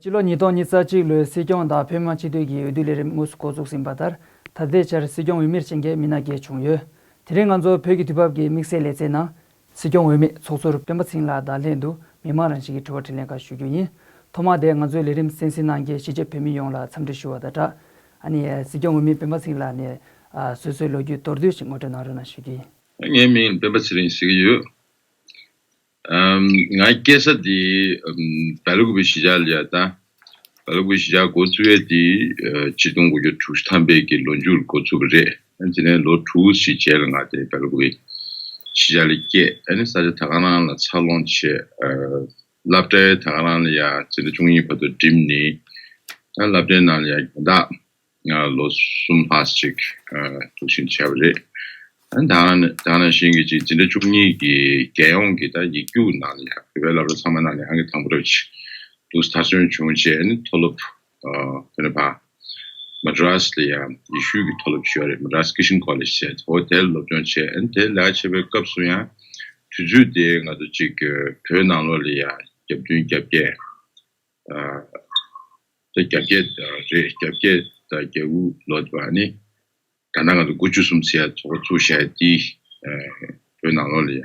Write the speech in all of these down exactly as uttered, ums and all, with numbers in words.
ཕྱི་ལོ་ཉིས་སྟོང་ཉི་ཤུ་རྩ་གཅིག་ལོའི་སྲིད་སྐྱོང་དང་བོད་མི་མང་སྤྱི་འཐུས་ཀྱི་འོས་བསྡུ་ལས་རིམ་དངོས་སུ་འགོ་འཛུགས་ཟིན་པ་ལྟར། ད་ལྟའི་ཆར་སྲིད་སྐྱོང་འོས་མིར་བྱིན་མཁན་མི་སྣ་བརྒྱད་བྱུང་ཡོད། དེ་རིང་ང་ཚོ་བོད་ཀྱི་དུས་བབ་ཀྱི་དམིགས་བསལ་ལེ་ཚན་ནང་། སྲིད་སྐྱོང་འོས་མི་ཚོགས་ཟུར་སྤེན་པ་ཚེ་རིང་ལགས་དང་ལྷན་དུ་མི་མང་རང་བཞིན་གྱི་དྲི་བ་དྲིས་ལན་ཁག་ཞུ་རྒྱུ་ཡིན། ཐོག་མར་དེ་ང་ཚོའི་ལས་རིམ་གསན་གཟིགས་གནང་མཁན་གཞིས་བྱེས་བོད་མི་ཡོངས་ལ་འཚམས་འདྲི་ཞུ་བ་དང་སྦྲགས། ཨ་ནི་སྲིད་སྐྱོང་འོས་མི་སྤེན་པ་ཚེ་རིང་ལགས་ནས་ཨ་སོ་སོའི་ལོ་རྒྱུས་མདོར་བསྡུས་ཤིག་ངོ་སྤྲོད་གནང་རོགས་གནང་ཞུ་རྒྱུ་ཡིན། ངའི་མིང་སྤེན་པ་ཚེ་རིང་ཟེར་གྱི་ཡོད། ཨམ། ང་སྐྱེས་ས་དེ་ཨམ། སྦེལ་ཀོབ་གཞིས་ཆགས་ལ་ཡ་ད། སྦེལ་ཀོབ་གཞིས་ཆགས་འགོ་བཙུགས་ཡས་དེ་ཨ། ཆིག་སྟོང་དགུ་བརྒྱ་དྲུག་ཅུ་ཐམ་པའི་གི་ལོ་མཇུག་ལ་འགོ་བཙུགས་པ་རེད། ཨ། དེ་ནས་ལོ་དྲུག་ཅིག་རྗེས་ལ་ང་དེ་སྦེལ་ཀོབ་གི་གཞིས་ཆགས་ལ་སྐྱེས། ཨ་ནི་ས་ཆ་ད་ག་རང་ལ་འཚར་ལོངས་བྱས། ཨ། སློབ་གྲྭའི་ད་ག་རང་ལ་ཡ་འཛིན་གྲྭ་བཅུ་གཉིས་བར་དུ་འགྲིམས་ནས། ཨ། སློབ་གྲྭའི་ནང་ལ་ཡ་དགོན་བདག་ང་ལོ་གསུམ་ལྷག་ཅིག་ཨ། འདུག་སེ་བྱས་པ་རེད། ཨ། ད་ནང་ད་ནང་བཞིན་གྱི་ཅིག་འཛིན་གྲྭ་བཅུ་གཉིས་ཀྱི་རྒྱལ་ཡོངས་ཀྱི་ད་ཡིག་རྒྱུགས་ནང་ལ་ཡང་བོད་པའི་སློབ་གྲྭ་ཚང་མ་ནང་ལ་ཡང་གི་དང་པོ་རེད། འདུག་སེ་མཐར་སོན་བྱུང་རྗེས་ནི་མཐོ་སློབ་ཨ། དེ་ནས་ཕར་མ་ཌྲཱས་ལ་ཡང་ཡེ་ཤུའི་གི་མཐོ་སློབ་ཞིག་ཡོད་རེད། མ་ཌྲཱས་ཀི་ཤན་ཀོ་ལེཇ་ཟེར། འོ་དེར་སློབ་སྦྱོང་བྱས། ཨ་ནི་དེར་ལས་ཀ་བྱེད་པའི་སྐབས་སུ་ཡང་དུས་ཚོད་དེ་ང་ཚོ་ཅིག་བོད་ནང་ལོགས་ལ་ཡང་བརྒྱད་ཅུ་གྱ་བརྒྱད། ཨ། ད་གྱ་བརྒྱད་རེད། གྱ་བརྒྱད་དང་གྱ་དགུ་ལོ་དེ་བར་ནི་ད་ལྟ་ང་ཚོ་དགུ་བཅུ་གསུམ་ཟེར་ཡ་ཚོགས་པ་བཙུགས་བཞག་དེ། ཨ། བོད་ནང་ལོགས་ལ་ཡང་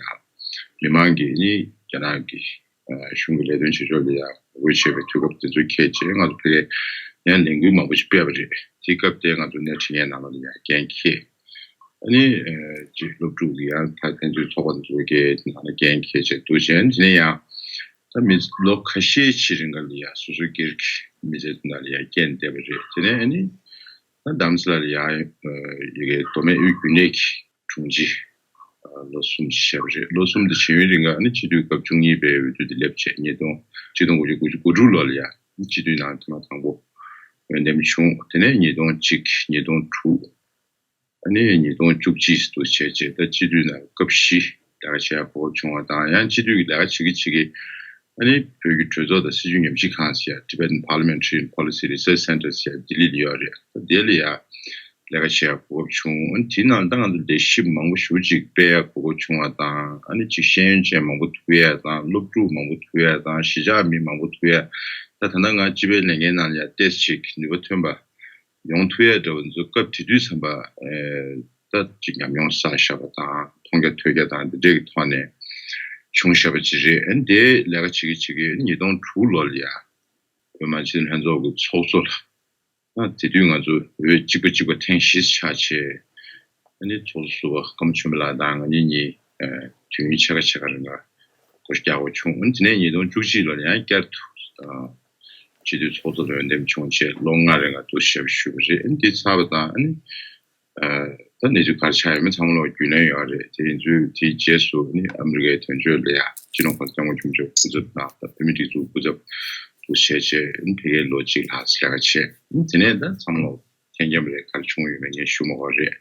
མི་མང་གིས་ནི་རྒྱ་ནག་གི་ཨ། གཞུང་གི་ལས་དོན་བྱེད་ཕྱོགས་ལ་ཡང་ངོ་རྒོལ་བྱེད་པའི་དུས་སྐབས་དེ་ཚོ་འཁེལ་བྱས་ང་ཚོ་ཕ་གིར་ཡང་ལས་འགུལ་མང་པོ་ཞིག་སྤེལ་བ་རེད། དེ་སྐབས་དེ་ང་ཚོ་སྣེ་ཁྲིད་མཁན་ནང་ལོགས་ལ་ཡང་འགན་འཁྱེར། ཨ་ནི་ཨ། ཅིག་སློབ་ཕྲུག་གི་ཡང་ད་ཕན་ཚུན་ཚོགས་པ་དེ་ཚོ་གི་ནང་ལ་འགན་འཁྱེར་བྱས་འདུག་བྱས། དེ་ནས་ཡང་ད་མི་ལོ་ཁ་ཤས་ཤིག་རིང་ག་ལ་ཡང་སོ་སོའི་སྒེར་གྱི་མི་ཚེ་དེ་ནང་ལ་ཡང་བསྐྱལ་བསྡད་པ་རེད། དེ་ནས་ཨ་ནི་ད་རྡ་རམ་ས་ལ་ལ་ཡང་ཡ་གི་མདོ་སྨད་དབུས་རྒྱུན་ལས་ཀྱི་དྲུང་ཆེ་ལོ་གསུམ་ཞིག་བྱས་པ་རེད། ལོ་གསུམ་དེ་བྱེད་ཡུན་རིང་ག་ཨ་ནི་སྤྱི་འཐུས་སྐབས་བཅུ་གཉིས་པའི་འོས་བསྡུ་དེ་སླེབས་བྱས་ཉིས་སྟོང་ཆིག་སྟོང་དགུ་བརྒྱ་དགུ་བཅུ་གོ་དྲུག་ལོ་ལ་ཡང་སྤྱི་འཐུས་ནང་ཐེངས་མ་དང་པོ་འོས་འདེམས་བྱུང་། དེ་ནས་ཉིས་སྟོང་གཅིག་ཉིས་སྟོང་དྲུག་ཨ་ནི་ཉིས་སྟོང་བཅུ་གཅིག་ཏུ་བྱས་རྗེས་ད་སྤྱི་འཐུས་ནང་སྐབས་བཞི་ལས་ཀ་བྱེད་ཡག་གོ་སྐབས་བྱུང་བ་དང་། ཡང་སྤྱི་འཐུས་ཀྱི་ལས་ཀ་བྱེད་ཀྱི་བྱེད་ཀྱི་ཨ་ནི་བོད་ཀྱི་གྲོས་ཚོགས་དང་སྲིད་བྱུས་ཉམས་ཞིབ་ཁང་ཟེར་ཡ་Tibetan Parliamentary Policy Research Center ཟེར་ཡ་ལྡི་ལི་ལ་ཡོད་རེད། ད་དེ་ལ་ཡ་ལས་ཀ་བྱེད་ཡག་གོ་སྐབས་བྱུང་། ཨ་ནི་དེའི་ནང་ད་ང་ཚོ་ལས་གཞི་མང་པོ་ཞེ་པོ་ཅིག་སྤེལ་ཡག་གོ་སྐབས་བྱུང་བ་དང་། ཨ་ནི་ཅིག་ཤེས་ཡོན་ཅན་མང་པོ་ཐུག་ཡག་དང་། སློབ་ཕྲུག་མང་པོ་ཐུག་ཡག་དང་། གཞིས་ཆགས་མི་མང་པོ་ཐུག་ཡག་ད་ད་ལྟ་ང་སྤྱི་པའི་ལས་འགན་ནང་ལ་ཡ་ཏོག་ཙམ་ཅིག་ནུས་པ་ཐོན་པ་ཡོང་ཐུབ་ཡ་འདྲ་བོ་ཚོ་སྐབས་དེ་དུས་ཙམ་པ་ཨེ། ད་ཅིག་ཉམས་མྱོང་བསགས་བཞག་པ་དང་མཐོང་རྒྱ་ཐོས་རྒྱ་དང་འདི་འདྲས་ཀྱི་ཐོག་ནས་བྱུང་བཞག་པ་ཅིག་རེད། ཨ་ནི་དེ་ལས་ཀ་བྱེད་ཀྱི་བྱེད་ཀྱི་ཉིས་སྟོང་དྲུག་ལོ་ལ་ཡ་བོད་མི་མང་སྤྱི་འཐུས་ལྷན་ཚོགས་ཀྱི་ཚོགས་གཙོ་ལ། ཨ། དེ་དུས་ང་ཚོ་འོས་གཅིག་པ་གཅིག་པ་ཐེངས་བཞི་ཆགས་བྱས། ཨ་ནི་ཚོགས་གཙོ་ཟུར་པ་ཀརྨ་ཆོས་འཕེལ་ལགས་དང་ང་གཉིས་གཉིས་ཨ། དུས་ཡུན་ཕྱེད་ཀ་ཕྱེད་ཀ་རིང་ལ་སྒོ་རྒྱག་དགོས་བྱུང་། ཨ་ནི་དེ་ནས་ཉིས་སྟོང་བཅུ་གཅིག་ལོ་ལ་ཡང་བསྐྱར་དུ་ཨ། སྤྱི་འཐུས་ཚོགས་གཙོ་ལ་འོས་འདེམས་བྱུང་རྗེས་ལོ་ལྔ་རིང་ལ་འདུག་ཞབས་ཞུས་པ་རེད། ཨ་ནི་དེ་ཚར་བ་དང་ཨ་ནི་ཨ། ད་གནས་ཚུལ་ག་རེ་ཆགས་ཡོད་མེད་ཚང་མ་ལོག་རྒྱུས་ལོན་ཡོད་རེད། དེ་ཡིན་ཚུལ་དེའི་རྗེས་སུ་ནི་ཨ་མི་རི་ཀའི་དོན་གཅོད་ལ་ཡ་སྤྱི་ནོར་གོང་ས་སྐྱབས་མགོན་ཆེན་པོ་མཆོག་སྐུ་ཚབ་དང་ད་བོད་མིའི་སྒྲིག་འཛུགས་སྐུ་ཚབ་དུ་བྱས་རྗེས་ནི་ཕ་གིར་ལོ་གཅིག་ལྷག་ཙམ་ལས་ཀ་བྱས། དེ་ནས་ད་ཚང་མ་ལོག་མཁྱེན་མཁྱེན་པ་རེད། ག་རེ་བྱུང་ཡོད་མེད་ངས་ཞུ་མ་དགོས་རེད།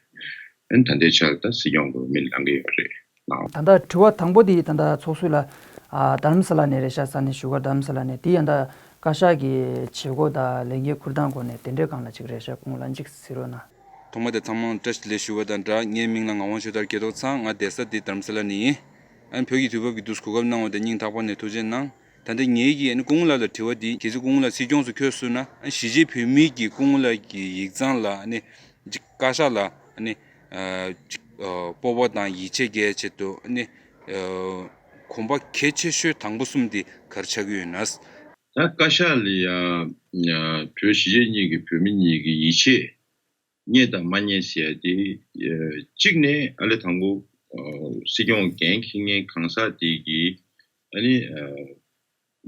ཨ་ནི་ད་ལྟའི་ཆར་ད་སྲིད་སྐྱོང་གི་འོས་མི་ལངས་ཀྱི་ཡོད་རེད། ལགས། ད་ལྟ་དྲི་བ་དང་པོ་དེ་ད་ལྟ་ཚོགས་ཟུར་ལ་ཨ། རྡ་རམ་ས་ལ་ནས་རེད་ཤག་ས་གནས་བཞུགས་སྒར་རྡ་རམ་ས་ལ་ནས། དེ་ཡང་ད་བཀའ་ཤག་གི་བྱེད་སྒོ་དང་ལས་འགན་འཁུར་སྟངས་སྐོར་ནས་དེ་འདྲའི་སྒང་ལ་ཅིག་རེད་ཤག་སྐུ་ངོ་ལ་ཅིག་གཟིགས་རོགས་གནང་། ཐོག་མ་དེ་ཚང་མ་བཀྲ་ཤིས་བདེ་ལེགས་ཞུ་བ་དང་སྦྲགས། ངའི་མིང་ལ་ངག་དབང་ཆོས་དར་རྒྱལ་ཐོག་ཚང་། ང་བསྡད་ས་འདི་རྡ་རམ་ས་ལ་ནས་ཡིན། ཨ་ནི་བོད་ཀྱི་དུས་བབ་ཀྱི་འདུག་གོ་སྐབས་གནང་བ་དེ་སྙིང་ཐག་པ་ནས་ཐུགས་རྗེ་གནང་། ད་ལྟ་ངེད་ཀྱིས་ཨ་ནི་སྐུ་ངོ་ལགས་ལ་དྲི་བ་འདི། གལ་སྲིད་སྐུ་ངོ་ལགས་སྲིད་སྐྱོང་སུ་འཁོད་སོང་ན། ཨ་ནི་གཞིས་བྱེས་བོད་མིའི་གི་སྐུ་ངོ་ལགས་ཀྱི་ཡིག་ཚང་ལ་ཨ་ནི་ཅིག་བཀའ་ཤག་ལ་ཨ་ནི་ཨ་ཅིག་ཨ་སྤོབས་པ་དང་ཡིད་ཆེས་རྒྱས་ཆེད་དུ་ཨ་ནི་ཨ་གོམ་པ་གལ་ཆེ་ཤོས་དང་པོ་གསུམ་དེ་ག་རེ་ཆགས་ཀྱི་ཡོད་ན། ད་བཀའ་ཤག་ལ་ཡ་ཨ་བོད་གཞིས་བྱེས་གཉིས་ཀྱི་བོད་མི་གཉིས་ཀྱི་ཡིད་ཆེས་རྙེད་དང་མ་རྙེད་ཟེར་ཡ་དེ། ཨ་གཅིག་ནས་ཨ་ལས་དང་པོ་ཨ་སྲིད་སྐྱོང་འགན་འཁྱེར་མཁན་གང་ཟག་དེ་གིས་ཨ་ནི་ཨ་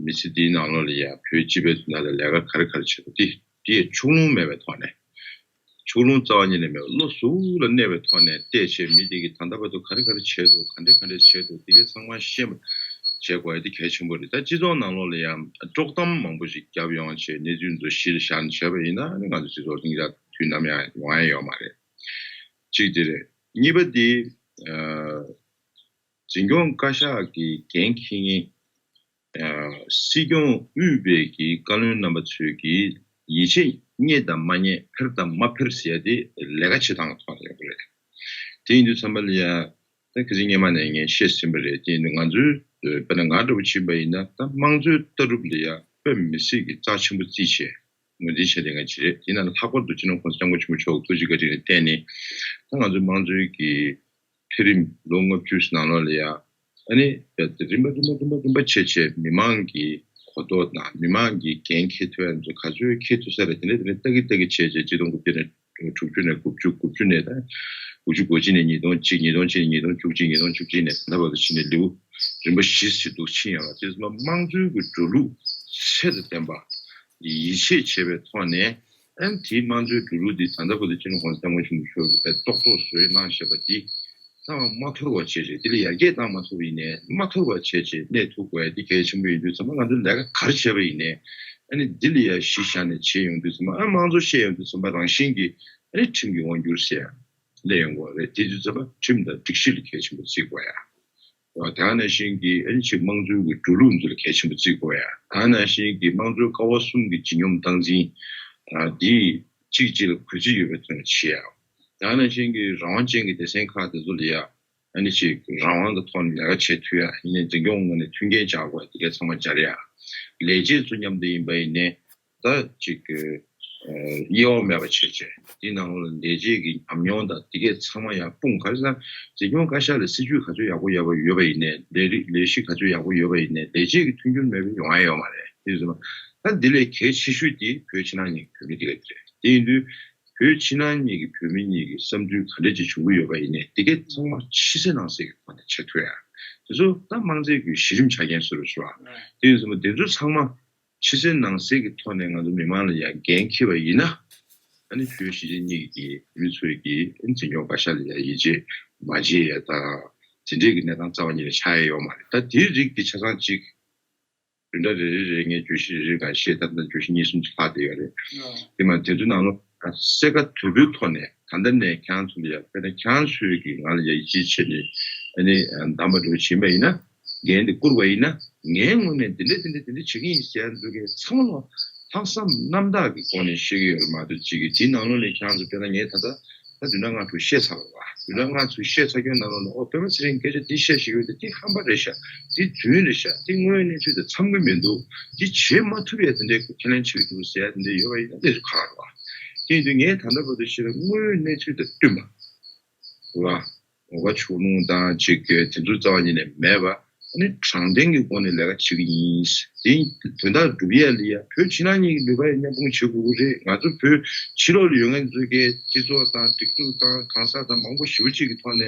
མི་ཚེ་འདིའི་ནང་ལོགས་ལ་ཡ་བོད་སྤྱི་པའི་དོན་དག་ལ་ལས་ཀ་ག་རེ་ག་རེ་བྱེད་དགོས་དེ་དེ་ཕྱོགས་ལྷུང་མེད་པའི་ཐོག་ནས། ཕྱོགས་ལྷུང་རྩ་བ་ཉིད་ནས་མེད་པ་བློ་གཟུ་ལ་གནས་པའི་ཐོག་ནས་བལྟས་བྱས་མི་དེ་གིས་ད་ལྟ་བར་དུ་ག་རེ་ག་རེ་བྱས་འདུག་ག་འདྲས་ག་འདྲས་བྱས་འདུག་དེ་གའི་ཚང་མ་ཤེས་པ་བྱེད་དགོས་ཡ་དེ་གལ་ཆེན་པོ་རེད། ད་སྤྱི་ཚོགས་ནང་ལོགས་ལ་ཡང་དཀྲོག་གཏམ་མང་པོ་ཞིག་བརྒྱབ་ཡོང་བྱས་གནས་ཚུལ་ཚོ་གཞི་ལ་བཞག་ནས་བྱས་པ་ཡིན་ན་ནི་ང་ཚོ་སྤྱི་ཚོགས་ལྷིང་འཇགས་དུས་ནམ་ཡང་ཡོང་ཡ་ཡོད་མ་རེད། གཅིག་དེ་རེད། གཉིས་པ་དེ་ཨ་འཛིན་སྐྱོང་བཀའ་ཤག་གི་འགན་འཁྱེར་མཁན་ཨ་སྲིད་སྐྱོང་དབུས་པའི་གི་བཀའ་བློན་རྣམ་པ་ཚོས་ཀྱི་ཡིད་ཆེས་རྙེད་དང་མ་རྙེད་འཕེར་དང་མ་འཕེར་ཟེར་ཡ་དེ་ལས་ཀ་བྱེད་སྟངས་ཐོག་ནས་ཡོང་གི་རེད། དེ་ཡིན་དུས་ཙམ་པ་ལ་ཡ་ད་ཁ་སང་སྔོན་མ་ནས་ངས་བཤད་ཟིན་པ་རེད། དེ་ཡིན་དུས་ང་ཚོའི་དཔེར་ན་ང་འདྲ་བོ་ཕྱིན་པ་ཡིན་ན་ད་དམངས་གཙོའི་ལྟ་གྲུབ་ལ་ཡ་ དཔེ་མི་སྲིད་ཀྱི་རྩ་ཆེན་པོ་བརྩིས་བྱས་ངོས་འཛིན་བྱས་བསྡད་མཁན་ཅིག་རེད། དེ་ནང་ལྷག་པར་དུ་སྤྱི་ནོར་༸གོང་ས་༸སྐྱབས་མགོན་ཆེན་པོ་མཆོག་ཐུགས་རྗེ་བཀའ་དྲིན་ལ་བརྟེན་ནས། ད་ང་ཚོའི་དམངས་གཙོའི་གི་འཕེལ་རིམ་ལོ་ལྔ་བཅུ་ནང་ལོགས་ལ་ཡ། ཨ་ནི་རིམ་པ་རིམ་པ་རིམ་པ་རིམ་པ་བྱས་བྱས་མི་མང་གི་གོ་རྟོགས་དང་མི་མང་གིས་འགན་འཁྱེར་ཐུབ་ཡ་ཚོ་ག་ཚོད་འཁྱེར་ཐུབ་ས་རེད། དེ་ནས་དེ་ནས་ལྟ་གི་ལྟ་གི་བྱས་བྱས་ཆིག་སྟོང་དགུ་བརྒྱ་ནས་དྲུག་ཅུ་ནས་དགུ་བཅུ། དགུ་བཅུ་ནས་ད་དགུ་བཅུ་གོ་གཅིག་ནས་ཉིས་སྟོང་གཅིག་ཉིས་སྟོང་གཅིག་ནས་ཉིས་སྟོང་བཅུ་གཅིག་ཉིས་སྟོང་བཅུ་གཅིག་ནས་ད་ལྟ་བར་དུ་ཕྱིན་ནས་ལེའུ་རིམ་པ་བཞི་ཞིག་འདུག་ཕྱིན་ཡོད་ལ། དེ་ཚོ་དམངས་གཙོའི་གི་འགྲོ་ལུགས་ཚད་དང་ལྡན་པ་ཡིད་ཆེས་བྱེད་པའི་ཐོག་ནས། ཨ་ནི་དེའི་དམངས་གཙོའི་འགྲོ་ལུགས་འདི་ད་ལྟ་བར་དུ་སྤྱི་ནོར་༸གོང་ས་༸སྐྱབས་མགོན་ཆེན་པོ་མཆོག་གིས་རྟོགས་རྟོགས་བཟོས་གནང་བཞག་པ་འདི་ཚང་མ་མ་འཐོར་བ་བྱས་བྱས། འདི་ལ་ཡར་རྒྱས་བཏང་མ་ཐུབ་པ་ཡིན་ནའི་མ་འཐོར་བ་བྱས་བྱས་གནས་ཐུབ་དགོས་ཡ་འདི་གལ་ཆེན་པོ་ཡིན་དུས་ཙམ་པ། ང་ཚོ་ལས་ཀ་ག་རེ་བྱས་པ་ཡིན་ནའི་ཨ་ནི་འདི་ལ་ཡ་གཞི་བཞག་ནས་བྱས་ཡོང་དུས་ཙམ་པ། ཨ་དམངས་གཙོ་བཤད་ཡོང་དུས་ཙམ་པ་རང་བཞིན་གྱིས་ཨ་ནི་ཁྲིམས་ཀྱི་དབང་སྒྱུར་ཟེར་ཡ་སླེབས་ཡོང་དགོས་རེད། དེ་དུས་ཙམ་པ་ཁྲིམས་དང་སྒྲིག་གཞི་ལ་གལ་ཆེན་པོ་བརྩི་དགོས་ཡ། དེ་ནང་བཞིན་གྱི་ཨ་ནི་ཅིག་དམངས་གཙོའི་གི་འགྲོ་ལུགས་འདི་ལ་གལ་ཆེན་པོ་བརྩི་དགོས་ཡ། དེ་ནང་བཞིན་གྱི་དམངས་གཙོའི་ཀ་བ་གསུམ་གྱི་ལྗིད་སྙོམས་སྟངས་འཛིན་འདི་གཅིག་གཅིག་ལ་གུས་བརྩི་ཡོད་པའི་ཐོག་ནས་བྱེད་ཡ། དེ་ནང་བཞིན་གྱི་རང་དབང་ཅན་གྱི་སྡེ་ཚན་ཁག་དེ་ཚོ་ལ་ཡ་ཨ་ནི་ཅིག་རང་དབང་གི་ཐོག་ནས་ལས་ཀ་བྱེད་ཐུབ་ཡ། ཡིན་ནའི་འཛིན་སྐྱོང་ངོས་ནས་མཐུན་རྐྱེན་སྦྱར་དགོས་ཡ། དེ་གའི་ཚང་མ་སྦྱར་ཡ། ལས་བྱེད་ཚོ་མཉམ་དུ་ཡིན་པ་ཡིན་ནའི་ད་ཅིག་གི་དབྱེ་བ་མེད་པ་བྱས་བྱས། དེའི་ནང་ལོགས་ལ་ལས་བྱེད་ཀྱི་ཉམས་མྱོང་དང་དེ་གས་ཚང་མ་ཡར་སྤུངས། ག་རེ་ཟེར་ན་འཛིན་སྐྱོང་བཀའ་ཤག་ལ་སྲིད་ཇུས་ག་ཚོད་ཡག་པོ་ཡོད་པ་ཡོད་པ་ཡིན་ནའི། ལས་རིགས་ལས་གཞི་ག་ཚོད་ཡག་པོ་ཡོད་པ་ཡིན་ནའི། ལས་བྱེད་ཀྱི་མཐུན་འགྱུར་མེད་པའི་ཡོང་ཡ་ཡོད་མ་རེད། དེ་ཡིན་ཙང་ད་འདི་ལས་གལ་ཆེ་ཤོས་དེ་བོད་ཕྱི་ནང་གཉིས་ཀྱི་བོད་མི་དེ་ག་དེ་རེད། དེ་ཡིན་དུས་བོད་ཕྱི་ནང་གཉིས་ཀྱི་བོད་མི་གཉིས་ཀྱི་བསམ་ཚུལ་ག་འདྲ་ཅིག་བྱུང་གི་ཡོད་པ་ཡིན་ནའི་དེ་གས་ཚང་མ་ཕྱི་གསལ་ནང་གསལ་གྱི་ཐོག་ནས་བྱེད་ཐུབ་ཡ། དེ་ཚོ་ད་དམངས་གཙོའི་གི་གཞི་རིམ་ཆ་རྐྱེན་ཟེར་རུ་ཞུ་བ། དེ་ཡིན་ཙང་དེ་ཚོ་ཚང་མ་ཕྱི་གསལ་ནང་གསལ་གྱི་ཐོག་ནས་ང་ཚོ་མི་མང་ལ་ཡང་འགན་འཁྱེར་བ་ཡིན་ན། ཨ་ནི་བོད་གཞིས་བྱེས་གཉིས་ཀྱི་མི་ཚོས་ཀྱིས་འཛིན་སྐྱོང་བཀའ་ཤག་ལ་ཡང་ཡིད་ཆེས་མ་བྱེད་ཡ་དང་། དེ་འདྲས་ཀྱི་གནས་སྟངས་རྩ་བ་ཉིད་ནས་ཆགས་ཡ་ཡོད་མ་རེད། ད་དེའི་རིགས་དེ་ཆ་ཚང་གཅིག་བདུན་ཕྲག་རེ་རེ་རེ་ངས་བརྗོད་གཞི་རེ་རེ་ག་བཤད་ཐབས་ན་བརྗོད་གཞི་གཉིས་གསུམ་ཅིག་ལྷག་བསྡད་ཡོད་རེད། དེ་མ་དེ་ཚོའི་ནང་ལོགས་གསལ་ཁ་དོད་པོའི་ཐོག་ནས་ད་ལྟ་ནས་ཁྱེད་རང་ཚོ་ལ་ཡ། དཔེར་ན་ཁྱེད་རང་ཚོས་ཀྱིས་ང་ལ་ཡ་ཡིད་ཆེས་བྱས་ནས་ཨ་ནི་བདམས་པ་འདྲ་བོ་བྱིན་པ་ཡིན་ན། འགན་དེ་བསྐུར་བ་ཡིན་ན། ངའི་ངོས་ནས་འདི་འདྲས་འདི་འདྲས་འདི་འདྲས་བྱེད་ཀྱི་ཡིན་ཟེར་ཡ་འདུག་གས། ཚང་མ་ལྷག་བསམ་རྣམ་དག་གི་སྒོ་ནས་བཤད་ཀྱི་ཡོད་རེད་མ་གཏོགས། གཅིག་གིས་དེའི་ནང་ལོགས་ནས་ཁྱེད་རང་ཚོ། དཔེར་ན་ངས་ད་ལྟ་ད་བདུན་ཕྲག་ལྔ་དྲུག་བཤད་ཚར་བ་རེད་བ། བདུན་ཕྲག་ལྔ་དྲུག་བཤད་ཚར་རྒྱུའི་ནང་ལོགས་ནས། ཨོ་པད་མ་ཚེ་རིང་སྐད་ཆ་འདི་བཤད་བཞག་ཡོད་དེ། འདི་ཧམ་པ་རེད་ཤག་འདི་རྫུན་རེད་ཤག་འདི་དངོས་ཡོད་གནས་ཚུལ་དང་འཚམ་གྱི་མི་འདུག་འདི་བྱེད་མ་ཐུབ་ཡ་དེ་འདྲའི་ཁས་ལེན་བྱེད་ཀྱི་འདུག་ཟེར་ཡ་དེ་འདྲ་ཡོད་པ་ཡིན་ན་དེ་ཚོ་ཁག་རེད་བ། དེ་ཡིན་དུས་ངས་ད་ལྟ་བར་དུ་བཤད་པའི་དངོས་ཡོད་གནས་ཚུལ་དང་བསྟུན་པ་རེད་བ། འོ་ག་ཕྱོགས་ལྷུང་དང་ཅིག་དེ་ཚོ་རྩ་བ་ཉིད་ནས་མེད་པ། ཨ་ནི་དྲང་བདེན་གྱི་སྒོ་ནས་ལས་ཀ་བྱེད་ཀྱི་ཡིན། དེ་དོན་དག་སྒྲུབ་ཡ་ལ་ཡ་བོད་ཕྱི་ནང་གཉིས་ཀྱི་ནུས་པ་ཡང་མཉམ་སྤུངས་བྱེད་དགོས་ཀྱི་རེད། ང་ཚོ་བོད་ཕྱི་ལོགས་ལ་ཡོད་མཁན་ཚོ་གའི་སྤྱི་ཚོགས་དང་སྒྲིག་འཛུགས་དང་གང་ཟག་དང་མང་པོ་ཞེ་པོ་ཅིག་གི་ཐོག་ནས་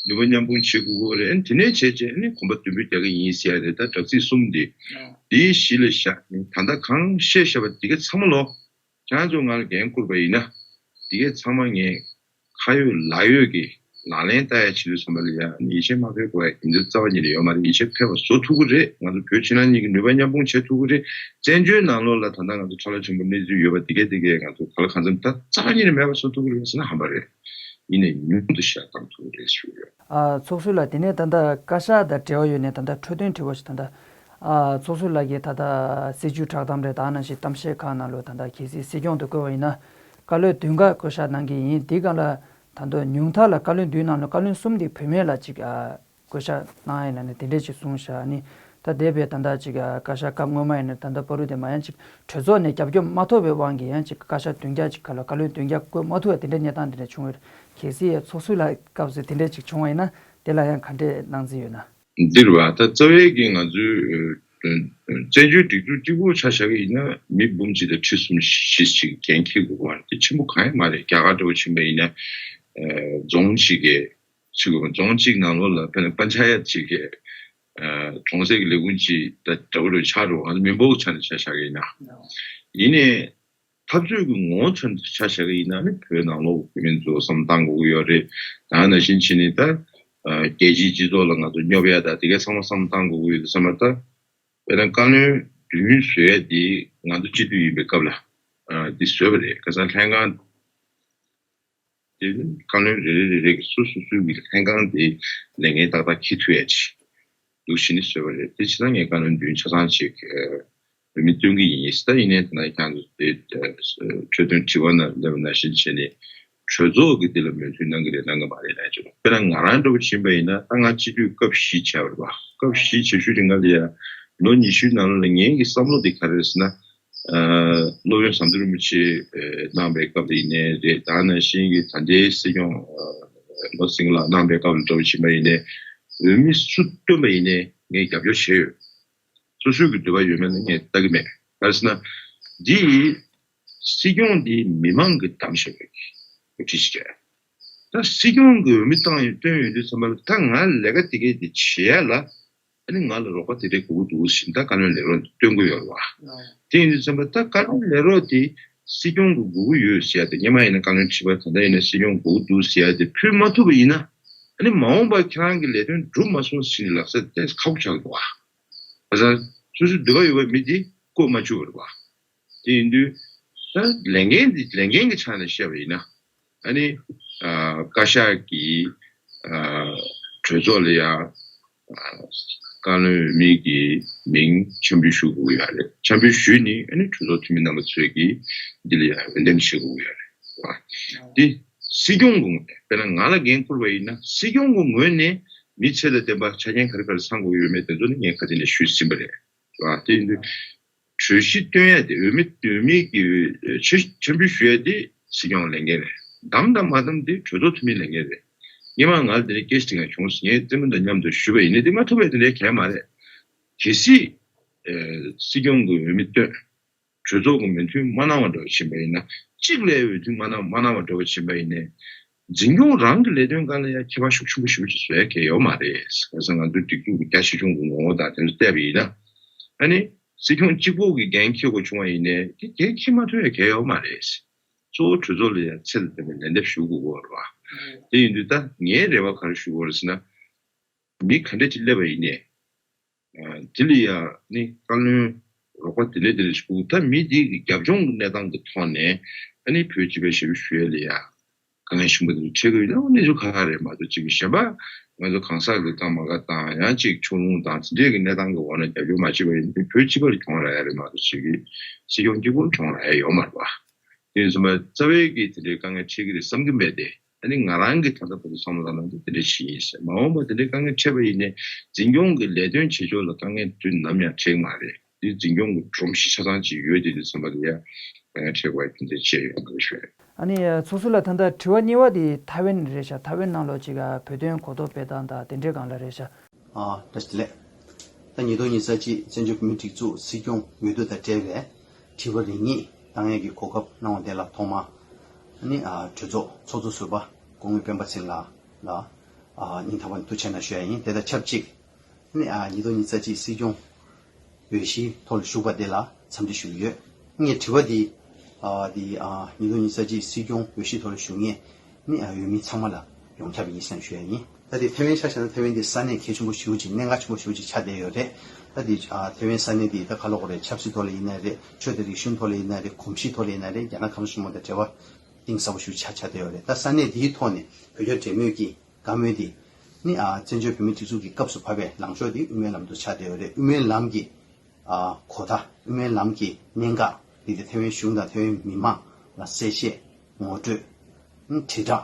ནུས་པ་མཉམ་སྤུངས་བྱེད་དགོས་ཀྱི་རེད། ཨ་ནི་དེ་ནས་བྱས་བྱས་ཨ་ནི་གོམ་པ་མདུན་སྤོས་རྒྱག་གི་ཡིན་ཟེར་ཡ་རེད། ད་དྲག་ཚིགས་གསུམ་འདི་འདིའི་གཞི་ལ་བཞག་ནས་ད་ལྟ་གང་བཤད་བཞག་པ་འདི་ག་ཚང་མ་ལོ། ཁྱེད་རང་ཚོ་ང་ལ་འགན་བསྐུར་བ་ཡིན་ན། འདི་གས་ཚང་མ་ངས་ཁ་ཡོད་ལག་ཡོད་ཀྱི་ལག་ལེན་བསྟར་ཡ་བྱེད་དུས་ཙམ་པ་ལ་ཡ་ཡིད་ཆེས་མ་འཕེར་དགོས་ཡ་དེ་འདྲ་རྩ་བ་ཉིད་ནས་ཡོད་མ་རེད། ཡིད་ཆེས་འཕེར་བ་བཟོ་ཐུབ་ཀྱི་རེད། ང་ཚོ་བོད་ཕྱི་ནང་གཉིས་ཀྱི་ནུས་པ་མཉམ་སྤུངས་བྱེད་ཐུབ་ཀྱི་རེད། བཙན་བྱོལ་ནང་ལོགས་ལ་ད་ལྟ་ང་ཚོ་ཁྲག་ལྷ་ཆེན་པོ་གནས་ཚུལ་ཡོད་པ་འདི་གས་འདི་གས་ང་ཚོ་ག་ལ་གང་འཚམ་ད་རྩ་བ་ཉིད་ནས་མེད་པ་བཟོ་ཐུབ་ཀྱི་རེད་ཟེར་ན་ཧམ་པ་རེད། ཡིན་ནའི་ཉུང་དུ་བཞག་བཏང་ཐུབ་ཀྱི་རེད་ཞུ་ཡོད། ཨ་ཚོགས་གཙོ་ལགས། དེ་ནས་ད་ལྟ་བཀའ་ཤག་དང་འབྲེལ་བ་ཡོད་ནས་ད་ལྟ་འཕྲོས་དོན་དྲི་བ་ཞིག་ད་ལྟ་ཨ་ཚོགས་གཙོ་ལགས་ཀྱིས་ད་ལྟ་སྲིད་བྱུས་བསྒྲགས་གཏམ་རེད། ད་ནང་བཞིན་གཏམ་བཤད་ཁག་ནང་ལོགས་ད་ལྟ་གལ་སྲིད་སྲིད་སྐྱོང་དུ་བསྐོས་པ་ཡིན་ན་བཀའ་བློན་བདུན་ག་བསྐོ་བཞག་གནང་གི་ཡིན། དེའི་སྒང་ལ་ད་ལྟ་ཉུང་མཐའ་ལ་བཀའ་བློན་བདུན་ནང་ལ་བཀའ་བློན་གསུམ་དེ་བུད་མེད་ལ་ཅིག་ཨ་བསྐོ་བཞག་གནང་ཡ་ཡིན་ན་ནི་དེ་འདྲས་ཅིག་གསུངས་བཞག་ནི། ད་འདས་པའི་ད་ལྟ་ཅིག་ཨ་བཀའ་ཤག་སྐབས་སྔོན་མ་ཡིན་ན་ད་ལྟ་བར་དུ་དེ་མ་ཡང་ཅིག་གྲོས་ཚོགས་ནས་རྒྱབ་སྐྱོར་མ་ཐོབ་པའི་དབང་གིས་ཡང་ཅིག་བཀའ་ཤག་བདུན་བརྒྱ་ཅིག་ག་ལ་བཀའ་བློན་བདུན་བརྒྱ་བསྐོ་མ་ཐུབ་པ་དེ་འདྲའི་གནས་སྟངས་དེ་འདྲ་བྱུང་བའི། གལ་སྲིད་ཚོགས་གཙོ་ལགས་སྐབས་སུ་དེ་འདྲ་ཅིག་བྱུང་བ་ཡིན་ན་དེ་ལ་ཡང་ག་འདྲས་གནང་རྩིས་ཡོད་ན། འདིར་བ་ད་རྩ་བའི་གི་ང་ཚོའི་ཨ་བཙན་བྱོལ་སྒྲིག་འཛུགས་གཅིག་པོ་ཆ་བཞག་གི་ཡིན་ན་མི་འབུམ་གཅིག་དང་ཁྲི་གསུམ་བཞི་ཅིག་འགན་འཁྱེར་དགོས་པ་དེ་ཆེན་པོ་གང་ཡང་མ་རེད། རྒྱ་གར་འདྲ་བོ་ཕྱིན་པ་ཡིན་ན་ཨ་རྫོང་གཅིག་གི་ཚུད་དགོས་པ། རྫོང་གཅིག་ནང་ལོགས་ལ་དཔེར་ན་པན་ཆ་ཡ་གཅིག་གི་ཨ་གྲོང་གསེབ་ཀྱི་ལས་ཁུངས་གཅིག་ད་འདྲ་བོ་རེ་ཆགས་འགྲོ་བ། ང་ཚོ་མི་འབོར་ཆ་ནས་ཆ་བཞག་གི་ཡིན་ན། ཡིན་ནའི། འཐབ་རྩོད་ཀྱི་ངོ་བོ་མཚོན་དུ་ཆ་བཞག་གི་ཡིན་ན་ནི་བོད་ནང་ལོགས་བོད་མི་ཚོ་བསམ་བཏང་དགོས་ཀྱི་ཡོད་རེད། ད་ནང་བཞིན་བྱས་ནས་ད་ཨ་རྒྱལ་སྤྱིའི་སྤྱི་ཚོགས་ལ་ང་ཚོ་སྙོབ་ཡ་ད་དེ་གའི་ཚང་མ་བསམ་བཏང་དགོས་ཀྱི་ཡོད་དུས་ཙམ་པ། ད་དཔེར་ན་བཀའ་བློན་བདུན་བཟོ་ཡ་དེ་ང་ཚོ་སྤྱི་འཐུས་ཡིན་པའི་སྐབས་ལ་ཨ་འདི་བཟོས་པ་རེད། ཁ་སང་ལྷན་ཁང་དེ་བཀའ་བློན་རེ་རེ་རེ་རེ་གི་སོ་སོ་སོའི་གི་ལྷན་ཁང་དེ་ལས་འགན་ཏག་ཏག་འཁྱེར་ཐུབ་ཡ་ཅིག་འདུག་བྱས་ནས་བཟོས་པ་རེད། དེ་བྱས་ཙང་ངས་བཀའ་བློན་བདུན་ཆ་ཚང་ཅིག་བོད་མི་སྟོན་གྱི་ཡིན། ད་ཡིན་ནའི་ད་ནང་ཁྱེད་ཚོ་དེ་འཕྲོས་དོན་དྲི་བ་ནང་ལབ་ནང་བཞིན་བྱས་ནས་གྲོས་ཚོགས་ཀྱི་དེ་ལ་མོས་མཐུན་གནང་གི་རེད་གནང་གི་མ་རེད་ལབ་ཀྱི་འདུག་དཔེར་ན་ང་རང་འདྲ་བོ་ཕྱིན་པ་ཡིན་ན་ད་ང་སྤྱི་འཐུས་སྐབས་བཞི་བྱས་པ་རེད་བ། སྐབས་བཞི་བྱེད་ཤུལ་རིང་ག་ལ་ཡ་ ལོ་ཉི་ཤུའི་ནང་ལ་ངའི་གི་བསམ་བློ་དེ་ག་རེ་རེད་ཟེར་ན། ཨ། སློབ་དཔོན་ཟམ་གདོང་རིན་པོ་ཆེ་ཨ་གནང་བའི་སྐབས་ལ་ཡིན་ནའི་རེད། ད་ནང་བཞིན་གྱི་ད་ལྟའི་སྲིད་སྐྱོང་ཨ་ནོར་སིང་ལགས་གནང་བའི་སྐབས་ལ་འགྲོ་བ་ཕྱིན་པ་ཡིན་ནའི། འོས་མི་སུ་བཏོན་པ་ཡིན་ནའི་ངས་རྒྱབ་སྐྱོར་བྱས་ཡོད། སོ་སོའི་གི་འདོད་པ་ཡོད་མེད་ལ་ངས་ལྟ་གི་མེད། ག་རེ་ཟེར་ན། འདི་སྲིད་སྐྱོང་འདི་མི་མང་གིས་བདམས་བཞག་པའི་གི་འགོ་ཁྲིད་ཅིག་རེད། ད་སྲིད་སྐྱོང་གི་འོས་མི་བཏང་ཡོད་བཏོན་ཡོད་དུས་ཙམ་པ་ལ། ད་ང་ལས་ཀ་དེ་གས་དེ་བྱེད་ཡ་ལ། ཨ་ནི་ང་ལ་རོགས་པ་དེ་འདྲས་དགོས་ཀྱི་འདུག་ཟེར། ད་བཀའ་བློན་ལས་རོགས་བཏོན་གྱི་ཡོད་རེད་བ། དེ་ཡིན་དུས་ཙམ་པ་ད་བཀའ་བློན་ལས་རོགས་དེ་སྲིད་སྐྱོང་གི་དགོས་ཀྱི་ཡོད་ཟེར་ཡ་དེ། སྔོན་མ་ཡིན་ན་བཀའ་བློན་ཁྲི་པ། ད་ལྟ་ཡིན་ན་སྲིད་སྐྱོང་དགོས་ཀྱི་འདུག་ཟེར་ཡ་དེ་ཕུལ་མ་ཐུབ་པ་ཡིན་ན། ཨ་ནི་མ་འོངས་པར་ཁྱེད་རང་གི་ལས་དོན་འགྲུབ་མ་སོང་ཟེར་ནས་ལབ་ས་དེ་ཁག་པོ་ཆགས་འདུག་བ། ཁ་སང་སོ་སོའི་འདོད་པ་ཡོད་པའི་མི་དེ་བསྐོ་མ་བཅུག་པ་རེད་བ། དེ་ཡིན་དུས་ད་ལས་འགན་འདི་ལས་འགན་གྱི་ཆ་ནས་བཤད་པ་ཡིན་ན། ཨ་ནི་ཨ་བཀའ་ཤག་གིས་ཨ་གྲོས་ཚོགས་ལ་ཡ་ཨ་བཀའ་བློན་འོས་མི་གི་མིང་འཆམ་འབུལ་ཞུ་དགོས་ཀྱི་ཡོད་རེད། འཆམ་འབུལ་ཞུས་ནས་ཨ་ནི་གྲོས་ཚོགས་འཐུས་མི་རྣམ་པ་ཚོས་ཀྱིས་འདི་ལ་ཡ་འོས་འདེམས་བྱེད་དགོས་ཀྱི་ཡོད་རེད་བ། འདི་སྲིད་སྐྱོང་གི་ངོས་ནས། དཔེར་ན་ང་ལ་འགན་འཁུར་བ་ཡིན་ན། སྲིད་སྐྱོང་གི་ངོས་ནས་མི་ཚད་དང་ལྡན་པ་ཆ་རྐྱེན་ག་རེ་ག་རེ་ཚང་དགོས་ཀྱི་ཡོད་མེད་དེ་ཚོ་ནི་ངས་ཁ་སང་ནས་ཞུས་ཟིན་པ་རེད། རེད་བ། དེ་ཡིན་དུས་གྲོས་གཞི་བཏོན་ཡ་དེ། འོས་མི་འོས་མི་གི་ཆ་འཆམ་འབུལ་ཞུ་ཡ་དེ་སྲིད་སྐྱོང་ལས་འགན་རེད། བདམས་དང་མ་བདམས་དེ་གྲོས་ཚོགས་འཐུས་མིའི་ལས་འགན་རེད། སྔོན་མ་ང་ལ་དེ་འདྲའི་སྐད་ཆ་དེ་འདྲ་བྱུང་སོང་། ངས་རྩེད་མོ་དང་མཉམ་དུ་ཞུས་པ་ཡིན་ན། དེ་མ་ཐུབ་པ་དེ་འདྲའི་གང་ཡང་མ་རེད། གལ་སྲིད་ཨེ་སྲིད་སྐྱོང་གི་འོས་མི་བཏོན། གྲོས་ཚོགས་ཀྱི་མོས་མཐུན་མ་གནང་བ་འདྲ་བ་ཕྱིན་པ་ཡིན་ན། གཅིག་ལ་མོས་མཐུན་མ་གནང་མ་གནང་བ་འདྲ་བ་ཕྱིན་པ་ཡིན་ནའི། འཛིན་སྐྱོང་རང་གི་ལས་དོན་སྒང་ལ་ཡང་ཁྱད་པར་ཤུགས་ཆེན་པོ་ཞེ་པོ་ཅིག་བཟོ་ཡ་གང་ཡང་ཡོད་མ་རེད། ག་རེ་ཟེར་ན་ང་ཚོའི་སྒྲིག་འཛུགས་ཀྱི་རྒྱ་ཆེ་ཆུང་གི་ངོ་བོ་དང་དེ་ཚོ་བལྟས་པ་ཡིན་ན། ཨ་ནི་སྲིད་སྐྱོང་གཅིག་པོ་གིས་འགན་འཁྱེར་དགོས་བྱུང་བ་ཡིན་ནའི་དེ་འགན་འཁྱེར་མ་ཐུབ་ཡ་གང་ཡང་ཡོད་མ་རེད། གཙོ་བོ་གྲོས་ཚོགས་ལ་ཡང་ཚད་ལ་ལྡན་པའི་ལན་འདེབས་ཞུ་དགོས་ཀྱི་ཡོད་རེད་བ། དེ་ཡིན་དུས་ད་ངའི་རེ་བ་ག་རེ་ཞུ་དགོས་རེད་ཟེར་ན། མི་ག་འདྲ་ཅིག་སླེབས་པ་ཡིན་ནའི། ཨ། དེ་ལ་ཡ་ནི་བཀའ་བློན་རོགས་པ་དེ་འདྲ་དེ་འདྲ་ཞིག་དགོས། ད་མི་དེ་གི་རྒྱབ་ལྗོངས་ཀྱི་གནས་སྟངས་ཀྱི་ཐོག་ནས་ཨ་ནི་བོད་སྤྱི་པའི་ཞབས་ཞུ་ཞུ་ཡ་ལ་ཡ་དཀའ་ངལ་ཆེན་པོ་དེ་འཕྲད་ཀྱི་ཡོད་ན། གནས་ཚུལ་ཁག་ཁག་རེད་མ་གཏོགས། ཅིག་གི་གཞན་པ་ང་ཚོ་གང་ཟག་གི་རྐང་མ་ཁ་དང་། ཡང་ཅིག་ཕྱོགས་ལྷུང་དང་དེ་འདྲའི་གི་གནས་སྟངས་ཀྱི་འོག་ནས་རྒྱབ་སྐྱོར་མ་བྱས་པ་ཡིན་ན། བོད་སྤྱི་པ་ལ་གྱོང་རག་ཡ་རེད་མ་གཏོགས། ཅིག་གི་སྲིད་སྐྱོང་གཅིག་པོ་ལ་གྱོང་རག་ཡ་ཡོད་མ་རེད་པ། དེ་ཡིན་ཙང་རྩ་བའི་གི་དེ་འདྲའི་དཀའ་ངལ་འཕྲད་ཀྱི་རེད་བསམ་གྱི་མེད་དེ། ཨ་ནི་ང་རང་གིས་ད་ལྟ་བར་དུ་བསམ་བློ་བཏང་ན་དེ་འདྲ་ཞིག་ཡིན་ཟེར། མ་འོངས་པ་དེ་འདྲའི་དཀའ་ངལ་འཕྲད་པ་ཡིན་ནའི་འཛིན་སྐྱོང་གི་ལས་དོན་བྱེད་ཕྱོགས་ལ་དཀའ་ངལ་དུས་ནམ་ཡང་འཕྲད་ཀྱི་མ་རེད། འདི་འཛིན་སྐྱོང་གི་སྒྲོམ་གཞི་ཆ་ཚང་ཅིག་ཡོད་དེ། དུས་ཙམ་པ་ལ་ཡ་དཀའ་ངལ་འཕྲད་དགོས་པའི་རྒྱུ་མཚན་ཅི་ཡང་ཡོད་མ་རེད་ཞུ་ཡ། ཨ་ནི་ཚོགས་ཟུར་ལགས། ད་ལྟ་དྲི་བ་གཉིས་པ་དེ་ཐའེ་ཝན་རེད་ཤག་ཐའེ་ཝན་ནང་ལོགས་ཅིག་ག་བོད་དོན་གོ་རྟོགས་སྤེལ་སྟངས་དང་དེ་འདྲའི་སྒང་ལ་རེད་ཤག་ཨ། བཀྲ་ཤིས་བདེ་ལེགས། ད་ཉིས་སྟོང་ཉི་ཤུ་རྩ་གཅིག་བཙན་བྱོལ་བོད་མིའི་སྒྲིག་འཛུགས་སྲིད་སྐྱོང་འོས་བསྡུ་དང་འབྲེལ་བའི་དྲི་བ་རེ་གཉིས་བཏང་ཡས་ཀྱི་གོ་སྐབས་གནང་བ་དེ་ལ་ཐོག་མར་ནི། ཨ། གྲོས་ཚོགས་ཚོགས་གཙོ་ཟུར་པ་སྐུ་ངོ་སྤེན་པ་ཚེ་རིང་ལགས་ལ། ཨ། སྙིང་ཐག་པ་ནས་ཐུགས་རྗེ་ཆེ་གནང་ཞུ་ཡ་ཡིན། དེ་དང་ཆབས་ཅིག་ནི། ཨ། ཉིས་སྟོང་ཉི་ཤུ་རྩ་གཅིག་སྲིད་སྐྱོང་འོས་གཞིའི་ཐོག་ལ་ཞུགས་པ་དེ་ལ་འཚམས་འདྲི་ཞུ་གི་ཡོད། ངས་དྲི་བ་འདི། ཨ། འདི། ཨ། ཉིས་སྟོང་ཉི་ཤུ་རྩ་གཅིག་སྲིད་སྐྱོང་འོས་གཞིའི་ཐོག་ལ་ཞུགས་མཁན་ནི། ཨ། འོས་མི་ཚང་མ་ལ་ཡོངས་ཁྱབ་ཡིན་ཟེར་ཞུ་ཡ་ཡིན། ད་དེ་ཐའེ་ཝན་ཆ་བཞག་ན་ཐའེ་ཝན་དེ་ས་གནས་གལ་ཆེན་པོ་ཞེ་པོ་ཅིག་གནད་འགག་ཆེན་པོ་ཞེ་པོ་ཅིག་ཆགས་བསྡད་ཡོད་རེད། ད་དེ། ཨ། ཐའེ་ཝན་ས་གནས་དེ་ད་ག་ལབ་དགོས་རེད། ཆབ་སྲིད་ཐོག་ལ་ཡིན་ན་རེད། ཆོས་དང་རིག་གཞུང་ཐོག་ལ་ཡིན་ན་རེད། གོམས་གཤིས་ཐོག་ལ་ཡིན་ན་རེད། རྒྱ་ནག་ཁ་མཆུ་ཆེན་པོ་དང་འབྲེལ་བ་གཏིང་ཟབ་པོ་ཞེ་པོ་ཆགས་ཆགས་བསྡད་ཡོད་རེད། ད་ས་གནས་དེའི་ཐོག་ནས་བོད་རྒྱ་འབྲེལ་མོལ་གྱི་བཀའ་མོལ་དེ་ནི། ཨ། བཙན་བྱོལ་བོད་མིའི་སྒྲིག་འཛུགས་ཀྱི་སྐབས་སུ་བབས་པའི་ལངས་ཕྱོགས་དེ་དབུ་མའི་ལམ་དུ་ཆགས་བསྡད་ཡོད་རེད། དབུ་མའི་ལམ་གྱི། ཨ། གོ་བརྡ། དབུ་མའི་ལམ་གྱི་གནད་འགག་དེ། དེ་ཐའེ་ཝན་གཞུང་དང་ཐའེ་ཝན་མི་མང་ལ་གསལ་བཤད། ངོ་སྤྲོད། དྲིལ་བསྒྲགས།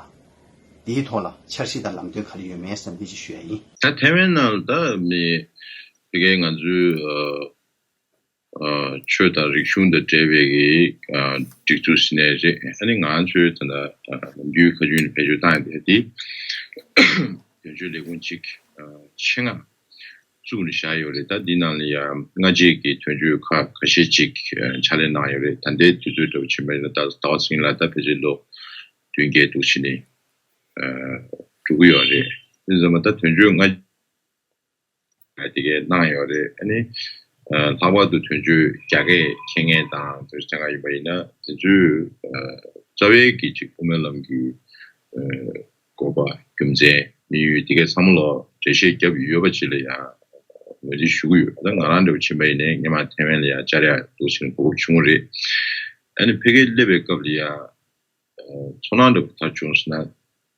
དེའི་ཐོག་ལ་འཆར་གཞི་དང་ལམ་སྟོན་ག་རེ་ཡོད་མེད་ཟེར་ན་འདི་ཅིག་ཞུ་ཡ་ཡིན། ད་ཐའེ་ཝན་ནང་ལ་ད་མི་དེ་གའི་ང་ཚོའི། ཨ། ཨ། ཆོས་དང་རིག་གཞུང་དང་འབྲེལ་བའི་གི། ཨ། སྒྲིག་འཛུགས་ཟེར་ནའི་རེད། ཨ་ནི་ང་ཚོའི་ད་ལྟ། ཨ། ནམ་རྒྱུན་ཁ་རྒྱུན་ནས་བེད་སྤྱོད་བཏང་ཡ་དེ། དེ་དོན་གཅོད་ལས་ཁུངས་གཅིག་ཨ། ཆེད་མངགས་བཙུགས་ནས་བཞག་ཡོད་རེད། ད་འདི་ནང་ལ་ཡང་སྔ་རྗེས་ཀྱི་དོན་གཅོད་ཁག་ཁ་ཤས་ཅིག་ཨ། ཕྱག་ལས་གནང་ཡོད་རེད། ད་ལྟའི་དུས་ཚོད་འདྲ་པོ་ཕྱིན་པ་ཡིན་ན། ད་ཟླ་བ་ཚེ་རིང་ལགས་ད་ཕལ་ཆེར་ལོ་བདུན་བརྒྱད་འདུག་ཕྱིན་ནས། ཨ། འགྲོ་གི་ཡོད་རེད། དེ་ཙམ་མ། ད་དོན་གཅོད་ལྔ། ཨ། དེ་གས་གནང་ཡོད་རེད། ཨ་ནི། ཨ། ལྷག་པར་དུ་དོན་གཅོད་རྒྱ་སྐད་མཁྱེན་མཁན་དང་དེ་ཚོ་གང་ག་ཡིན་པ་ཡིན་ན། དེ་ཚོས། ཨ། རྩ་བའི་གི་ཅིག་དབུ་མའི་ལམ་གྱི། ཨ། དགོས་པ། རྒྱུ་མཚན། དམིགས་ཡུལ་དེ་གས་ཚང་མ་ལོ་འགྲེལ་བཤད་བརྒྱབ་ཡོད་པ་ཅིག་ལ་ཡང་ངོས་འཛིན་ཞུ་གི་ཡོད། ད་ང་རང་འདྲ་པོ་ཕྱིན་པ་ཡིན་ནའི་སྔོན་མ་ཐའེ་ཝན་ལ་ཡང་བཅར་ཡ་འདུག་ཟེར་ནས་གོ་སྐབས་བྱུང་རེད། ཨ་ནི་ཕ་གིར་སླེབས་པའི་སྐབས་ལ་ཡང་ཚོར་སྣང་འདྲ་པོ་ག་རེ་བྱུང་ཟེར་ན།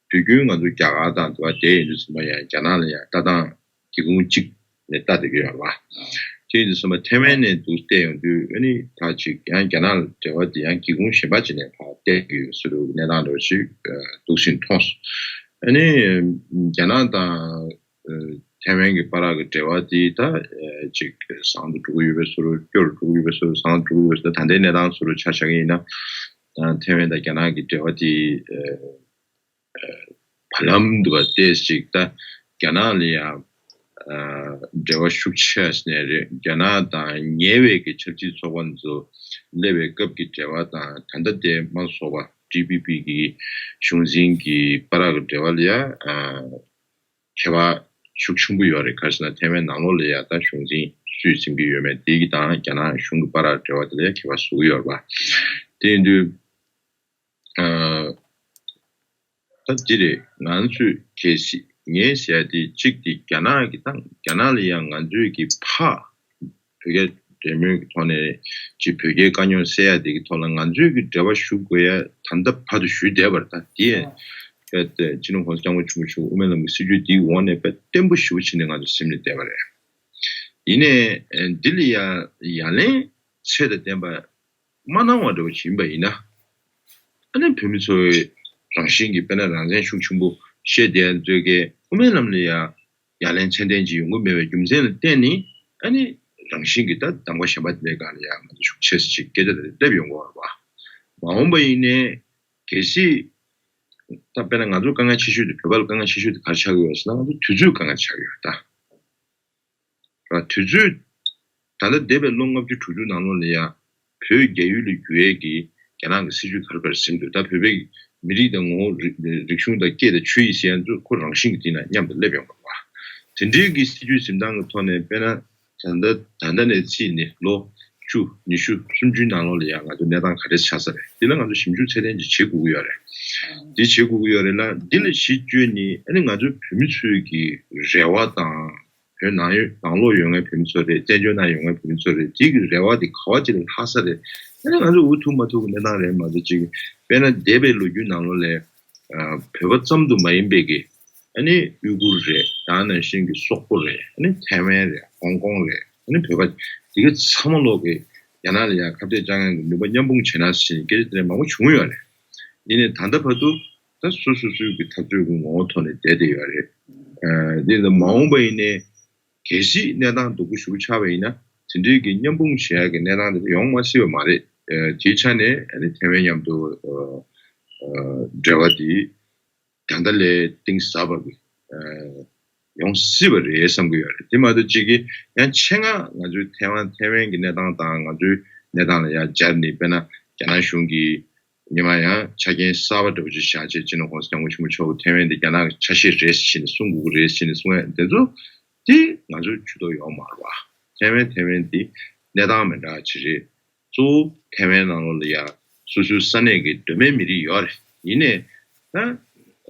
དུས་རྒྱུན་ང་ཚོ་རྒྱ་གར་དང་དེ་བ་བསྡད་ཡོང་དུས་ཙམ་པ་ཡང་རྒྱ་ནག་ལ་ཡང་ལྟ་སྟངས་སྒེའུ་ཁུང་གཅིག་ནས་ལྟ་བསྡད་ཀྱི་ཡོད་རེད་བ། དེ་ཡིན་དུས་ཙམ་པ་ཐའེ་ཝན་ནས་འདུག་བལྟས་ཡོང་དུས། ཨ་ནི་ད་ཅིག་ཡང་རྒྱ་ནག་ལ་འབྲེལ་བ་དེ་ཡང་སྒེའུ་ཁུང་གཞན་པ་ཅིག་ནས་ཕར་བལྟས་ཀྱི་ཡོད་ཟེར་བའི་གནས་སྟངས་འདྲ་པོ་ཞིག་ཨ། འདུག་སེ་མཐོང་སོང་། ཨ་ནི་རྒྱ་ནག་དང་ཨ། ཐའེ་ཝན་གྱི་བར་གྱི་འབྲེལ་བ་དེ་ད་ཅིག་བཟང་དུ་འགྲོ་གི་ཡོད་པའི་བཟོ་འདྲ། སྐྱོ་རུ་འགྲོ་གི་ཡོད་པའི་བཟོ་འདྲ། བཟང་དུ་འགྲོ་གི་ཡོད་པའི་བཟོ་འདྲ། ད་ལྟའི་གནས་སྟངས་བཟོ་འདྲ་ཆ་བཞག་གི་ཡིན་ན། ཐའེ་ཝན་དང་རྒྱ་ནག་གི་འབྲེལ་བ་དེ་བར་ལམ་དུ་བ་ཏོག་ཙམ་ཅིག་ད་རྒྱ་ནག་ལ་ཡང་འབྲེལ་བ་ཤུགས་ཆེ་ནས་རེད། རྒྱ་ནག་དང་ཉེ་བའི་གི་ཆབ་སྲིད་ཚོགས་པ་ཚོ་སླེབས་པའི་སྐབས་ཀྱི་འབྲེལ་བ་དང་། ད་ལྟ་དེ་མ་ཚོགས་པ་ཊི་པི་པི་གི་གཞུང་འཛིན་གྱི་བར་གྱི་འབྲེལ་བ་ལ་ཡང་ཁྱད་པར་ཤུགས་ཆེན་པོ་ཡོད་རེད། ག་རེ་ཟེར་ན་ཐའེ་ཝན་ནང་ལོགས་ལ་ཡང་ད་གཞུང་འཛིན་སུས་འཛིན་གྱི་ཡོད་མེད་དེ་གི་དང་རྒྱ་ནག་གཞུང་གི་བར་གྱི་འབྲེལ་བ་དེ་ལ་ཡང་ཁྱད་པར་བཟོ་གི་ཡོད་རེད་པ། དེ་ཡིན་དུས། ད་འདི་རེད། ང་ཚོས་གལ་སྲིད་ངས་ཟེར་ཡ་དེ་གཅིག་དེ་རྒྱ་ནག་གི་ད་རྒྱ་ནག་ལ་ཡང་ང་ཚོས་ཀྱི་ཕ་བོད་རྒྱ་འབྲེལ་མོལ་གྱི་ཐོག་ནས་ཅིག་བོད་རྒྱའི་དཀའ་རྙོག་སེལ་ཡ་དེ་གི་ཐོག་ལ་ང་ཚོས་ཀྱི་འབྲེལ་བ་ཞུ་དགོས་ཡ་ད་ལྟ་བར་དུ་ཞུས་བསྡད་པ་རེད། ད་འདི་ཡང་དཔེ་སྤྱི་ནོར་༸གོང་ས་༸སྐྱབས་མགོན་ཆེན་པོ་མཆོག་དབུ་མའི་ལམ་གྱི་སྲིད་བྱུས་འདིའི་འོག་ནས་དཔེ་བརྟན་པོ་ཞེ་པོ་བྱས་ནས་ང་ཚོ་ཟིན་ནས་བསྡད་པ་རེད། ཡིན་ནའི་འདི་ལ་ཡང་ཡ་ལན་ཚད་དང་ལྡན་པ་མ་གནང་བ་འདྲ་བོ་ཞིག་ཡིན་པ་ཡིན་ན། ཨ་ནི་བོད་མི་ཚོ་རང་བཞིན་གྱིས་དཔེར་ན་རང་བཙན་ཤུགས་ཆེན་པོ་བཤད་བསྡད་ཚོད་ཀྱིས་དབུ་མའི་ལམ་ལ་ཡ་ཡ་ལན་ཚད་ལྡན་ཅིག་ཡོང་གི་མེད་པའི་རྒྱུ་མཚན་ལ་བརྟེན་ནས། ཨ་ནི་རང་བཞིན་གྱིས་ད་གདམ་ག་གཞན་པ་དེ་འདྲའི་སྒང་ལ་ཡ་ང་ཚོ་ཤུགས་ཆེ་ཙམ་ཅིག་སྐད་ཆ་དེ་སླེབས་ཡོང་གི་ཡོད་རེད་པ། མ་འོངས་པ་ཡིན་ནའི་གལ་སྲིད་ད་དཔེར་ན་ང་ཚོ་དཀའ་ངལ་ཆེ་ཤོས་དེ། བོད་པ་ལ་དཀའ་ངལ་ཆེ་ཤོས་དེ་ག་རེ་ཆགས་ཀྱི་ཡོད་ཟེར་ན། ང་ཚོ་དུས་ཚོད་དཀའ་ངལ་ཆགས་ཀྱི་ཡོད་རེད་ད། དུས་ཚོད། ད་ལྟ་འདས་པའི་ལོ་ལྔ་བཅུ་དྲུག་ཅུ་ནང་ལོགས་ལ་ཡང་བོད་རྒྱ་ཡུལ་ལ་བསྒྱུར་ཡས་ཀྱི་རྒྱ་ནག་གི་སྲིད་བྱུས་ག་རེ་ག་རེ་ཟིན་འདུག་ད་བོད་པའི་མི་རིགས་དང་ངོ་བོ། རིག་རིག་གཞུང་དང་སྐད་དང་ཆོས་ཡིག་ཟེར་ཡ་ཚོ་ཁོ་རང་བཞིན་གྱིས་དེ་ན་མཉམ་དུ་སླེབས་ཡོང་བ་རེད་པ། དེ་འདྲའི་གི་སྲིད་བྱུས་འཛིན་སྟངས་ཀྱི་ཐོག་ནས་དཔེར་ན་ད་ལྟ་ད་ལྟ་ནས་ཕྱིན་ནས་ལོ་བཅུ་ཉི་ཤུ་སུམ་ཅུའི་ནང་ལོགས་ལ་ཡང་ང་ཚོ་གནས་སྟངས་ག་རེ་ཆགས་ས་རེད། འདི་ལ་ང་ཚོ་ཞིབ་འཇུག་ཚད་ལྡན་ཅིག་བྱེད་དགོས་ཀྱི་ཡོད་རེད། འདི་བྱེད་དགོས་ཀྱི་ཡོད་རེད་ལ། འདི་ལ་གཞི་བཅོལ་ནས་ཨ་ནི་ང་ཚོའི་བོད་མི་ཚོའི་གི་རེ་བ་དང་། བོད་ནང་ཡོད། ནང་ལོགས་ཡོད་མཁན་བོད་མི་ཚོ་རེད། བཙན་བྱོལ་ནང་ཡོད་མཁན་བོད་མི་ཚོ་རེད། དེ་གི་རེ་བ་དེ་ག་བ་ཅིག་ལ་ལྷག་ས་རེད། ཨ་ནི་ང་ཚོ་འུ་ཐུག་མ་ཐུག་གི་གནས་སྟངས་རེད་མ་གཏོགས་ཅིག་དཔེར་ན་འདས་པའི་ལོ་རྒྱུས་ནང་ལོགས་ལ་ཨ་བོད་པ་ཙམ་དུ་མ་ཡིན་པའི་གི་ཨ་ནི་ཡུ་གུར་རེད། ད་ནང་བཞིན་གི་སོག་པོ་རེད། ཨ་ནི་ཐའེ་ཝན་རེད། ཧོང་ཀོང་རེད། ཨ་ནི་བོད་པ་དེ་ག་ཚང་མ་ལོག་གི་རྒྱ་ནག་ལ་ཡང་ཁ་གཏད་གཅོག་མཁན་གི་ནུས་པ་མཉམ་སྤུངས་བྱས་ན་ཟེར་སྐད་ཆ་དེ་འདྲ་མང་པོ་བྱུང་ཡོད་རེད། ཡིན་ནའི་ད་ལྟ་བར་དུ་ད་སོ་སོ་སོའི་གི་འཐབ་རྩོད་ཀྱི་ངོ་བོ་ཐོག་ནས་བསྡད་བསྡད་ཡོད་རེད། ཨ་འདི་ལ་མ་འོངས་པ་ཡིན་ནའི་གལ་སྲིད་གནས་སྟངས་སྡུག་པོ་ཞེ་པོ་ཆགས་པ་ཡིན་ན། དེ་འདྲའི་གི་མཉམ་སྤུངས་བྱེད་ཡག་གི་གནས་སྟངས་དེ་ཡོང་མ་སྲིད་པ་མ་རེད། ཨ་དེའི་ཆ་ནས་ཨ་ནི་ཐའེ་ཝན་མཉམ་དུ་ཨ་ཨ་འབྲེལ་བ་དེ་ད་ལྟ་ལས་གཏིང་ཟབ་པ་གི་ཨ་ཡོང་སྲིད་པ་རེད་བསམ་གྱི་ཡོད་རེད། དེ་མ་གཏོགས་གཅིག་གི་ཡང་ཆེད་མངགས་ང་ཚོའི་ཐའེ་ཝན་ཐའེ་ཝན་གྱི་གནས་སྟངས་དང་། ང་ཚོའི་གནས་སྟངས་ལ་ཡང་སྦྱར་ནས་དཔེར་ན་རྒྱ་ནག་གཞུང་གིས་ཉི་མ་ཡང་ཆ་རྐྱེན་གསར་པ་འདྲ་པོ་ཅིག་བཞག་བྱས། སྤྱི་ནོར་༸གོང་ས་༸སྐྱབས་མགོན་ཆེན་པོ་མཆོག་གིས་ཐའེ་ཝན་དེ་རྒྱ་ནག་གི་ཆ་ཤས་རེད་ཟེར་ནས་གསུང་དགོས་ཀྱི་རེད་ཟེར་ནས་གསུང་ཡ་དེ་ཚོ་དེ་ང་ཚོའི་ཇུས་གཏོགས་ཡོད་མ་རེད་པ། ཐའེ་ཝན་ཐའེ་ཝན་དེ་གནས་སྟངས་མི་འདྲ་ཅིག་རེད། གཙོ་བོ་ཐའེ་ཝན་ནང་ལོགས་ལ་ཡ་སོ་སོའི་ས་གནས་ཀྱི་གདོད་མའི་མི་རིགས་ཡོད་རེད། ཡིན་ནའི་ད་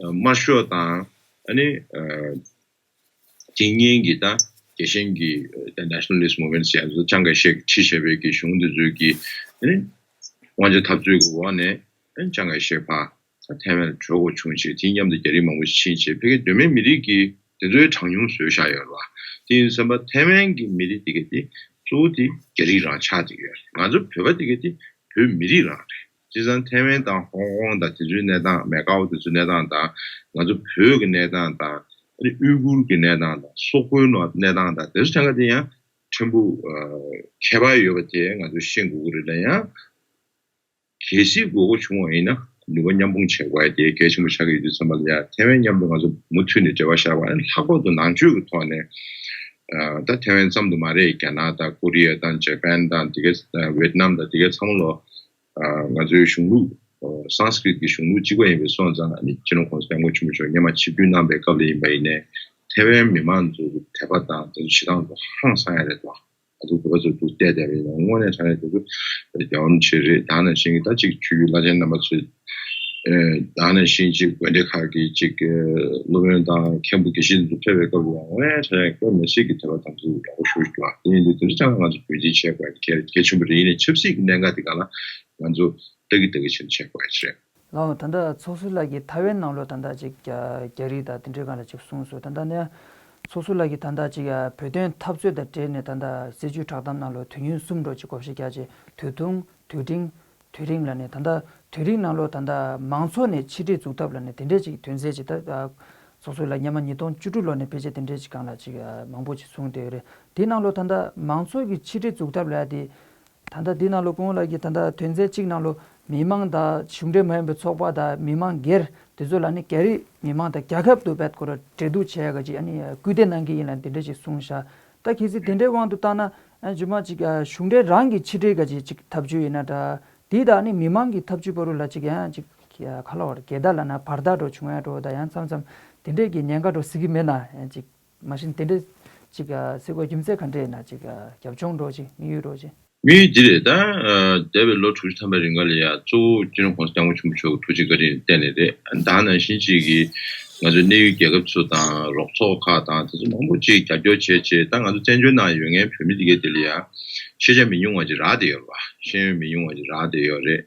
དམར་ཤོག་དང་ཨ་ནི་ཨ་དེ་སྔོན་གྱི་ད་རྒྱལ་ཞེན་གྱི་ད་Nationalist Movement ཟེར་ཡ་ཚོ་ཅང་ཀའེ་ཤེག་ཁྲིད་བྱས་པའི་གི་གཞུང་དེ་ཚོའི་གི་ཨ་ནི་དབང་ཆ་འཐབ་རྩོད་ཀྱི་འོག་ནས་ཨ་ནི་ཅང་ཀའེ་ཤེག་ཕར་ད་ཐའེ་ཝན་ལ་འགྲོ་དགོས་བྱུང་བྱས། དེ་མཉམ་དུ་རྒྱ་རིགས་མང་པོ་ཞིག་ཕྱིན་བྱས། ཕ་གིའི་གདོད་མའི་མི་རིགས་ཀྱི་དེ་ཚོའི་གྲངས་ཉུང་བཟོས་བཞག་ཡོད་རེད་པ། དེ་ཡིན་དུས་ཙམ་པ་ཐའེ་ཝན་གྱི་མི་རིགས་དེ་ག་དེ་གཙོ་བོ་དེ་རྒྱ་རིགས་རང་ཆགས་བསྡད་ཀྱི་ཡོད་རེད། ང་ཚོ་བོད་པ་དེ་ག་དེ་བོད་མི་རིགས་རང་རེད། བྱས་ཙང་ཐའེ་ཝན་དང་ཧོང་ཀོང་དང་དེ་ཚོའི་གནས་སྟངས། མེ་ཀའོ་དེ་ཚོའི་གནས་སྟངས་དང་། ང་ཚོ་བོད་ཀྱི་གནས་སྟངས་དང་། ཨ་ནི་ཨུའི་གུར་གྱི་གནས་སྟངས་དང་། སོག་པོའི་ནང་གནས་སྟངས་དང་། དེ་ཚོ་ཐད་ཀ་དེ་ཡང་ཕྲན་བུ་ཨ་ཁྱད་པར་ཡོད་པ་དེ་ང་ཚོས་ཤེས་དགོས་ཀྱི་རེད། ད་ཡང་གལ་སྲིད་དགོས་མཁོ་བྱུང་བ་ཡིན་ན་ནུས་པ་མཉམ་སྤུངས་བྱེད་དགོས་ཡ་དེ་གལ་ཆེན་པོ་ཆགས་ཀྱི་ཡོད་དུས་ཙམ་པ་ལ་ཡ། ཐའེ་ཝན་མཉམ་དུ་ང་ཚོ་མུ་མཐུད་ནས་འབྲེལ་བ་བཞག་པ། ཨ་ནི་ལྷག་པར་དུ་ནང་ཆོས་ཀྱི་ཐོག་ནས་ཨ་ད་ཐའེ་ཝན་ཙམ་དུ་མ་རེད། རྒྱ་ནག་དང་ཀོ་རི་ཡ་དང་ཇ་པན་དང་དེ་ག་ཨ་ཝེད་ནམ་དང་དེ་ག་ཚང་མ་ལོ། ཨ་ང་ཚོའི་གཞུང་ལུགས་ཨ་སཾ་སྐྲྀཏ་ཀྱི་གཞུང་ལུགས་གཅིག་པ་ཡིན་པ་སོང་ཙང་། ཨ་ནི་སྤྱི་ནོར་༸གོང་ས་༸སྐྱབས་མགོན་ཆེན་པོ་མཆོག་སྔོན་མ་ཆིབས་བསྒྱུར་གནང་པའི་སྐབས་ལ་ཡིན་པ་ཡིན་ནའི་ཐའེ་ཝན་མི་མང་ཚོ་གི་དད་པ་དང་དེ་ཚོ་བྱེད་སྟངས་ཚོ་ཧ་ཅང་གསང་ཡ་རེད་དོ། ང་ཚོ་བོད་པ་ཚོ་འདུག་བལྟས་བསྡད་པ་ཡིན་ན་དངོས་གནས་དྲང་གནས་དེ་ཚོ་རྒྱལ་བ་རིན་པོ་ཆེ་རེད། ད་ནང་བཞིན་གྱི་ད་ཅིག་ཆོས་བརྒྱུད་བླ་ཆེན་རྣམ་པ་ཚོས། ཨེ་ད་ནང་བཞིན་ཅིག་དགོན་སྡེ་ཁག་གི་ཅིག་ཨེ་སློབ་དཔོན་དང་མཁན་པོ་དགེ་བཤེས་ཚོ་ཕེབས་པའི་སྐབས་ལ་ཡང་དངོས་གནས་དྲང་གནས་དཔེ་མི་སྲིད་ཀྱི་དད་པ་དམ་ཚིག་ཡག་པོ་ཞེ་པོ་ཅིག་འདུག་དེ་ཡིན་དུས་དེ་ཚོ་ཅང་ང་ཚོ་རྒྱུན་འཛིན་བྱེད་དགོས་ཡ་གལ་གལ་ཆེན་པོ་རེད། ཡིན་ནའི་ཆབ་སྲིད་ཀྱི་གནད་འགག་དེ་ག་ལ་ང་ཚོ་ལྟ་གི་ལྟ་གི་བྱས་ནས་བྱེད་དགོས་ཡ་ཅིག་རེད། ལགས་འོང་། ད་ལྟ་ཚོགས་ཟུར་ལགས་ཀྱིས་ཐའེ་ཝན་ནང་ལོགས་ད་ལྟ་ཅིག་རྒྱ་རྒྱ་རིགས་དང་དེ་འདྲའི་སྒང་ལ་ཅིག་གསུངས་སོང་། ད་ལྟ་ནས་ཚོགས་ཟུར་ལགས་ཀྱིས་ད་ལྟ་ཅིག་བོད་དོན་འཐབ་རྩོད་དང་འབྲེལ་ནས་ད་ལྟ་སྲིད་བྱུས་བསྒྲགས་གཏམ་ནང་ལོགས་དུས་ཡུན་གསུམ་འགྲོ་ཅིག་དགོངས་བཞེས་རྒྱག་ཅིག་དུས་ཐུང་། དུས་འབྲིང་། དུས་རིང་ལབ་ནས། ད་ལྟ་དུས་རིང་ནང་ལོགས་ད་ལྟ་མང་ཚོགས་ནས་ཕྱི་དྲིལ་འཛུགས་ཐབས་ལབ་ནས་དེ་འདྲས་ཅིག་དོན་ཚན་ཅིག་ད་ སོ་སོ་ལ་སྔོན་མ་ཉིས་སྟོང་བཅུ་དྲུག་ལོ་ནས་ཕལ་ཆེར་དེ་འདྲའི་ཅིག་སྒང་ལ་ཅིག་ཨ་མང་པོ་ཅིག་གསུངས་བསྡད་ཡོད་རེད། དེའི་ནང་ལོགས་ད་ལྟ་མང་ཚོགས་ཀྱི་ཕྱི་དྲིལ་འཛུགས་ཐབས་ལ་དེ་ད་ལྟ་དེའི་ནང་ལོགས་སྐུ་ངོ་ལགས་ཀྱིས་ད་ལྟ་དོན་ཚན་གཅིག་ནང་ལོགས་མི་མང་དང་གཞུང་འབྲེལ་མ་ཡིན་པའི་ཚོགས་པ་དང་མི་མང་སྒེར་དེ་ཚོ་ལ་ནི་རྒྱ་རིགས་མི་མང་དང་རྒྱལ་ཁབ་ཏུ་བེད་ཁོ་ར་འབྲེལ་གཏུག་བྱས་ཡག་ཅིག་ཨ་ནི་སྐུལ་འདེད་གནང་གི་ཡིན་ལ་དེ་འདྲ་ཅིག་གསུངས་ཤག་ད་གལ་སྲིད་དེ་འདྲའི་དབང་དུ་བཏང་ན་ཨ་རྗེས་མ་ཅིག་ཨ་གཞུང་འབྲེལ་རང་གི་ཕྱི་དྲིལ་ག་ཅིག་ཅིག་ཐབས་ཇུས་ཡིན་ན་འདྲ། དེ་དང་ནི་མི་མང་གི་ཐབས་ཇུས་བར་ལ་ཅིག་ཡང་ཅིག་ཁ་ལོ་བར་འགལ་ཟླ་ལ་ན་བར་ཐག་འགྲོ་བྱུང་ཡ་འགྲོ་ད་ཡང་མཚམས་མཚམས་དེ་འདྲས་ཀྱི་ཉེན་ཁ་འགྲོ་སྲིད་ཀྱི་མེད་ན་ཡང་ཅིག་མ་གཞི་དེ་འདྲས་ཅིག་སྲིད་གོ་རྒྱུ་མཚན་ག་འདྲས་ཡིན་ན་ཅིག་རྒྱབ་ལྗོངས་འགྲོ་ཅིག་དམིགས་ཡུལ་འགྲོ་ཅིག་དམིགས་ཡུལ་འདི་རེད་ད། འདས་པའི་ལོ་དྲུག་ཅུ་ཐམ་པའི་རིང་ག་ལ་ཡ་གཙོ་བོ་སྤྱི་ནོར་༸གོང་ས་༸སྐྱབས་མགོན་ཆེན་པོ་མཆོག་གི་ཐུགས་རྗེ་བཀའ་དྲིན་བརྟེན་ནས་རེད། ད་ནང་བཞིན་ཅིག་གིས་ང་ཚོའི་གནད་ཡོད་རྒྱལ་ཁབ་ཚོ་དང་རོགས་ཚོགས་ཁག་དང་དེ་ཚོ་མང་པོ་ཅིག་རྒྱབ་སྐྱོར་བྱས་བྱས་ད་ང་ཚོ་བཙན་བྱོལ་ནང་ཡོད་མཁན་བོད་མི་དེ་གའི་དེ་ལ་ཡ་ཤེས་བྱ་མི་ཉུང་བ་ཅིག་རག་བསྡད་ཡོད་རེད་བ། ཤེས་ཡོན་མི་ཉུང་བ་ཅིག་རག་བསྡད་ཡོད་རེད།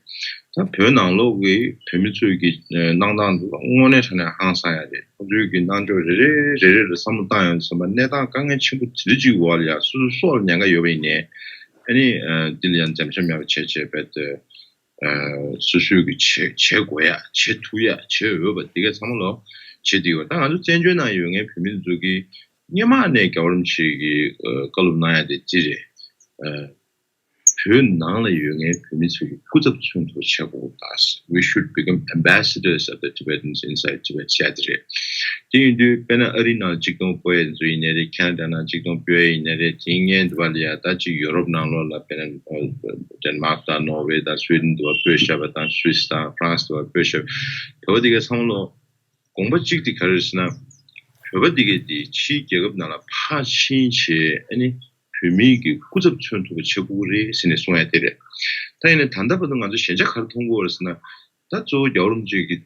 ད་བོད་ནང་ལོགས་ཀྱི་བོད་མི་ཚོའི་གི་གནང་སྟངས་འདི་ལ་དངོས་གནས་དྲང་གནས་ཧང་སང་ཡ་རེད། ཁོ་ཚོའི་གི་གནང་ཕྱོགས་རེ་རེ་རེ་རེ་ལ་བསམ་བློ་བཏང་ཡོང་དུས་ཙམ་པ་གནས་སྟངས་དཀའ་ངལ་ཆེན་པོ་དེ་འདྲ་ཅིག་འོག་ལ་ཡ་སོ་སོ་སྲོག་ལ་ཉེན་ཁ་ཡོད་པ་ཡིན་ནའི་ཨ་ནི་འདི་ལ་ཡང་འཛེམ་ཟོན་མེད་པ་བྱས་བྱས་རྦད་དེ་སོ་སོའི་གི་བྱེད་བྱེད་དགོས་ཡ་བྱེད་ཐུབ་ཡ་བྱེད་འོས་པ་འདི་ག་ཚང་མ་ལོ་བྱེད་བསྡད་ཡོད། ད་ང་ཚོ་བཙན་བྱོལ་ནང་ཡོད་མཁན་བོད་མི་ཚོ་གི་སྔོན་མ་ནས་རྒྱལ་བ་རིན་པོ་ཆེ་གི་བཀའ་སློབ་གནང་ཡ་དེ་ཅི་རེད། བོད་ནང་ལ་ཡོད་མཁན་བོད་མི་ཚོ་གི་སྐུ་ཚབ་མཚོན་ཐོག་བྱེད་དགོས་པ་དང་། We should become ambassadors of the Tibetans inside Tibet བྱས་ཏེ་རེད། དེ་ཡིན་དུས་དཔེར་ན་ཨ་རི་ནང་གཅིག་སྟོང་སྤོ་ཡས་ཚོ་ཡིན་ནའི་རེད། ཁེ་ན་ཌ་ནང་གཅིག་སྟོང་སྤོ་ཡས་ཡིན་ནའི་རེད། དེའི་སྔོན་དུ་བ་ལ་ཡ་ད་ཅིག་ཡུ་རོབ་ནང་ལོགས་ལ་དཔེར་ན་ཌེན་མཱག་དང་ནོར་ཝེ་དང་སུའི་ཌེན་དུ་བ་སྤོས་བཞག་པ་དང་སུད་སི་དང་ཧྥ་རན་སི་དུ་བ་སྤོས་བཞག་པ་བོད་པ་དེ་གའི་བསམ་བློ། དགོངས་པ་གཅིག་དེ་ག་རེ་རེད་ཟེར་ན། བོད་པ་འདི་གས་འདི་ཕྱིའི་རྒྱལ་ཁབ་ནང་ལ་ཕར་ཕྱིན་བྱས་ཨ་ནི་བོད་མིའི་གི་སྐུ་ཚབ་མཚོན་ཐུབ་པ་བྱེད་དགོས་ཀྱི་རེད་ཟེར་ནས་གསུང་ཡ་དེ་རེད། ད་ཡིན་ནའི་ད་ལྟ་བར་དུ་ང་ཚོ་ཞན་ཆ་ག་རེ་མཐོང་གི་ཡོད་རེད་ཟེར་ན། ད་གཙོ་བོ་རྒྱལ་བ་རིན་པོ་ཆེ་གི་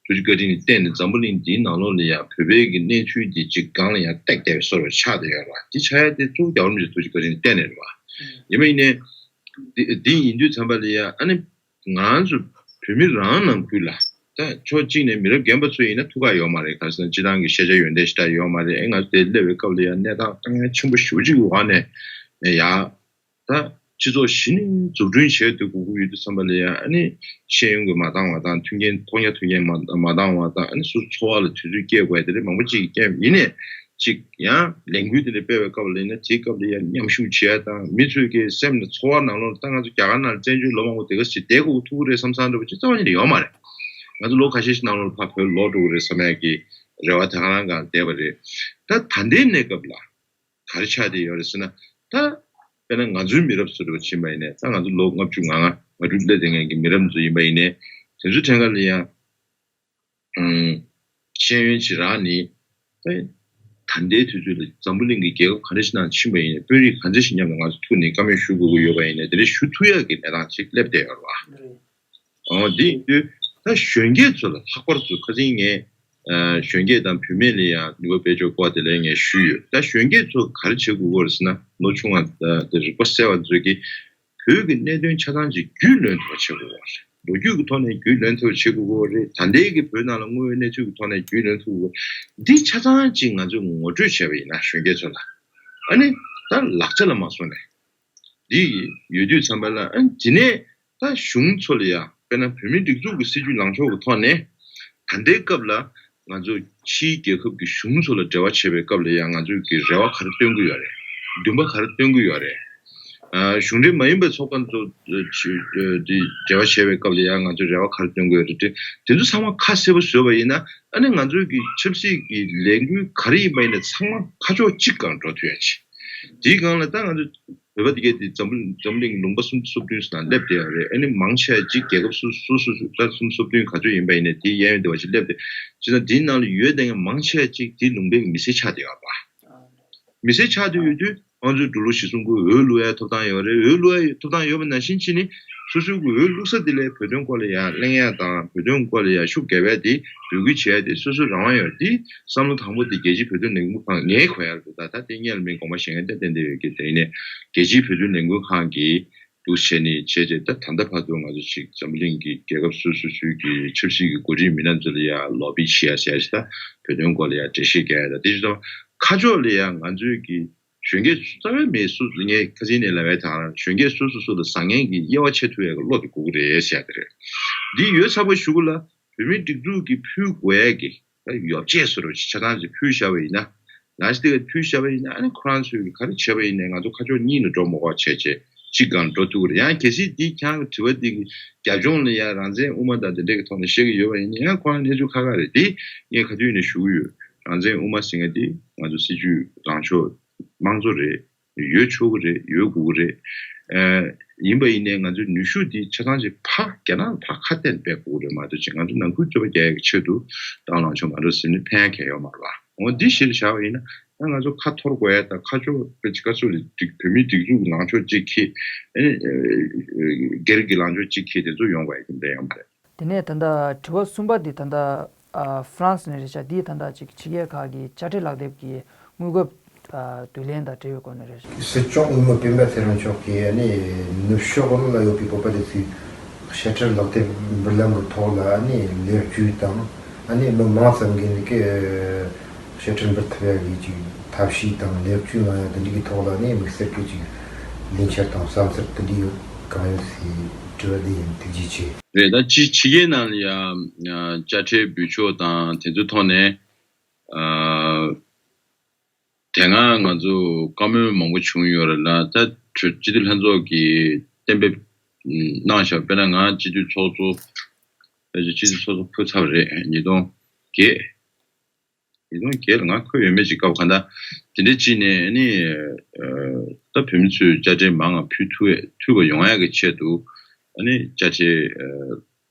ཐུགས་རྗེ་བཀའ་དྲིན་གྱིས་བརྟེན་ནས་འཛམ་བུ་གླིང་འདིའི་ནང་ལོགས་ལ་ཡང་བོད་པའི་གི་གནས་ཚུལ་འདི་གཅིག་སྒང་ལ་ཡང་བཏེགས་བསྡད་པའི་བཟོ་འདྲ་ཆགས་བསྡད་ཡོད་རེད་བ། འདི་ཆགས་ཡ་དེ་གཙོ་བོ་རྒྱལ་བ་རིན་པོ་ཆེའི་ཐུགས་རྗེ་བཀའ་དྲིན་གྱིས་བརྟེན་ནས་རེད་བ། ཡིན་པ་ཡིན་ནའི། འདི་འདི་ཡིན་དུས་ཙམ་པ་ལ་ཡ་ཨ་ནི། ང་ཚོ་བོད་མི་རང་ནང་ཁུལ་ལ་ད་ཕྱོགས་གཅིག་ནས་མི་རབས་རྒན་པ་ཚོ་ཡིན་ན་ཐུགས་ཁག་ཡོད་མ་རེད། ག་རེ་ཟེར་ན་སྤྱི་བཏང་གི་ཤེས་བྱ་ཡོན་ཏན་ཞེ་དྲག་ཡོད་མ་རེད། ཨེ་ང་ཚོ་དེ་སླེབས་པའི་སྐབས་ལ་ཡང་གནས་སྟངས་དཀའ་ངལ་ཆེན་པོ་ཞེ་པོ་ཅིག་གི་འོག་ནས་ཡ་ད་སྤྱི་ཚོགས་གཞི་ནས་འཛུགས་སྐྲུན་བྱས་སྡོད་དགོས་ཀྱི་ཡོད་དུས་ཙམ་པ་ལ་ཡ་ཨ་ནི་ཤེས་ཡོན་གྱི་མ་འདང་བ་དང་མཐུན་རྐྱེན་མཐོང་རྒྱ་མཐུན་རྐྱེན་མ་མ་འདང་བ་དང་ཨ་ནི་སོ་སོ་འཚོ་བ་ལ་དུས་ཚོད་སྐྱེལ་དགོས་ཡ་དེ་འདྲ་མང་པོ་ཅིག་སྐྱེས་ཡིན་ནའི། ཅིག་ཡང་ལས་འགུལ་དེ་འདྲ་སྤེལ་བའི་སྐབས་ལ་ཡིན་ན་དེའི་སྐབས་ལ་ཡང་མཉམ་ཞུགས་བྱེད་ཡ་དང་མི་ཚོས་ཀྱི་སེམས་ལ་ཚོར་བ་ནང་ལོགས་ལ་ད་ང་ཚོ་རྒྱ་གར་ནང་ལ་བཙན་བྱོལ་ལོ་མང་པོ་དེ་ག་ཞིག་བསྡད་དགོས་ཐུག་གི་རེད་བསམ་བསམ་འདྲ་པོ་ཅིག་རྩ་བ་ཉིད་ནས་ཡོད་མ་རེད། ང་ཚོ་ལོ་ཁ་ཤས་ཤིག་ནང་ལོགས་ལ་ཕར་བོད་ལོག་འགྲོ་གི་རེད་བསམ་ཡ་གི་རེ་བ་དེ་ག་རང་སྒང་བསྡད་པ་རེད། ད་ད་ལྟའི་གནས་སྐབས་ལ་ག་རེ་ཆགས་བསྡད་ཡོད་རེད་ཟེར་ན། ད་དཔེར་ན་ང་ཚོའི་མི་རབས་ཚོ་འདྲ་པོ་ཕྱིན་པ་ཡིན་ནའི་ད་ང་ཚོ་ལོ་ལྔ་བཅུ་ང་ལྔ་ང་དྲུག་སླེབས་བསྡད་མཁན་གྱི་མི་རབས་ཚོ་ཡིན་པ་ཡིན་ནའི་དེ་ཚོའི་ཕྲན་ཁ་ལ་ཡང་། ཤེས་ཡོན་ཅིག་རག་ནི། ད་ལྟའི་དུས་ཚོད་ལ་འཛམ་བུ་གླིང་གི་རྒྱལ་ཁབ་ག་འདྲ་ཞིག་ནང་ཕྱིན་པ་ཡིན་ན་དཔོན་རིགས་ག་འདྲ་ཞིག་མཉམ་དུ་ང་ཚོ་ཐུག་ནས་བཀའ་མོལ་ཞུ་དགོས་ཀྱི་ཡོད་པ་ཡིན་ན་དེ་འདྲ་ཞུ་ཐུབ་ཡག་གི་གནས་སྟངས་ཅིག་སླེབས་བསྡད་ཡོད་རེད་བ། འོ་འདི་ཡིན་དུས་ད་གཞོན་སྐྱེས་ཚོ་ལ་ལྷག་པར་དུ་ཁ་སང་ངས་གཞོན་སྐྱེས་དང་བུད་མེད་ལ་ཡང་ནུས་པ་སྤེལ་ཕྱོགས་སྐོར་དེ་ལ་ངས་ཞུས་ཡོད། ད་གཞོན་སྐྱེས་ཚོ་ག་རེ་བྱེད་དགོས་ཀྱི་ཡོད་རེད་ཟེར་ན་ལོ་ཆུང་བ་དང་དེ་རིག་པ་གསལ་བ་ཚོས་ཀྱིས། བོད་ཀྱི་གནད་དོན་ཆ་ཚང་ཅིག་རྒྱུས་ལོན་ཐུབ་པ་བྱེད་དགོས་པ་རེད། ལོ་རྒྱུས་ཀྱི་ཐོག་ནས་རྒྱུས་ལོན་ཐུབ་པ་བྱེད་དགོས་པ་རེད། ད་ལྟའི་གི་བོད་ནང་ལ་དངོས་ཡོད་གནས་ཚུལ་གྱི་ཐོག་ནས་རྒྱུས་ལོན་ཐུབ་དགོས་པ། འདི་ཆ་ཚང་ཅིག་ང་ཚོས་ངོ་སྤྲོད་བྱས་པ་ཡིན་ན་གཞོན་སྐྱེས་ཚོ་ལ། ཨ་ནི་ད་ལག་ཆ་ལ་མ་སོང་ནས། འདི་ཡོད་དུས་ཙམ་པ་ལ་ཨ་ནི་དེ་ནས་ད་གཞུང་ཚོ་ལ་ཡ་དཔེར་ན་བོད་མིའི་སྒྲིག་འཛུགས་ཀྱི་སྲིད་ཇུས་ལངས་ཕྱོགས་ཀྱི་ཐོག་ནས་ད་ལྟའི་སྐབས་ལ། ང་ཚོ་ཕྱིའི་རྒྱལ་ཁབ་ཀྱི་གཞུང་ཚོ་ལ་འབྲེལ་བ་བྱེད་པའི་སྐབས་ལ་ཡང་ང་ཚོས་ཀྱི་རེ་བ་ག་རེ་བཏོན་གྱི་ཡོད་རེད། འདུན་པ་ག་རེ་བཏོན་གྱི་ཡོད་རེད། ཨ་གཞུང་འབྲེལ་མ་ཡིན་པའི་ཚོགས་པ་ཚོ་འབྲེལ་བ་བྱེད་པའི་སྐབས་ལ་ཡང་ང་ཚོས་རེ་བ་ག་རེ་བཏོན་གྱི་ཡོད་རེད། དེ་ཚོ་ཚང་མ་ཁ་གསལ་པོ་བཟོས་པ་ཡིན་ན་ཨ་ནི་ང་ཚོའི་གི་ཆབ་སྲིད་ཀྱི་ལས་འགུལ་ག་རེ་ཡིན་པ་ཡིན་ན་ཚང་མ་ཁ་ཕྱོགས་གཅིག་སྒང་འགྲོ་ཐུབ་ཡ་ཆེད། དེའི་སྒང་ལ་ད་ང་ཚོ། བོད་པ་དེ་གས་དེ་འཛམ་བུ་འཛམ་བུ་གླིང་ལུང་པ་སུམ་ཅུ་སོ་བདུན་ནང་སླེབས་བསྡད་ཡོད་རེད། ཨ་ནི་མང་ཆེ་བ་ཅིག་རྒྱལ་ཁབ་སོ་སོ་སོ་སོ་ད་སུམ་ཅུ་སོ་བདུན་ག་ཚོད་ཡིན་པ་ཡིན་ནའི་དེའི་གཡས་གཡོན་དེ་བ་ཅིག་སླེབས་ཏེ་ཅི་ན་དེའི་ནང་ལ་ཡོད་བསྡད་མཁན་མང་ཆེ་བ་ཅིག་དེའི་ལུང་པའི་མི་སེར་ཆགས་བསྡད་ཡོད་པ། མི་སེར་ཆགས་བསྡད་ཡོད་དུས་ང་ཚོས་འབྲུག་ལོ་གཞིར་བཟུང་གི་འོས་བླུག་ཡའི་ཐོབ་ཐང་ཡོད་རེད། འོས་བླུག་ཡའི་ཐོབ་ཐང་ཡོད་པ་ནང་བཞིན་བྱས་ནས་སོ་སོའི་གི་འོས་བླུག་ས་དེ་ལས་བོད་དོན་སྐོར་ལ་ཡ་གླེང་ཡ་དང་བོད་དོན་སྐོར་ལ་ཡ་ཤུགས་རྒྱབ་ཡ་དེ་འབོད་སྐུལ་བྱེད་ཡ་དེ་སོ་སོའི་རང་དབང་ཡོད་རེད། དེ་བསམ་བློ་དང་པོ་དེ་རྒྱལ་སྤྱིའི་བོད་དོན་ལས་འགུལ་ཁང་ངས་གོ་ཡ་རེད། ད་ད་དེ་སྔོན་ལ་མིན་དགོངས་པ་བཞེས་མཁན་ཏན་ཏན་དེ་ཡོད་ཀྱི་དེ་ཡིན་ནའི་རྒྱལ་སྤྱིའི་བོད་དོན་ལས་འགུལ་ཁང་གིས་འདུག་བྱས་ནས་བྱས་རྗེས་ད་ད་ལྟ་བར་དུ་ང་ཚོ་ཅིག་འཛམ་བུ་གླིང་གི་རྒྱལ་ཁབ་སོ་སོ་སོའི་གི་ཆབ་སྲིད་ཀྱི་འགོ་ཁྲིད་མི་སྣ་ཚོ་ལ་ཡ་ལོ་བི་བྱེད་ཡ་ཟེར་ཡ་ཞིག་ད་བོད་དོན་སྐོར་ལ་ཡ་འགྲེལ་བཤད་རྒྱག་ཡ་ད་དེ་བཞིན་ཁ་ཕྱོགས་ལ་ཡ་ང་ཚོའི་གི་གཞོན་སྐྱེས་རྩ་བའི་མེད་སུ་ངས་ཁ་སང་ནས་ལབ་པའི་དང་གཞོན་སྐྱེས་སོ་སོ་སོ་ལ་བཟང་ངན་གྱི་དབྱེ་བ་ཕྱེ་ཐུབ་ཡ་གི་བློ་དེ་དགོས་ཀྱི་རེད་ཟེར་ཡ་དེ་རེད། འདི་ཡོད་ཚ་པོ་ཞུ་གི་ལ་བོད་མིའི་སྒྲིག་འཛུགས་ཀྱིས་ཕུལ་དགོས་ཡ་གི་ ད་ཡོ་བྱད་བཟོ་འདྲ་ཅིག་ཆ་ཚང་ཅིག་ཕུལ་བཞག་པ་ཡིན་ན། ལ་ཞིག་དེ་ག་ཕུལ་བཞག་པ་ཡིན་ན། ཨ་ནི་ཁོ་རང་ཚོས་ག་རེ་བྱས་པ་ཡིན་ནའི་ང་ཚོ་ཁ་ཕྱོགས་གཉིས་ལ་འགྲོ་མི་དགོས་བྱས་བྱས་གཅིག་སྒང་འགྲོ་ཐུབ་ཀྱི་རེད། ཡང་གལ་སྲིད་འདི་ཁྱེད་རང་གི་དྲི་བ་འདི་གི་རྒྱབ་ལྗོངས་ལ་ཡང་རང་བཙན་དབུ་མ་དང་དེ་འདྲས་ཀྱི་ཐོག་ནས་བཤད་ཀྱི་ཡོད་པ་ཡིན་ན། ཡང་ཁོ་རང་གནས་ཚུལ་ཁག་ཁག་རེད། འདི་ངས་ག་དུས་ནས་ཞུ་གི་ཡོད། རང་བཙན་དབུ་མ་ཟེར་མཁན་འདི་ང་ཚོ་སྲིད་ཇུས་ལངས་ཕྱོགས་དམངས་གཙོ་རེད། ཡོད་ཆོག་གི་རེད། ཡོད་དགོས་ཀྱི་རེད། ཨ། ཡིན་པ་ཡིན་ནའི་ང་ཚོའི་ནུས་ཤུགས་འདི་ཆ་ཚང་ཞིག་ཕར་རྒྱ་ནག་ལ་ཕར་ཁ་གཏད་སྤེལ་དགོས་ཀྱི་རེད་མ་གཏོགས། ཅིག་ང་ཚོ་ནང་ཁུལ་རྩོད་པ་རྒྱག་ཡག་གི་ཆེད་དུ་བཏང་ལངས་ཕྱོགས་མ་འགྲོ་ཟེར་ནས་ཕན་ཡག་གང་ཡང་ཡོད་མ་རེད་པ། འོ་འདི་གཞིར་བཞག་པ་ཡིན་ན། ད་ང་ཚོ་ཁ་འཐོར་དགོས་ཡ་དང་། ཁ་ཕྱོགས་དཔེ་ཅིག་སྐབས་སུ་ལ་འགྲིག་བོད་མིའི་སྒྲིག་འཛུགས་ཀྱི་ལངས་ཕྱོགས་གཅིག་འཁྱེར། ཨ་ནི་སྒེར་གྱི་ལངས་ཕྱོགས་གཅིག་འཁྱེར། དེ་ཚོ་ཡོང་དགོས་ཡ་དེ་འདྲ་ཡོད་མ་རེད། དེ་ནས་ད་ལྟ་དྲི་བ་གསུམ་པ་འདི་ད་ལྟ་ཨ་ཧྥ་རན་སི་ནས་རེད་ཤག་འདི་ད་ལྟ་ཅིག་ཕྱི་རྒྱལ་ཁག་གི་དཔྱ་ཁྲལ་ལག་དེབ་ཀྱི་དངུལ་ཁབ་ཨ་བསྡུ་ལེན་དང་འབྲེལ་བའི་སྐོར་ནས་རེད་ཤག་སྲིད་སྐྱོང་འོས་མི་སྤེན་པ་ཚེ་རིང་མཆོག་གིས་ཨ་ནི་ནུབ་ཕྱོགས་ལ་ཡོད་པའི་བོད་པ་དེ་ཚོས་དཔྱ་ཁྲལ་ལག་དེབ་འབུལ་ལམ་གྱི་ཐོག་ལ་ཨ་ནི་ལེགས་བཅོས་དང་། ཨ་ནི་མི་མང་ཙམ་གྱིས་ནི་གི་དཔྱ་ཁྲལ་འབུལ་ཐུབ་ཡ་གི་ཅིག་ཐབས་ཤེས་དང་ལེགས་བཅོས་གནང་ཡ་དེ་འདྲ་གི་ཐོག་ལ་ནི་དམིགས་བསལ་གྱི་ཅིག་ལས་འཆར་དང་བསམ་ཚུལ་དེ་འདྲ་ཡོད་གང་ཡོད་ཟེར་དྲི་བ་འདི་ཡིན། ཐུགས་རྗེ་ཆེ། རེད། ད་ཕྱི་ཕྱི་རྒྱལ་ནང་ལ་ཡ་དཔྱ་ཁྲལ་འབུལ་ཕྱོགས་དང་དེ་ཚོའི་ཐོག་ནས། ཨ། དེ་སྔ་ང་ཚོ་བཀའ་མོལ་མང་པོ་བྱུང་ཡོད་རེད་ལ། ད་སྤྱི་འཐུས་ལྷན་ཚོགས་ཀྱིས་གཏན་འབེབས་གནང་བཞག་དཔེར་ན་ང་སྤྱི་འཐུས་ཚོགས་གཙོ། ཕལ་ཆེར་སྤྱི་འཐུས་ཚོགས་གཙོ་འཁུར་ཚར་བ་རེད། ཉིས་སྟོང་བརྒྱད། ཉིས་སྟོང་བརྒྱད་ལ་ང་འཁུར་ཡོད་མེད་ཅིག་སྐབས་གང་ལྟར་དེ་འདྲ་ཅིག་ནས་ནི། ཨ། ད་བོད་མི་ཚོས་དཔྱ་ཁྲལ་མང་ང་ཕུལ་ཐུབ་ཐུབ་པ་ཡོང་ཡག་གི་ཆེད་དུ། ཨ་ནི་དཔྱ་ཁྲལ། ཨ།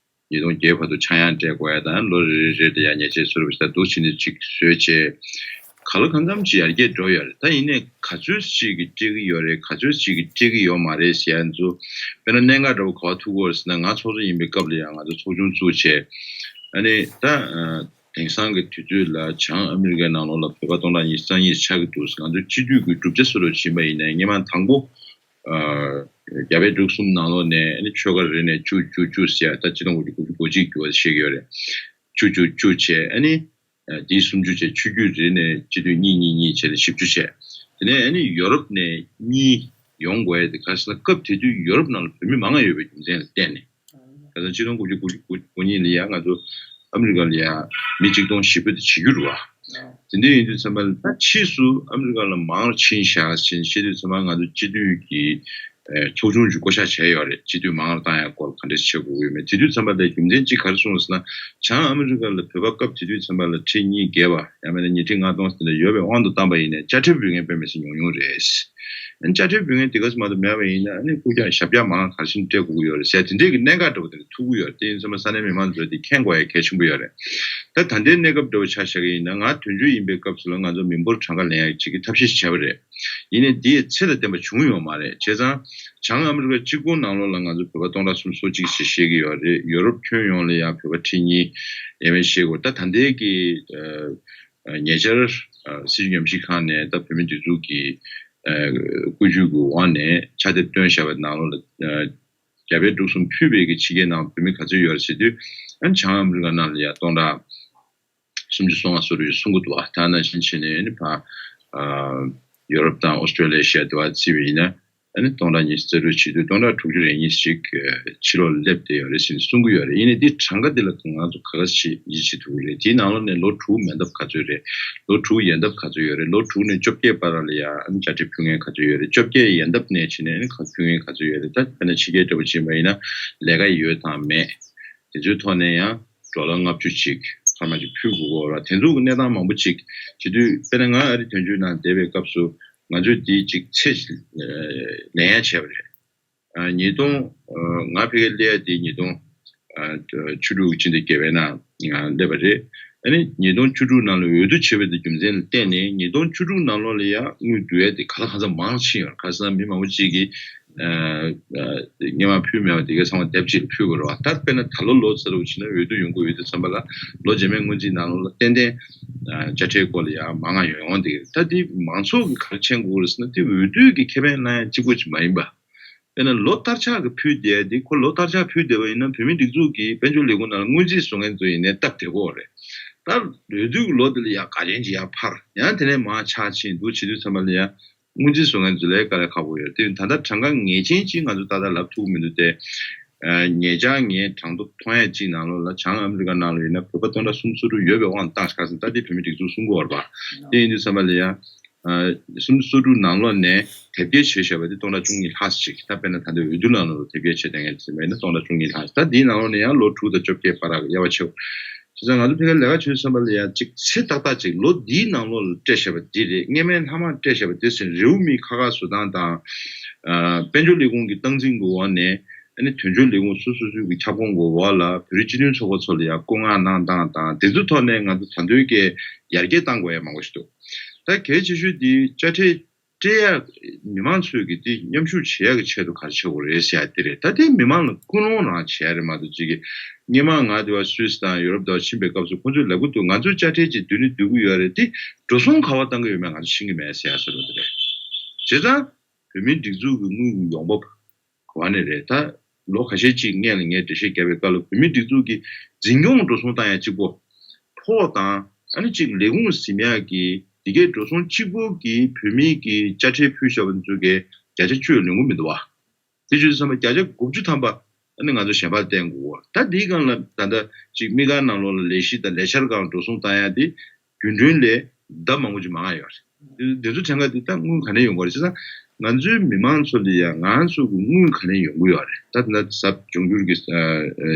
ཉིས་སྟོང་བརྒྱད་བར་དུ་ཆག་ཡང་སྤྲད་དགོས་ཡ་དང་། ལོ་རེ་རེ་རེ་ལ་ཡ་ཉེས་ཆད་སུ་རུ་ཞིག་ད་འདུག་བྱས་ནས་ཅིག་བཟོས་བྱས། གང་ལ་གང་འཚམ་ཅིག་ཡར་རྒྱས་འགྲོ་ཡོད་རེད། ད་ཡིན་ནའི་ག་ཚོད་ཅིག་གིས་སྤྲད་ཀྱི་ཡོད་རེད། ག་ཚོད་ཅིག་གིས་སྤྲད་ཀྱི་ཡོད་མ་རེད་ཟེར་ཡ་ཚོ། དཔེར་ན་གནད་འགག་འདྲ་བོ་ག་པར་ཐུག་གི་ཡོད་རེད་ཟེར་ན། ང་ཚོགས་གཙོ་ཡིན་པའི་སྐབས་ལ་ཡང་ང་ཚོ་ཚོགས་ཆུང་བཙུགས་བྱས། ཨ་ནི་ད་དེང་སང་གི་དུས་ཚོད་ལ་བྱང་ཨ་མི་རི་ཀའི་ནང་ལོགས་ལ་བོད་པ་སྟོང་ཕྲག་ཉི་ཤུ་རྩ་གཉིས་ཆགས་ཀྱི་འདུག་ཟེར། ང་ཚོའི་སྤྱི་འཐུས་ཀྱི་གྲུབ་ཆ་སུ་རུ་ཕྱིན་པ་ཡིན་ནའི་སྔོན་མ་དང་པོ། ཨ། རྒྱ་བལ་འབྲུག་གསུམ་ནང་ལོགས་ནས་ཨ་ནི་ཆོལ་ཁ་རེ་ནས་བཅུ་བཅུ་བཅུ་ཟེར་ཡ། ད་སྤྱི་ལོ་དགུ་བཅུ་གོ་གཅིག་འགྱུར་བ་བཤད་ཀྱི་ཡོད་རེད། བཅུ་བཅུ་བཅུ་བྱས། ཨ་ནི་ཨ་དེའི་སུམ་ཅུ་བྱས། ཆོས་བརྒྱུད་རེ་ནས་སྤྱི་འཐུས་གཉིས་གཉིས་གཉིས་བྱས་ནས་བཞི་བཅུ་བྱས། དེ་ནས་ཨ་ནི་ཡོ་རོབ་ནས་གཉིས་ཡོང་དགོས་ཡ་དེ་ག་རེ་ཟེར་ན། སྐབས་དེ་དུས་ཡོ་རོབ་ནང་ལ་བོད་མི་མང་ང་ཡོད་པའི་རྒྱུ་མཚན་ལ་བརྟེན་ནས། ད་ལྟ་ཆིག་སྟོང་དགུ་བརྒྱ་དགུ་བཅུ་གོ་གཉིས་ལ་ཡ་ང་ཚོ་ཨ་མི་རི་ཀ་ལ་ཡ་མི་ཆིག་སྟོང་བཞི་བརྒྱ་དེ་བྱེད་རྒྱུ་རེད་བ། དེ་འདྲ་ཡིན་དུས་ཙམ་པ་ལ། ད་ཕྱིས་སུ་ཨ་མི་རི་ཀ་ལ་མང་རུ་ཕྱིན་བཞག་ཕྱིན་བཤད་དུས་ཙམ་པ། ང་ཚོ་སྤྱི་འཐུས་ཀྱི་ཨེ་ཚོགས་ཆུང་ཅིག་བསྐོ་བཞག་བྱས་ཡོད་རེད། སྤྱི་འཐུས་མང་རུ་བཏང་ཡག་སྐོར་ག་འདྲས་བྱེད་དགོས་ཀྱི་ཡོད་མེད། དེ་དུས་ཙམ་པ་ལ་རྒྱུ་མཚན་གཅིག་ག་རེ་གསུངས་ཟེར་ན། བྱང་ཨ་མི་རི་ཀ་ལ་བོད་པ་སྐབས་དེ་དུས་ཙམ་པ་ལ་ཁྲི་གཉིས་བརྒལ་བ་ཡང་མིན་ན་ཉིས་ཁྲི་ལྔ་སྟོང་ཟེར་ནས་ཡོད་པའི་དབང་དུ་བཏང་པ་ཡིན་ནའི་དཔྱ་ཁྲལ་འབུལ་མཁན་དཔེ་མི་སྲིད་ཉུང་ཉུང་རེད། ཨ་ནི་དཔྱ་ཁྲལ་འབུལ་མཁན་དེ་ག་ཚོད་མ་གཏོགས་མེད་པ་ཡིན་ན། ཨ་ནི་རྐུབ་བཀྱག་ཞབས་བཀྱག་མང་ག་རེ་བཞིན་སྤྲད་དགོས་ཀྱི་ཡོད་རེད་ཟེར། དེ་འདྲས་ཀྱི་གནད་འགག་འདྲ་བོ་དེ་འདྲ་ཐུག་གི་ཡོད་རེད། དེ་ཡིན་ཙང་མ་ས་གནས་མི་མང་ཚོས་དེ་མཁྱེན་དགོས་ཡ་གལ་ཆེན་པོ་ཡོད་རེད། ད་ད་ལྟའི་གནས་སྐབས་འདྲ་བོ་ཆ་བཞག་གི་ཡིན་ན། ང་དོན་གཅོད་ཡིན་པའི་སྐབས་སུ་ལ་ང་ཚོ་མི་འབོར་གྲངས་ཀ་ལེན་ཡ་ཅིག་གི་ཐབས་ཤེས་བྱས་པ་རེད། ཡིན་ནའི་དེ་ཡི་ཚད་དང་ལྡན་པ་བྱུང་ཡོད་མ་རེད། བྱས་ཙང་བྱང་ཨ་མི་རི་ཀ་གཅིག་པོ་ནང་ལོགས་ལ་ང་ཚོ་བོད་པ་སྟོང་ཕྲག་སུམ་ཅུ་སོ་གཅིག་ཞིག་བཤད་ཀྱི་ཡོད་རེད། ཡོ་རོབ་ཁྱོན་ཡོངས་ལ་ཡང་བོད་པ་ཁྲི་གཉིས་ཡས་མས་བཤད་ཀྱི་ཡོད་རེད། ད་ད་ལྟའི་གི་ཨ་ཉེ་ཆར་ཨ་སྲིད་བྱུས་ཉམས་ཞིབ་ཁང་ནས་ད་བོད་མི་སྒྲིག་འཛུགས་ཀྱི་ཨ་བཀོད་ཇུས་ཀྱི་འོག་ནས་ཕྱག་དེབ་བཏོན་བཞག་པའི་ནང་ལོགས་ལ། ཨ་རྒྱ་བལ་འབྲུག་གསུམ་ཕུད་པའི་གི་ཕྱི་རྒྱལ་ནང་བོད་མི་ག་ཚོད་ཡོད་རེད་ཟེར་དུས། ཨ་བྱང་ཨ་མི་རི་ཀ་ནང་ལ་ཡ་སྟོང་ཕྲག་སུམ་ཅུ་སོ་ལྔ་སུ་རུ་ཡོད་གསུང་གི་འདུག་བ། ད་ནང་བཞིན་བྱས་ནས་ཨ་ནི་ཕར་ཨ་ཡོ་རོབ་དང་ཨོ་སི་ཀྲོ་ལི་ཡ་ཞེས་དེ་བ་བརྩིས་པ་ཡིན་ན། ཨ་ནི་སྟོང་ཕྲག་ཉི་ཤུ་རྩ་དྲུག་བྱེད་དུས་སྟོང་ཕྲག་དྲུག་ཅུ་རེ་གཉིས་ཤིག་ཕྱི་ལོགས་ལ་སླེབས་བསྡད་ཡོད་རེད་ཟེར་ནས་གསུང་གི་ཡོད་རེད། ཡིན་ནའི་འདི་གྲངས་ཀ་འདི་ལ་ང་ཚོ་ག་ག་ཞིག་ཡིད་ཆེས་ཐུབ་ཀྱི་རེད། དེའི་ནང་ལོགས་ནས་ལོ་དྲུག་མན་འདབས་ག་ཚོད་རེད། ལོ་དྲུག་ཡན་འདབས་ག་ཚོད་ཡོད་རེད། ལོ་དྲུག་ནས་བཅོ་བརྒྱད་བར་ལ་ཡ་ཨ་ནི་དཔྱ་ཁྲལ་ཕུལ་མཁན་ག་ཚོད་ཡོད་རེད། བཅོ་བརྒྱད་ཡན་འདབས་ནས་བྱས་ནས་ཨ་ནི་ཕུལ་མཁན་ག་ཚོད་ཡོད་རེད། ད་དཔེར་ན་ཕྱི་རྒྱལ་འདྲ་པོ་ཕྱིན་པ་ཡིན་ན་ལས་ཀ་ཡོད་དང་མེད། དེ་ཚོའི་ཐོག་ནས་ཡང་ཌོ་ལར་ལྔ་བཅུ་ཅིག་འཕར་མ་ཅིག་ཕུལ་དགོས་ཀྱི་ཡོད་རེད། དེ་ཚོ་གི་གནས་སྟངས་མང་པོ་ཅིག་བྱེད་དུས། དཔེར་ན་ང་ཨ་རི་དོན་གཅོད་ནང་བསྡད་པའི་སྐབས་སུ་ང་ཚོས་འདི་ཅིག་ཚད་ཅིག་ལེན་ཡ་བྱས་པ་རེད། ཨ་ཉིས་སྟོང་། ཨ་ང་ཕ་གིར་སླེབས་ཡ་དེ་ཉིས་སྟོང་ཨ་བཅུ་དྲུག་སྤྱི་ཟླ་བརྒྱད་པའི་ནང་ང་སླེབས་པ་རེད། ཨ་ནི་ཉིས་སྟོང་བཅུ་དྲུག་ནང་ལ་འོས་བསྡུ་བྱས་པའི་དེ་རྒྱུ་མཚན་ལ་བརྟེན་ནས། ཉིས་སྟོང་བཅུ་དྲུག་ནང་ལོགས་ལ་ཡ་དངུལ་བསྡུ་ཡ་དེ་ག་ལ་གང་འཚམ་མང་ཕྱིན་ཡོད། ཁ་སང་མི་མང་པོ་ཅིག་གིས་ཨ་ཨ་སྔོན་མ་ཕུལ་མེད་པ་དེ་ག་ཚང་མ་དེབ་ཅིག་ལ་ཕུལ་དགོས་རེད་བ། ད་དཔེར་ན་ད་ལོ་ལོ་ཙཱ་རུ་བྱས་ན་འོས་བསྡུ་ཡོང་གི་ཡོད་དུས་ཙམ་པ་ལ། ལོ་རྗེས་མའི་སྔོན་རྩིས་ནང་ལོགས་ལ་ཏན་ཏན་ཨ་དཔྱ་ཁྲལ་སྐོར་ལ་ཡ་མང་ང་ཡོང་ཡོང་དེ། ད་དེ་མང་ཚོགས་ཀྱིས་ག་རེ་མཁྱེན་དགོས་རེད་ཟེར་ན། དེ་འོས་བསྡུ་གི་ཁེ་ཕན་བླང་ཡ་གཅིག་པོ་ཅིག་མ་ཡིན་པ། དཔེར་ན་ལོ་ལྟར་ཆགས་ཀྱི་ཕུལ་བསྡད་དེ། ཁོ་ལོ་ལྟར་ཆགས་ཕུལ་བསྡད་པ་ཡིན་ན་བོད་མིའི་སྒྲིག་འཛུགས་ཀྱི་དཔལ་འབྱོར་ལས་ཁུངས་ནང་ལ་སྔོན་རྩིས་བཟོ་མཁན་ཚོ་ཡིན་ནའི་སྟབས་བདེ་པོ་རེད། ད་འོས་བསྡུ་གི་ལོ་དེ་ལ་ཡ་ག་ཅན་ཅིག་ཡར་འཕར། ཡང་དེ་ནས་མར་ཆག་ཕྱིན་འདུག་བྱེད་དུས་ཙམ་པ་ལ་ཡ་སྔོན་རྩིས་བཟོ་མཁན་ཚོ་ལ་དཀའ་ལས་ཁག་པོ་ཡོད། དེ་ད་ལྟ་གྲངས་ཀ་ངེས་ཅན་ཅིག་ང་ཚོ་ཏག་ཏག་ལབ་ཐུབ་ཀྱི་མི་འདུག་སྟེ། ཉེ་ཆར་ངས་གྲངས་ཐོ་མཐོང་ཡ་གཅིག་ནང་ལོགས་ལ་བྱང་ཨ་མི་རི་ཀ་ནང་ལ་ཡོད་ན་བོད་པ་སྟོང་ཕྲག་སུམ་ཅུ་སོ་དྲུག་ཡོད་པའི་དབང་དུ་བཏང་ཤག་ཟེར། ད་དེ་བོད་མི་སྒྲིག་འཛུགས་གསུང་གི་ཡོད་རེད་པ། དེ་ཡིན་དུས་ཙམ་པ་ལ་ཡ། སུམ་ཅུ་སོ་དྲུག་ནང་ལོགས་ནས་དེབ་སྐྱེལ་བྱས་བཞག་པ་དེ་སྟོང་ཕྲག་བཅུ་གཉིས་ལྷག་ཅིག་ད་དཔེར་ན་ད་ལྟ་འོས་བསྡུ་ནང་ལོགས་ལ་དེབ་སྐྱེལ་བྱས་བསྡད་མཁན་དེ་ཚོ་མེད་ན་སྟོང་ཕྲག་བཅུ་གཉིས་ལྷག་ད་དེའི་ནང་ལོགས་ནས་ཡང་ལོ་དྲུག་དང་བཅོ་བརྒྱད་བར་ལ་དབྱེ་བ་ཕྱེ། བྱས་ཙང་ང་ཚོ་ཕ་གིར་ལས་ཀ་བྱེད་དུས་ཙམ་པ་ལ་ཡང་ཅིག་ཚེ་ཏག་ཏག་ཅིག་ལོ་འདིའི་ནང་ལོགས་ལ་སྤྲད་བཞག་པ་འདི་རེད། སྔས་མའི་ལྷག་མ་སྤྲད་བཞག་པ་འདི་ཟེར་རེའུ་མིག་ཁ་ཁ་བཟོ་སྟངས་དང་། ཨ། དཔལ་འབྱོར་ལས་ཁུངས་ཀྱི་སྟངས་འཛིན་གྱི་འོག་ནས་ཨ་ནི་དོན་གཅོད་ལས་ཁུངས་སོ་སོ་སོའི་གི་ཁྱབ་ཁོངས་ཀྱི་འོག་ལ་བོད་རིགས་སྤྱི་མཐུན་ཚོགས་པ་ཚོ་ལ་ཡང་བཀོད་མངགས་གནང་སྟངས་དང་དེ་ཚོའི་ཐོག་ནས་ང་ཚོ་ད་དུང་གི་ཡར་རྒྱས་གཏང་དགོས་ཡ་མང་པོ་ཞིག་འདུག་ད་གལ་ཆེ་ཤོས་འདི་དཔྱ་ཁྲལ་སྤྲད་ཡག་མི་མང་ཚོས་ཀྱི་དེ་མཉམ་ཞུགས་བྱེད་ཡག་གི་ཆེད་དུ་ག་རེ་བྱེད་དགོས་རེད་ཟེར་ཡ་དེ་རེད། ད་དེ་མི་མང་ལ་ཀུན་སློང་རང་བྱེད་ཡ་རེད་མ་གཏོགས་ཅིག་གི་སྔོན་མ་ང་དེ་བ་སུད་སི་དང་ཡུ་རོབ་དང་ཕྱིན་པའི་སྐབས་སུ་ཁོང་ཚོས་ལབ་ཀྱི་འདུག་ང་ཚོས་དཔྱ་ཁྲལ་ཅིག་བསྡུ་ནི་བསྡུ་གི་ཡོད་རེད། དེ་འགྲོ་སོང་ག་པར་བཏང་གི་ཡོད་མེད་ང་ཚོ་ཤེས་ཀྱི་མེད་ཟེར་ཡ་ཟེར་བ་དེ་རེད། བྱས་ཙང་བོད་མིའི་སྒྲིག་འཛུགས་ཀྱི་དངུལ་གྱི་ཡོང་འབབ་ག་པ་ནས་རེད། ད་ལོ་ཁ་ཤས་ཅིག་སྔོན་ལ་ངས་འགྲེལ་བཤད་བརྒྱབ་པའི་སྐབས་ལ་བོད་མིའི་སྒྲིག་འཛུགས་ཀྱི་འཛིན་སྐྱོང་འགྲོ་སོང་བཏང་ཡ་གཅིག་པོ། ཕོགས་དང་ཨ་ནི་གཅིག་ལས་ཁུངས་ཟིན་ཡག་གི་འདི་གའི་འགྲོ་སོང་གཅིག་པོ་གིས་བོད་མིའི་གི་དཔྱ་ཁྲལ་ཕུལ་བཞག་པ་ཚོ་གི་བརྒྱ་ཆ་བཅུ་ལོན་གྱི་མི་འདུག་བ། དེ་བྱས་ཙང་བརྒྱ་ཆ་དགུ་བཅུ་ཐམ་པ་ཨ་ནི་ང་ཚོ་གཞན་པར་བརྟེན་དགོས། ད་འདིའི་སྒང་ལ་ད་ལྟ་གཅིག་དམིགས་བཀར་ནང་ལོགས་ལ་ལས་གཞི་དང་ལས་འཆར་སྒང་འགྲོ་སོང་བཏང་ཡ་དེ་རྒྱུན་གྲོན་ལས་ལྡབ་མང་པོ་ཅིག་མང་ང་ཡོད་རེད། དེ་ཚོ་དྲན་ག་དེ་ད་དངུལ་ག་ནས་ཡོང་གི་རེད་ཟེར་ན། ང་ཚོའི་མི་མང་ཚོ་ལ་ཡང་ང་ཚོ་གི་དངུལ་ག་ནས་ཡོང་གི་ཡོད་རེད། ད་ད་གཟའ་འབྱུང་འགྱུར་གྱི་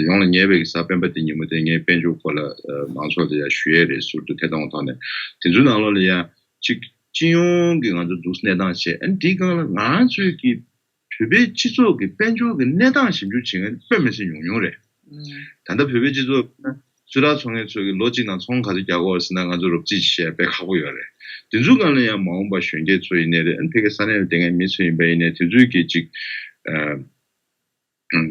ཡོངས་ལ་ཉེ་བའི་གི་གཟའ་སྤེན་པ་དེ་ཉིན་མོ་དེ་ངས་དཔལ་འབྱོར་སྐོར་ལ་མང་ཚོགས་ལ་ཡང་ཞུ་ཡས་རེད། ཟུར་དུ་ཐད་གཏོང་ཐོག་ནས་དེ་ཚོའི་ནང་ལོགས་ལ་ཡང་གཅིག་སྤྱི་ཡོངས་ཀྱི་ང་ཚོ་འདུག་གནས་སྟངས་བྱས་ཨ་ནི་དེའི་སྒང་ལ་ང་ཚོའི་གི་བོད་པའི་སྤྱི་ཚོགས་ཀྱི་དཔལ་འབྱོར་གྱི་གནས་སྟངས་ཞིབ་འཇུག་བྱེད་མཁན་དཔེ་མི་སྲིད་ཉུང་ཉུང་རེད། ད་ལྟ་བོད་པའི་སྤྱི་ཚོགས་ཚོད་ལྟ་ཚོང་མཁན་ཚོས་ཀྱི་ལོ་གཅིག་ནང་ཚོང་ག་ཚོད་རྒྱག་དགོས་ཟེར་ན་ང་ཚོ་རོབ་རྩིས་བྱེད་དཔེ་ཁག་པོ་ཡོད་རེད། དེ་ཚོའི་སྒང་ལ་ཡང་མ་འོངས་པ་གཞོན་སྐྱེས་ཚོ་ཡིན་ནའི་རེད། ཨ་ནི་ཕ་གི་ས་གནས་ལ་བསྡད་མཁན་མི་ཚོ་ཡིན་པ་ཡིན་ནའི་དེ་ཚོས་ཀྱི་ཅིག་ཨ།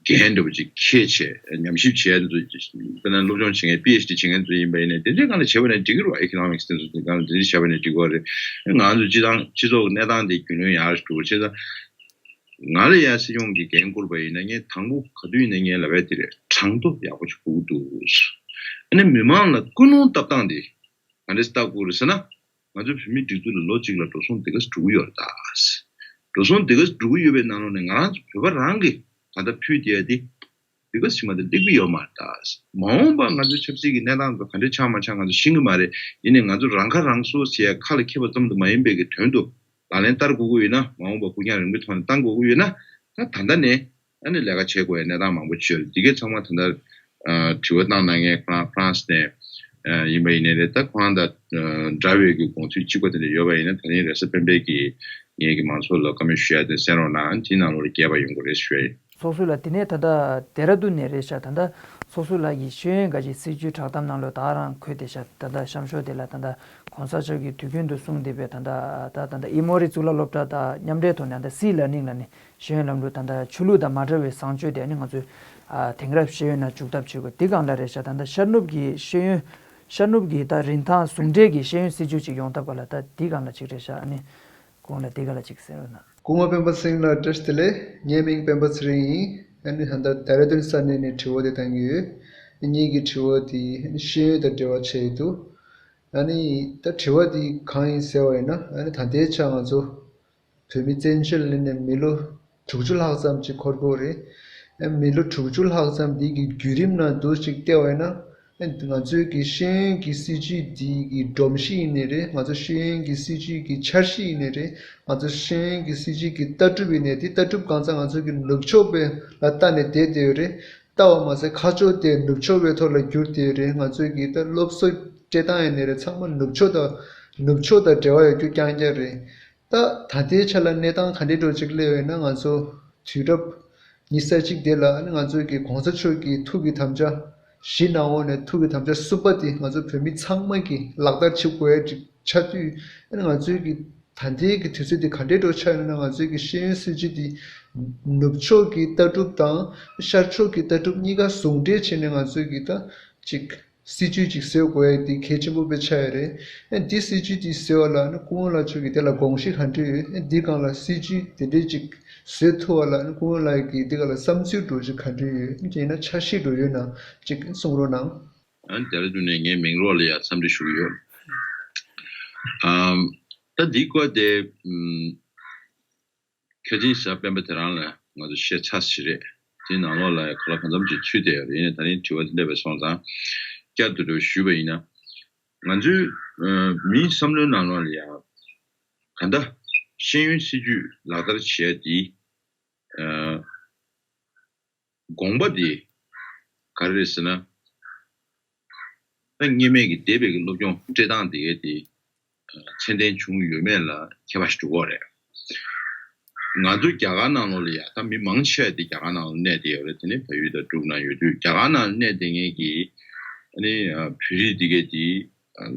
འགན་འདྲ་པོ་ཅིག་འཁྱེར་བྱས་ཉམས་ཞིབ་བྱས་ཚོ་དཔེར་ན་སློབ་སྦྱོང་བྱེད་མཁན་པི་ཨེཆ་ཌི་བྱེད་མཁན་ཚོ་ཡིན་པ་ཡིན་ནའི་དེ་འདྲའི་སྒང་ལ་བྱས་པ་ནས་འགྲིག་གི་རེད་བ། ཨི་ཀོ་ནོ་མིག་སི་དེ་ཚོ་དེ་སྒང་ལ་དེ་འདྲ་བྱས་པ་ནས་འགྲིག་གི་རེད། ང་ཚོ་སྤྱི་བཏང་སྤྱི་ཚོགས་ཀྱི་གནས་སྟངས་དེ་རྒྱུས་ལོན་ཡག་ཞིག་འགྲོ་བྱས་ཙང་། ང་ལ་ཡང་སྲིད་སྐྱོང་གི་འགན་བསྐུར་བ་ཡིན་ན་ངས་དང་པོ་ག་དུས་ཡིན་ན་ངས་ལབ་ཡ་དེ་རེད། གྲངས་ཐོ་ཡག་པོ་ཞིག་དགོས་ཀྱི་འདུག་ཨ་ནི་མི་མང་ལ་ཀུན་སློང་བཏབ་སྟངས་དེ་ག་འདྲས་བལྟ་དགོས་རེད་ཟེར་ན། ང་ཚོའི་བོད་མིའི་སྒྲིག་འཛུགས་ལ་ལོ་གཅིག་ལ་འགྲོ་སོང་དེ་ག་ཙམ་འགྲོ་གི་ཡོད་རེད་ད། འགྲོ་སོང་དེ་ག་ཙམ་འགྲོ་གི་ཡོད་པའི་ནང་ལོགས་ནས་ང་རང་ཚོ་བོད་པ་རང་གིས་ད་ལྟ་ཕུལ་བསྡད་ཡ་དེ་དེ་ག་ཙམ་མ་གཏོགས་སླེབས་ཀྱི་ཡོད་མ་རེད་ད། མ་འོངས་པ་ང་ཚོའི་ཆབ་སྲིད་ཀྱི་གནས་སྟངས་ཚོ་ག་འདྲས་ཆགས་མ་ཆགས་ང་ཚོ་ཤེས་ཀྱི་མ་རེད། ཡིན་ནའི་ང་ཚོ་རང་ཁ་རང་གསོ་ཟེར་ཡ་ཁ་ལ་འཁྱེར་བ་ཙམ་དུ་མ་ཡིན་པའི་གི་དོན་དུ་ལག་ལེན་བསྟར་དགོས་ཀྱི་ཡོད་ན། མ་འོངས་པ་ཕུགས་རྒྱང་རིང་པོའི་ཐོག་ནས་བཏང་དགོས་ཀྱི་ཡོད་ན། ད་ད་ལྟ་ནས་ཨ་ནི་ལས་ཀ་བྱེད་དགོས་ཡ་གནས་སྟངས་མང་པོ་ཅིག་ཡོད་རེད། འདི་གའི་ཚང་མ་ད་ལྟ་ཨ་དྲི་བ་བཏང་གནང་མཁན་ཧྥ་རན་ཧྥ་རན་སི་ནས་ཨ་ཡིན་པ་ཡིན་ནའི་རེད། ད་ཁོང་དང་ཨ་འདྲ་བའི་གི་དགོངས་ཚུལ་གཅིག་པ་དེ་འདྲ་ཡོད་པ་ཡིན་ན་ད་རིང་རེས་གཟའ་སྤེན་པའི་གི་ངེད་ཀྱི་མང་ཚོགས་ལ་བཀའ་མོལ་ཞུ་ཡ་དེ་གསན་རོགས་གནང་། དེའི་ནང་ལོགས་ལ་རྒྱས་པ་ཡོང་དགོས་རེད་ཞུ་ཡ་ཡིན། ཚོགས་ཟུར་ལགས་དེ་ནས་ད་ལྟ་ལྡེ་ར་ལྡུན་ནས་རེད་ཤག་ད་ལྟ་ཚོགས་ཟུར་ལགས་ཀྱིས་ཤེས་ཡོན་འགའ་ཞིག་སྲིད་བྱུས་བསྒྲགས་གཏམ་ནང་ལོགས་ད་རང་འཁོད་བསྡད་ཤག་ད་ལྟ་གཤམ་ཤོག་དེ་ལ་ད་ལྟ་གོང་ས་མཆོག་གིས་དུས་རྒྱུན་དུ་གསུངས་བསྡད་པའི་ད་ལྟ་ད་ད་ལྟ་ཨི་མོ་རི་གཙུག་ལག་སློབ་གྲྭ་དང་མཉམ་འབྲེལ་ཐོག་ནས་ད་ལྟ་སི་ལར་ནིང་ལ་ནི་ཤེས་ཡོན་ལམ་ལུགས་ད་ལྟ་ཆོས་ལུགས་དང་མ་འབྲེལ་བའི་བཟང་སྤྱོད་དེ་ནི་ང་ཚོས་ཨ་དེང་རབས་ཤེས་ཡོན་ནང་འཇུག་ཐབས་བྱེད་དགོས། འདི་སྒང་ལ་རེད་ཤག་ད་ལྟ་ཤར་ནུབ་ཀྱི་ཤེས་ཡོན་ཤར་ནུབ་ཀྱི་ད་རིན་ཐང་ཟུང་འབྲེལ་གྱི་ཤེས་ཡོན་སྲིད་བྱུས་ཅིག་ཡོང་ཐབས་སྒང་ལ་ད་འདི་སྒང་ལ་ཅིག་རེད་ཤག་ཨ་ནི་སྐུ་ངོ་ལ་འདི་སྒང་ལ་ཅིག་གསན་རོགས་གནང་། སྐུ་ངོ་སྤེན་པ་ཚེ་རིང་ལགས་བཀྲ་ཤིས་བདེ་ལེགས། ངའི་མིང་སྤེན་པ་ཚེ་རིང་ཡིན། ཨ་ནི་ད་ལྟ་ལྡེ་ར་ལྡུན་ས་གནས་ནས་དྲི་བ་དེ་བཏང་གི་ཡོད། ངེད་ཀྱི་དྲི་བ་དེ་ཤེས་ཡོན་དང་འབྲེལ་བ་བྱས་ཡོད་འདུག་ཨ་ནི་ད་དྲི་བ་དེ་གང་ཡིན་ཟེར་བ་ཡིན་ན། ཨ་ནི་ད་ལྟའི་ཆ་ང་ཚོ་བོད་མི་བཙན་བྱོལ་ལ་སླེབས་ནས་མི་ལོ་དྲུག་ཅུ་ལྷག་ཙམ་ཅིག་འཁོར་གྱི་ཡོད་རེད། ཨ་མི་ལོ་དྲུག་ཅུ་ལྷག་ཙམ་འདི་གི་བརྒྱུད་རིམ་ནང་དུ་ཅིག་བལྟས་པ་ཡིན་ན། ཨ་ང་ཚོའི་གི་ཤེས་ཡོན་གྱི་སྲིད་བྱུས་འདི་གི་སྒྲོམ་གཞི་ཡིན་ནའི་རེད། ང་ཚོ་ཤེས་ཡོན་གྱི་སྲིད་བྱུས་ཀྱི་འཆར་གཞི་ཡིན་ནའི་རེད། ང་ཚོ་ཤེས་ཡོན་གྱི་སྲིད་བྱུས་ཀྱི་ལྟ་གྲུབ་ཡིན་ནའི་དེ་ལྟ་གྲུབ་གང་ཚང་ང་ཚོ་གི་ནུབ་ཕྱོགས་པའི་ལ་ལྟ་ནས་བསྡད་བསྡད་ཡོད་རེད། ལྟ་བ་མ་ཟད་ཁ་ཕྱོགས་དེ་ནུབ་ཕྱོགས་པའི་ཐོག་ལ་བསྒྱུར་བསྡད་ཡོད་རེད། ང་ཚོའི་གི་ད་སློབ་གསོ་སྤྲད་སྟངས་ཡིན་ནའི་རེད། ཚང་མ་ནུབ་ཕྱོགས་དང་ནུབ་ཕྱོགས་དང་འབྲེལ་བ་ཡོད་རྒྱུ་རྐྱང་རྐྱང་རེད། ད་ད་ལྟའི་ཆ་ལ་གནས་སྟངས་ག་འདྲའི་འགྲོ་ཅིག་སླེབས་ཡོད་ན། ང་ཚོ་དུས་རབས་ཉི་ཤུ་རྩ་གཅིག་དེ་ལ་ཨ་ནི་ང་ཚོའི་གི་གོང་ས་མཆོག་གི་ཐུགས་ཀྱི་དམ་བཅའ་བཞི་ནང་འོག་ནས་ཐུགས་ཀྱི་དམ་བཅའ་གསུམ་པ་དེ་ང་ཚོ་བོད་མི་ཚང་མ་གིས་ལག་བསྟར་བྱེད་དགོས་ཡ་ཅིག་ཆགས་དུས། ཨ་ནི་ང་ཚོའི་གི་ད་ལྟའི་གི་དུས་ཚོད་དེ་ག་འདྲའི་འགྲོ་ཆགས་ཡོད་ན། ང་ཚོའི་གི་ཤེས་ཡོན་སྲིད་བྱུས་དེ་ནུབ་ཕྱོགས་ཀྱི་ལྟ་གྲུབ་དང་ཤར་ཕྱོགས་ཀྱི་ལྟ་གྲུབ་གཉིས་ཀ་ཟུང་འབྲེལ་བྱས་ནས་ང་ཚོའི་གི་ད་ཅིག་སྲིད་བྱུས་ཅིག་བཟོ་དགོས་ཡ་དེ་གལ་ཆེན་པོ་དཔེ་ཆགས་ཡོད་རེད། ཨ་འདི་སྲིད་བྱུས་དེ་བཟོ་བ་ལ་ཨ་ནི་སྐུ་ངོ་ལགས་མཆོག་གིས་དེ་ལ་དགོངས་གཞི་ག་འདྲ་ཡོད། ཨ་འདི་སྒང་ལ་སྲིད་བྱུས་དེ་འདྲའི་ཅིག་བཟོ་ཐུབ་པ་ལ་ཨ་ནི་སྐུ་ངོ་ལགས་ཀྱིས་དེ་སྒང་ལ་བསམ་ཚུལ་འདྲ་ཅིག་ག་འདྲ་ཡོད། ཨ་ཡིན་ན་འཆར་གཞི་འདྲ་ཡོད་ན་ཅིག་གསུང་རོགས་གནང་། ཨ་ནི་དེ་ལ་བརྟེན་ནས་ངས་མིང་རོགས་ལ་ཡང་འཚམས་འདྲི་ཞུ་གི་ཡོད། ཨམ། ད་འདི་སྐོར་དེ་ཨམ། ཁ་ཆེན་གཟའ་སྤེན་པ་དེ་རང་ལ་ང་ཚོ་བཤད་ཚར་ཞིག་རེད། དེའི་ནང་ལོགས་ལ་ག་ལ་གང་འཚམ་ཅིག་ཚུད་བསྡད་ཡོད་རེད། ཡིན་ནའི་ད་རིང་དྲི་བ་འདི་སླེབས་པ་སོང་ཙང་བསྐྱར་དུ་འགྲེལ་བཤད་ཞུས་པ་ཡིན་ན། ང་ཚོའི་ཨ་མིའི་བསམ་བློའི་ནང་ལོགས་ལ་ཡང་གང་ལྟར་ཤེས་ཡོན་སྲིད་བྱུས་ལག་བསྟར་བྱེད་ཡ་དེ་ཨ་དགོངས་པ་དེ་ག་རེ་རེད་ཟེར་ན། ད་སྔོན་མའི་གི་འདས་པའི་གི་སློབ་སྦྱོང་སྤྲད་སྟངས་དེ་གའི་དེ་ཚད་ལྡན་བྱུང་ཡོད་མེད་ལ་ཁྱད་པར་ཞིག་འགྲོ་གི་རེད། ང་ཚོ་རྒྱ་གར་ནང་ལོགས་ལ་ཡ་ད་མི་མང་ཆེ་བ་དེ་རྒྱ་གར་ནང་ལ་གནས་བསྡད་ཡོད་རེད། དེ་ནི་བལ་ཡུལ་དང་འབྲུག་ནང་ཡོད་དུས་རྒྱ་གར་ནང་ལ་གནས་བསྡད་མཁན་གྱི་ཨ་ནི་བོད་རིགས་དེ་གའི་དེ་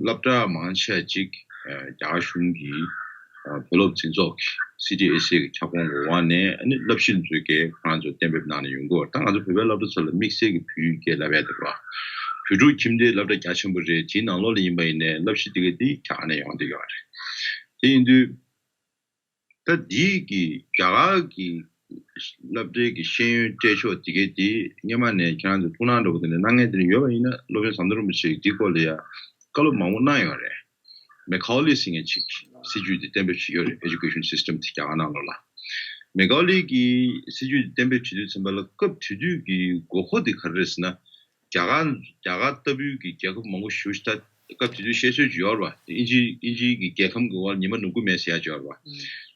སློབ་གྲྭ་མང་ཆེ་བ་ཅིག་རྒྱ་གར་གཞུང་གི་བོད་སློབ་འཛིན་ཚོགས་ཀྱི་སི་ཊི་ཨེ་སི་ཨེ་གི་ཁྱབ་ཁོངས་ཀྱི་འོག་ནས་ཨ་ནི་བསླབ་གཞི་ཚོའི་གི་ཁོ་རང་ཚོ་གཏན་འབེབས་གནང་ནས་ཡོང་གི་ཡོད་རེད། ད་ང་ཚོ་བོད་པའི་སློབ་གྲྭ་ཚོ་ལ་དམིགས་བསལ་གྱི་བོད་ཡིག་སྐད་བསླབ་ཡ་དེ་རེད་བ། བོད་ཕྲུག་ཁྱིམ་སྡེའི་སློབ་གྲྭ་རྒྱ་ཆེན་པོ་རེད། དེའི་ནང་ལོགས་ལ་ཡིན་པ་ཡིན་ནའི་བསླབ་གཞི་དེ་ག་དེ་རྒྱ་གར་ནས་ཡོང་བསྡད་ཡོད་རེད། དེ་ཡིན་དུས་ད་འདིའི་གི་རྒྱ་གར་གྱི་སློབ་གྲྭའི་གི་ཤེས་ཡོན་སྤྲད་ཕྱོགས་དེ་གའི་དེ་སྔོན་མ་ནས་ཁྱེད་རང་ཚོ་ཐུགས་སྣང་འདྲ་པོ་དེ་འདྲ་གནང་མཁན་དེ་འདྲ་ཡོད་པ་ཡིན་ན། སློབ་དཔོན་ཟམ་གདོང་རིན་པོ་ཆེས་འདིའི་སྐོར་ལ་ཡ་བཀའ་སློབ་མང་པོ་གནང་ཡོད་རེད། མེ་ཁའོ་ལི་ཟེར་མཁན་ཅིག་སྲིད་བྱུས་དེ་གཏན་འབེབས་བྱས་ཡོད་རེད། Education System དེ་རྒྱ་གར་ནང་ལོགས་ལ། མེ་ཁའོ་ལི་གིས་སྲིད་བྱུས་དེ་གཏན་འབེབས་བྱེད་དུས་ཙམ་པ་ལ་སྐབས་དེ་དུས་ཀྱི་དགོས་མཁོ་དེ་ག་རེ་རེད་ཟེར་ན། རྒྱ་གར་རྒྱ་གར་ལྟ་བུའི་གི་རྒྱལ་ཁབ་མང་པོ་ཞེ་པོ་ཞིག་ད་སྐབས་དེ་དུས་བཤད་སྲོལ་ཅིག་ཡོད་རེད་བ། དབྱིན་ཇི་དབྱིན་ཇིའི་གི་རྒྱལ་ཁམས་ཀྱི་འོག་ཉི་མ་ནུབ་ཀྱི་མེད་ཟེར་ཡ་ཅིག་ཡོད་རེད་བ།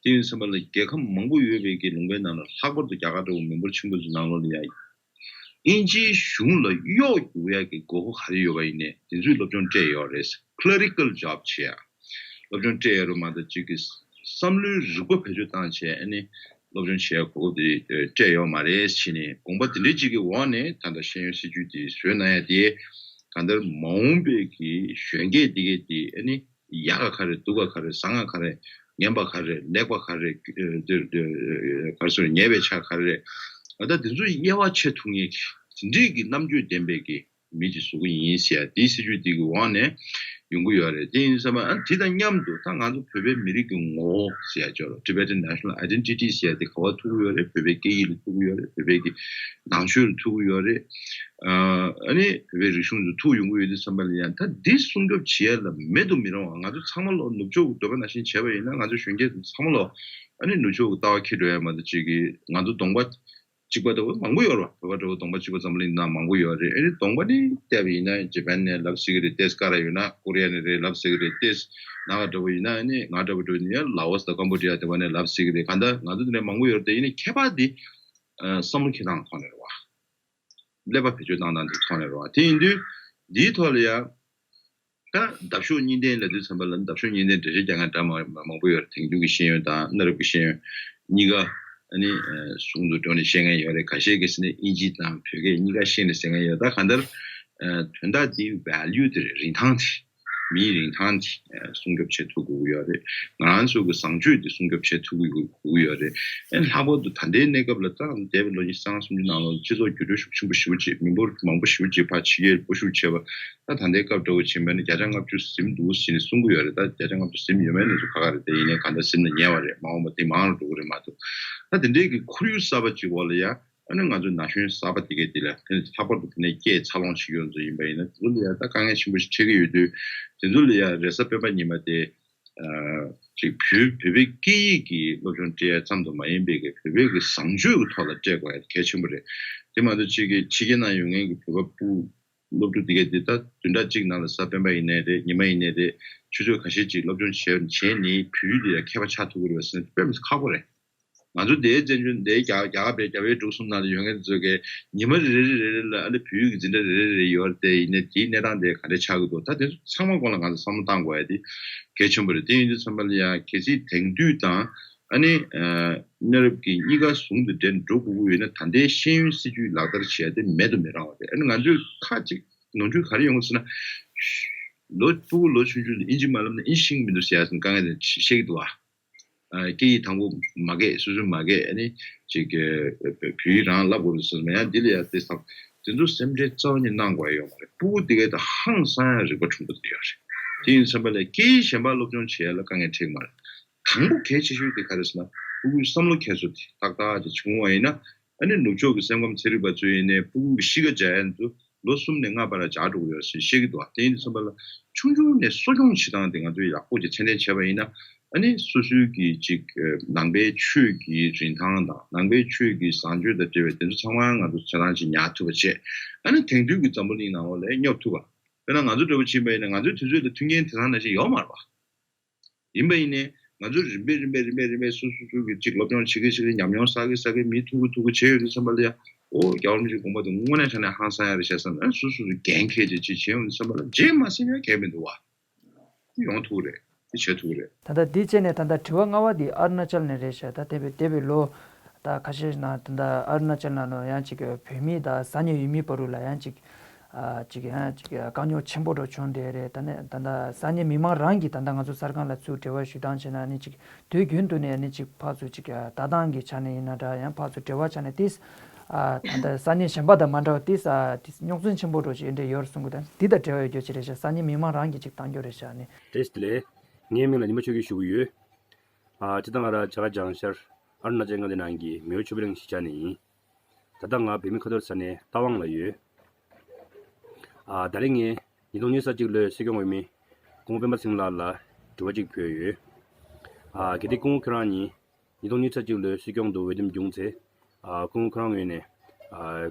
དེ་ཡིན་ཙམ་པ་ལ་རྒྱལ་ཁམས་མང་པོ་ཡོད་པའི་གི་ལུང་པའི་ནང་ལ་ལྷག་པར་དུ་རྒྱ་གར་འདྲ་བོ་མི་འབོར་ཆེན་པོ་ཚོའི་ནང་ལོགས་ལ་ཡ་དབྱིན་ཇིའི་གཞུང་ལ་གཡོག་རྒྱུག་ཡ་གི་དགོས་མཁོ་ག་རེ་ཡོད་པ་ཡིན་ནའི་དེ་ཚོའི་སློབ་སྦྱོང་སྤྲད་ཡོད་རེད། Clerical job བྱེད་ཡ། སློབ་སྦྱོང་སྤྲད་ཡ་རུ་མ་གཏོགས་གཅིག་གི་བསམ་བློའི་རིག་པ་བེད་སྤྱོད་བཏང་བྱས་ཨ་ནི་སློབ་སྦྱོང་བྱེད་ཡ་གོ་སྐབས་དེ་སྤྲད་ཡོད་མ་རེད་ཟེར་ནས་དགོངས་པ་དེ་འདྲའི་གཅིག་གི་འོག་ནས་ད་ལྟ་ཤེས་ཡོན་སྲིད་བྱུས་དེ་བཟོས་གནང་ཡ་དེ་གང་ལྟར་མ་འོངས་པའི་གི་གཞོན་སྐྱེས་དེ་གས་དེ་ཨ་ནི་ཡག་ག་ག་རེ་སྡུག་ག་ག་རེ་བཟང་ག་ག་རེ་ངན་པ་ག་རེ་ལེགས་པ་ག་རེ་ག་རེ་ཟེར་ཉེས་པའི་ཆ་ག་རེ་ད་དེ་ཚོ་དབྱེ་བ་ཕྱེ་ཐུབ་མཁན་གི་དེ་འདྲའི་གི་རྣམ་དཔྱོད་ལྡན་པའི་གི་མི་ཅིག་བཟོ་གི་ཡིན་ཟེར་ཡ་དེའི་སྲིད་བྱུས་དེ་གི་འོག་ནས་ཡོང་གི་ཡོད་རེད། དེ་ཡིན་ཙང་ཨ་དེ་དང་མཉམ་དུ་ད་ང་ཚོ་བོད་པའི་མི་རིགས་ཀྱི་ངོ་བོ་ཟེར་ཡ་ཅིག་ཡོད་རེད། Tibetan National Identity ཟེར་ཡ་དེ་ག་པར་ཐུག་གི་ཡོད་རེད། བོད་པའི་སྐད་ཡིག་ལ་ཐུག་གི་ཡོད་རེད། བོད་པའི་གི་ནང་ཆོས་ལ་ཐུག་གི་ཡོད་རེད། ཨ་ནི་བོད་པའི་རིག་གཞུང་དུ་ཐུག་ཡོང་གི་ཡོད་དུས་ཙམ་པ་ལ་ཡང་ད་འདི་སྲུང་སྐྱོབ་བྱེད་ཡ་ལ་མེད་དུ་མི་རུང་བ། ང་ཚོ་ཚང་མ་ལོ་ནུབ་ཕྱོགས་ཀྱི་འདོད་པ་ནང་བཞིན་བྱས་པ་ཡིན་ན་ང་ཚོ་གཞོན་སྐྱེས་ཚོ་ཚང་མ་ལོ་ཨ་ནི་ནུབ་ཕྱོགས་ཀྱི་ལྟ་བ་འཁྱེར་འགྲོ་ཡ་མ་གཏོགས་ཅིག་གི་ང་ཚོ་གདོང་པ་གཅིག་པ་འདྲ་བོ་མང་པོ་ཡོད་རེད་བ། བོད་པ་འདྲ་བོ་གདོང་པ་གཅིག་པ་འཛམ་གླིང་ནང་མང་པོ་ཡོད་རེད། ཨ་ནི་གདོང་པ་ནི་བལྟས་པ་ཡིན་ན་ཇི་པན་ནས་ལབ་སྲིད་ཀྱི་རེད། ཏེས་ཀ་ར་ཡོད་ན་ཀོ་རི་ཡ་ནས་རེད་ལབ་སྲིད་ཀྱི་རེད། ཏེས་ནང་ལ་འདྲ་བོ་ཡིན་ན་ཨ་ནི་ང་འདྲ་བོ་འདྲ་བོ་ཡིན་ན་ལ་ཨོ་སི་དང་ཀམ་བོ་ཌི་ཡ་དེ་བ་ནས་ལབ་སྲིད་ཀྱི་རེད། གང་ལྟར་ང་ཚོ་དེ་ནས་མང་པོ་ཡོད་རེད། དེ་ཡིན་ནའི་ཁྱད་པར་དེ་བསམ་བློ་འཁྱེར་སྟངས་ཐོག་ནས་རེད་བ། ཀླད་པ་བེད་སྤྱོད་བཏང་སྟངས་དེ་ཐོག་ནས་རེད་བ། དེ་ཡིན་དུས་འདིའི་ཐོག་ལ་ཡ། ད་འདབ་གཤོག་གཉིས་ལྡན་ལབ་དུས་ཙམ་པ་ལ་འདབ་གཤོག་གཉིས་ལྡན་འགྲེལ་བཤད་རྒྱག་མཁན་འདྲ་མ་མང་པོ་ཡོད་རེད། དེང་དུས་ཀྱི་ཤེས་ཡོན་དང་གནའ་རབས་ཀྱི་ཤེས་ཡོན་གཉིས་ཀ་ཨ་ནི་ཟུང་དུ་འབྲེལ་ནས་བཤད་མཁན་ཡོད་རེད། ཁ་ཤས་ཀྱིས་ཟེར་ན་དབྱིན་ཇི་དང་བོད་སྐད་གཉིས་ཀ་ཤེས་ནས་ཟེར་མཁན་ཡོད། ད་གང་ལྟར་དོན་དག་དེའི་ཝེ་ལུ་དེ་རེད། རིན་ཐང་དེ་མིའི་རིན་ཐང་དེ་སྲུང་སྐྱོབ་བྱེད་ཐུབ་དགོས་ཀྱི་ཡོད་རེད། ང་རང་ཚོ་གི་བཟང་སྤྱོད་དེ་སྲུང་སྐྱོབ་བྱེད་ཐུབ་དགོས་ཀྱི་ཡོད་རེད། ཨེ་ལྷག་པར་དུ་ད་ལྟའི་གནས་སྐབས་ལ་ད་འདས་པའི་ལོ་ཉི་ཤུ་རྩ་ལྔ་སུམ་ཅུ་ནང་ལོགས་སྤྱི་ཚོགས་འགྱུར་འགྲོས་ཤུགས་ཆེན་པོ་ཞེ་པོ་ཅིག་མི་འབོར་མང་པོ་ཞེ་པོ་ཅིག་ཕར་ཕྱི་རྒྱལ་སྤོ་བཤུད་བྱས་པ། ད་ད་ལྟའི་སྐབས་འདྲ་བོ་ཕྱིན་པ་ནི་བརྒྱ་ཆ་ལྔ་བཅུ་ཟིན་འདུག་ཟེར་ནས་གསུང་གི་ཡོད་རེད། ད་བརྒྱ་ཆ་ལྔ་བཅུ་ཟིན་ཡོད་མེད་ནི་ཚོ་ཁག་ཁག་རེད། དེ་ཡིན་ནའི་གང་ལྟར་ཟིན་ལ་ཉེ་བ་རེད། མ་འོངས་པ་དེ་མང་རུ་འགྲོ་གི་རེད་མ་གཏོགས། ད་དེ་འདྲའི་གི་ཁོར་ཡུག་གསར་པ་ཅིག་འོག་ལ་ཡ་ཨ་ནི་ང་ཚོའི་ན་གཞོན་གསར་པ་དེ་གས་དེ་ལ་དེ་ནི་ལྷག་པར་དུ་དེ་ནས་སྐྱེས་འཚར་ལོངས་བྱེད་ཀྱི་ཡོད་ཚོ་ཡིན་པ་ཡིན་ན་དེ་ཚོ་ལ་ཡ་ད་དཀའ་ངལ་ཆེན་པོ་ཞིག་འཕྲད་ཀྱི་ཡོད་དུས་དེ་ཚོ་ལ་ཡ་རེས་གཟའ་སྤེན་པ་ཉི་མ་དེ། ཅིག་བོད་བོད་པའི་སྐད་ཡིག་གི་སློབ་སྦྱོང་སྤྲད་ཡ་ཙམ་དུ་མ་ཡིན་པའི་གི་བོད་པའི་གི་བཟང་སྤྱོད་ཀྱི་ཐོག་ལ་སྤྲད་དགོས་ཡ་གལ་ཆེན་པོ་རེད། དེ་མ་གཏོགས་ཅིག་གི་ཕྱི་རྒྱལ་ནང་ཡོད་མཁན་གྱི་བོད་པ་ཕྲུ་གུ་སློབ་ཕྲུག་དེ་གས་དེ་ད་བདུན་ཕྲག་གཅིག་ནང་ལ་གཟའ་སྤེན་པ་ཡིན་ནའི་རེད། ཉི་མ་ཡིན་ནའི་རེད། ཆུ་ཚོད་ཁ་ཤས་ཅིག་སློབ་སྦྱོང་བྱས་བྱས་ནས་བོད་ཡིག་དེ་ཡ་མཁས་པ་ཆགས་ཐུབ་ཀྱི་རེད་པ་ཟེར་ན་དཔེ་མི་སྲིད་ཁག་པོ་རེད། ང་ཚོ་དེའི་བཙན་བྱོལ་འདིའི་རྒྱ་རྒྱ་གར་པའི་རྒྱ་བལ་འབྲུག་གསུམ་ནང་ལ་ཡོད་མཁན་ཚོ་གིས་ཉི་མ་རེ་རེ་རེ་རེ་ལ་ཨ་ནི་བོད་ཡིག་གི་འཛིན་གྲྭ་རེ་རེ་རེ་ཡོད་རེད། དེ་ཡིན་ནའི་དེའི་གནས་སྟངས་དེ་ག་འདྲ་ཆགས་ཀྱི་འདུག་ད་དེ་ཚོ་ཚང་མ་སྐོར་ལ་ང་ཚོ་བསམ་བློ་བཏང་དགོས་ཡ་དེ་གལ་ཆེན་པོ་རེད། དེ་ཡིན་དུས་ཙམ་པ་ལ་ཡང་གལ་སྲིད་དེང་དུས་དང་ཨ་ནི་གནའ་རབས་ཀྱི་གཉིས་ཀ་ཟུང་དུ་འབྲེལ་འགྲོ་དགོས་ཀྱི་ཡོད་ན་ད་ལྟའི་ཤེས་ཡོན་སྲིད་བྱུས་ལག་བསྟར་བྱེད་ཡ་དེ་མེད་དུ་མི་རུང་བ་རེད། ཨ་ནི་ང་ཚོས་ཁག་ཅིག་ནོར་འཁྲུལ་ག་རེ་ཡོང་གི་ཟེར་ན། ལོ་ཕྲུ་གུ་ལོ་ཆུང་ཆུང་དུ་དབྱིན་ཇི་མ་ལབ་ན་དབྱིན་ཇི་ཤེས་ཀྱི་མི་འདུག་ཟེར་ཡ་དཀའ་ངལ་དེ་བཤད་ཀྱི་འདུག་བ། སྐད་ཡིག་དང་པོ་མ་སྐད་སོ་སོས་མ་སྐད་ཨ་ནི་ཅིག་བོད་ཡིག་རང་བསླབ་དགོས་རེད་ཟེར་མ་ཡང་འདི་ལ་ཡང་དེ་ཚོ་དེ་ཚོ་སེམས་ཁྲལ་རྩ་བ་ཉིད་གནང་དགོས་ཡ་ཡོད་མ་རེད། ཕྲུ་གུ་དེ་གའི་ད་ཧང་སང་ཡ་རིག་པ་ཕྲུག་པོ་དེ་ཡོད་རེད། དེ་ཡིན་ཙམ་པ་ལ་སྐད་ཡིག་གཞན་པ་སློབ་སྦྱོང་བྱེད་ཡ་ལ་དཀའ་ངལ་འཕྲད་ཀྱི་མ་རེད། དང་པོ་གལ་ཆེ་ཤོས་དེ་ག་རེ་ཟེར་ན་ཕྲུ་གུའི་བསམ་བློ་འཁྱེར་སོ་དེ་ཏག་ཏག་ཅིག་བྱུང་བ་ཡིན་ན་ཨ་ནི་ནུབ་ཕྱོགས་ཀྱི་སེམས་ཁམས་ཚན་རིག་པ་ཚོ་ཡིན་ནའི་ཕྲུ་གུ་གི་གཤིས་ཀ་འཇགས་ཡ་ཚོ། ལོ་གསུམ་ནས་ལྔ་བར་ལ་བྱ་འགྲོ་གི་ཡོད་ཟེར་བཤད་ཀྱི་འདུག་བ། དེ་ཡིན་དུས་ཙམ་པ་ལ་ཆུང་ཆུང་ནས་གསོ་སྐྱོང་བྱེད་སྟངས་དེ་ང་ཚོས་ཡག་པོ་ཅིག་ཚད་ལྡན་བྱས་པ་ཡིན་ན། ཨ་ནི་སོ་སོའི་གི་ཅིག་ནང་པའི་ཆོས་ཀྱི་རིན་ཐང་དང་ནང་པའི་ཆོས་ཀྱི་བཟང་སྤྱོད་དང་འབྲེལ་བའི་དེ་ཚོ་ཚང་མ་ང་ཚོ་ཆ་ཚང་ཅིག་ཉར་ཐུབ་པ་བྱས། ཨ་ནི་དེང་དུས་ཀྱི་འཛམ་བུ་གླིང་ནང་ལོགས་ལ་སྙོབ་ཐུབ་པ། དཔེར་ན་ང་ཚོ་འདྲ་བོ་ཕྱིན་པ་ཡིན་ན་ང་ཚོའི་དུས་ཚོད་ལ་མཐུན་རྐྱེན་དེང་སང་ནང་བཞིན་ཡོད་མ་རེད་པ། ཡིན་པ་ཡིན་ནའི་ང་ཚོས་རིམ་པས་རིམ་པས་རིམ་པས་རིམ་པས་སོ་སོ་སོ་གི་ཅིག་སློབ་སྦྱོང་བྱེད་ཀྱི་བྱེད་ཀྱི་ཉམས་མྱོང་བསགས་ཀྱི་བསགས་ཀྱི་མི་ཐུག་གི་ཐུག་གི་བྱས་ཡོད་དུས་ཙམ་པ་ལ་ཡ། ཨོ་རྒྱལ་བ་རིན་པོ་ཆེའི་དགོངས་པ་དེ་དངོས་གནས་དྲང་གནས་ཧང་སང་ཡ་རེད་ཤག་བསམ་ན། སོ་སོ་སོ་འགན་འཁྱེར་བྱས་ཅིག་བྱས་ཡོང་དུས་ཙམ་པ་ལ་རྗེས་མ་སེམས་ཡ་གལ་མི་འདུག་བ། ཡོང་ཐུག་རེད། དེ་བྱེད་ཐུག་རེད། ད་ལྟ་འདི་བྱས་ནས་ད་ལྟ་དྲི་བ་ལྔ་པ་འདི་ཨ་རུ་ན་ཅལ་ནས་རེད་ཤག་ད་འདས་པའི་འདས་པའི་ལོ་ད་ཁ་ཤས་ནང་ད་ལྟ་ཨ་རུ་ན་ཅལ་ནང་ལ་ཡང་ཅིག་བོད་མི་དང་ས་གནས་ཡུལ་མི་བར་དུ་ལ་ཡང་ཅིག་ཨ་ཅིག་ཡང་ཅིག་དཀའ་རྙོག་ཆེན་པོ་འདྲ་བྱུང་བསྡད་རེད། ད་ནས་ད་ལྟ་ས་གནས་མི་མང་རང་གིས་ད་ལྟ་ང་ཚོ་གསར་ཁང་ལ་ཚུར་འབྲེལ་བ་ཞུ་སྟངས་བྱས་ན་ནི་ཅིག་དུས་རྒྱུན་དུ་ནས་ནི་ཅིག་ཕར་ཚུར་ཅིག་ལྟ་སྟངས་ཀྱི་ཆ་ནས་ཡིན་ན་འདྲ། ཡང་ཕར་ཚུར་འབྲེལ་བ་ཆ་ནས་ཏིས་ཨ་ད་ལྟ་ས་གནས་གཞན་པ་དང་མ་འདྲ་བ་ཏིས་ཨ་ཏིས་རྙོག་འཛིང་ཆེན་པོ་འདྲ་ཞིག་འདྲ་ཡོད་རེད་གསུང་གི། ད་འདི་དང་འབྲེལ་བ་ཡོད་རྒྱུ་ཅིག་རེད་ཤག་ས་གནས་མི་མང་རང་གིས་ཅིག་བཏང་རྒྱུ་རེད་ཤག་ནི། བཀྲ་ཤིས་བདེ་ལེགས། ངའི་མིང་ལ་ཉི་མ་ཆོས་སྐྱིད་ཞུ་གི་ཡོད། ཨ་སྤྱིར་བཏང་ང་རང་བྱ་དགའ་སྦྱང་ཤར་ཨ་རུ་ན་ཅལ་མངའ་སྡེ་ནང་གི་མེའོ་ཆོས་འཕེལ་གླིང་གཞིས་ཆགས་ནས་ཡིན། ད་ལྟ་ང་བོད་མི་ཁ་ཐོར་ས་གནས་རྟ་དབང་ལ་ཡོད། ཨ་ད་རེས་ངས་ཉིས་སྟོང་ཉི་ཤུ་རྩ་གཅིག་ལོའི་སྲིད་སྐྱོང་འོས་མི་སྐུ་ངོ་སྤེན་པ་ཚེ་རིང་ལགས་ལ་དྲི་བ་གཅིག་ཕུལ་ཡོད། ཨ་གལ་ཏེ་སྐུ་ངོ་ཁྱོད་རང་ཉིད་ཉིས་སྟོང་ཉི་ཤུ་རྩ་གཅིག་ལོའི་སྲིད་སྐྱོང་དུ་འོས་འདེམས་བྱུང་ཚེ། ཨ་སྐུ་ངོ་ཁྱོད་རང་ངོས་ནས་ཨ་བྱ་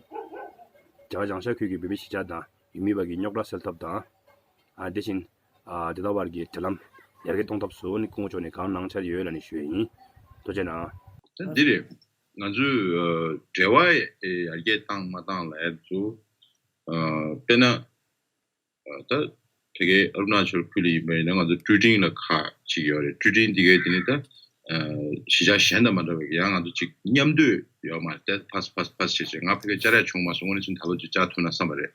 དགའ་སྦྱང་ཤར་ཁུལ་གྱི་བོད་མི་གཞིས་ཆགས་དང་ཡུལ་མི་བར་གྱི་རྙོག་དྲ་སེལ་ཐབས་དང་། ཨ་དེ་བཞིན་ཨ་དེ་དག་བར་གྱི་འབྲེལ་ལམ་ཡར་རྒྱས་གཏོང་ཐབས་སུ་ནི་སྐུ་ངོ་མཆོག་ནས་གང་གནང་འཆར་ཡོད་ལབ་ནས་ཞུ་ཡས་ཡིན། ཐུགས་རྗེ་གནང་། ད་འདི་རེད། ང་ཚོས་ཨ་འབྲེལ་བ་ཡར་རྒྱས་བཏང་མ་བཏང་ལ་ཡ་ཚོ། ཨ་དཔེར་ན་ཨ་ད་ཕ་གིའི་ཨ་རུ་ན་ཅལ་ཁུལ་ལ་ཡིན་པ་ཡིན་ན་ང་ཚོ་ཀྲུའུ་ཀྲིང་ལ་ཁག་ཅིག་ཡོད་རེད། ཀྲུའུ་ཀྲིང་འདི་གའི་དེ་ནི་ད་ཨ་གཞིས་ཆགས་གཞན་དང་མ་འདྲ་བའི་ཡང་ང་ཚོ་ཅིག་མཉམ་སྡོད་ཡོད་མ་རེད། ད་ཕར་ཕར་ཕར་བྱས་བྱས་ང་ཕ་གིར་བཅར་ཡ་བྱུང་མ་སོང་། དངོས་གནས་ཚུལ་ད་ལོ་ཅིག་བཅར་ཐུབ་ན་བསམ་པ་རེད།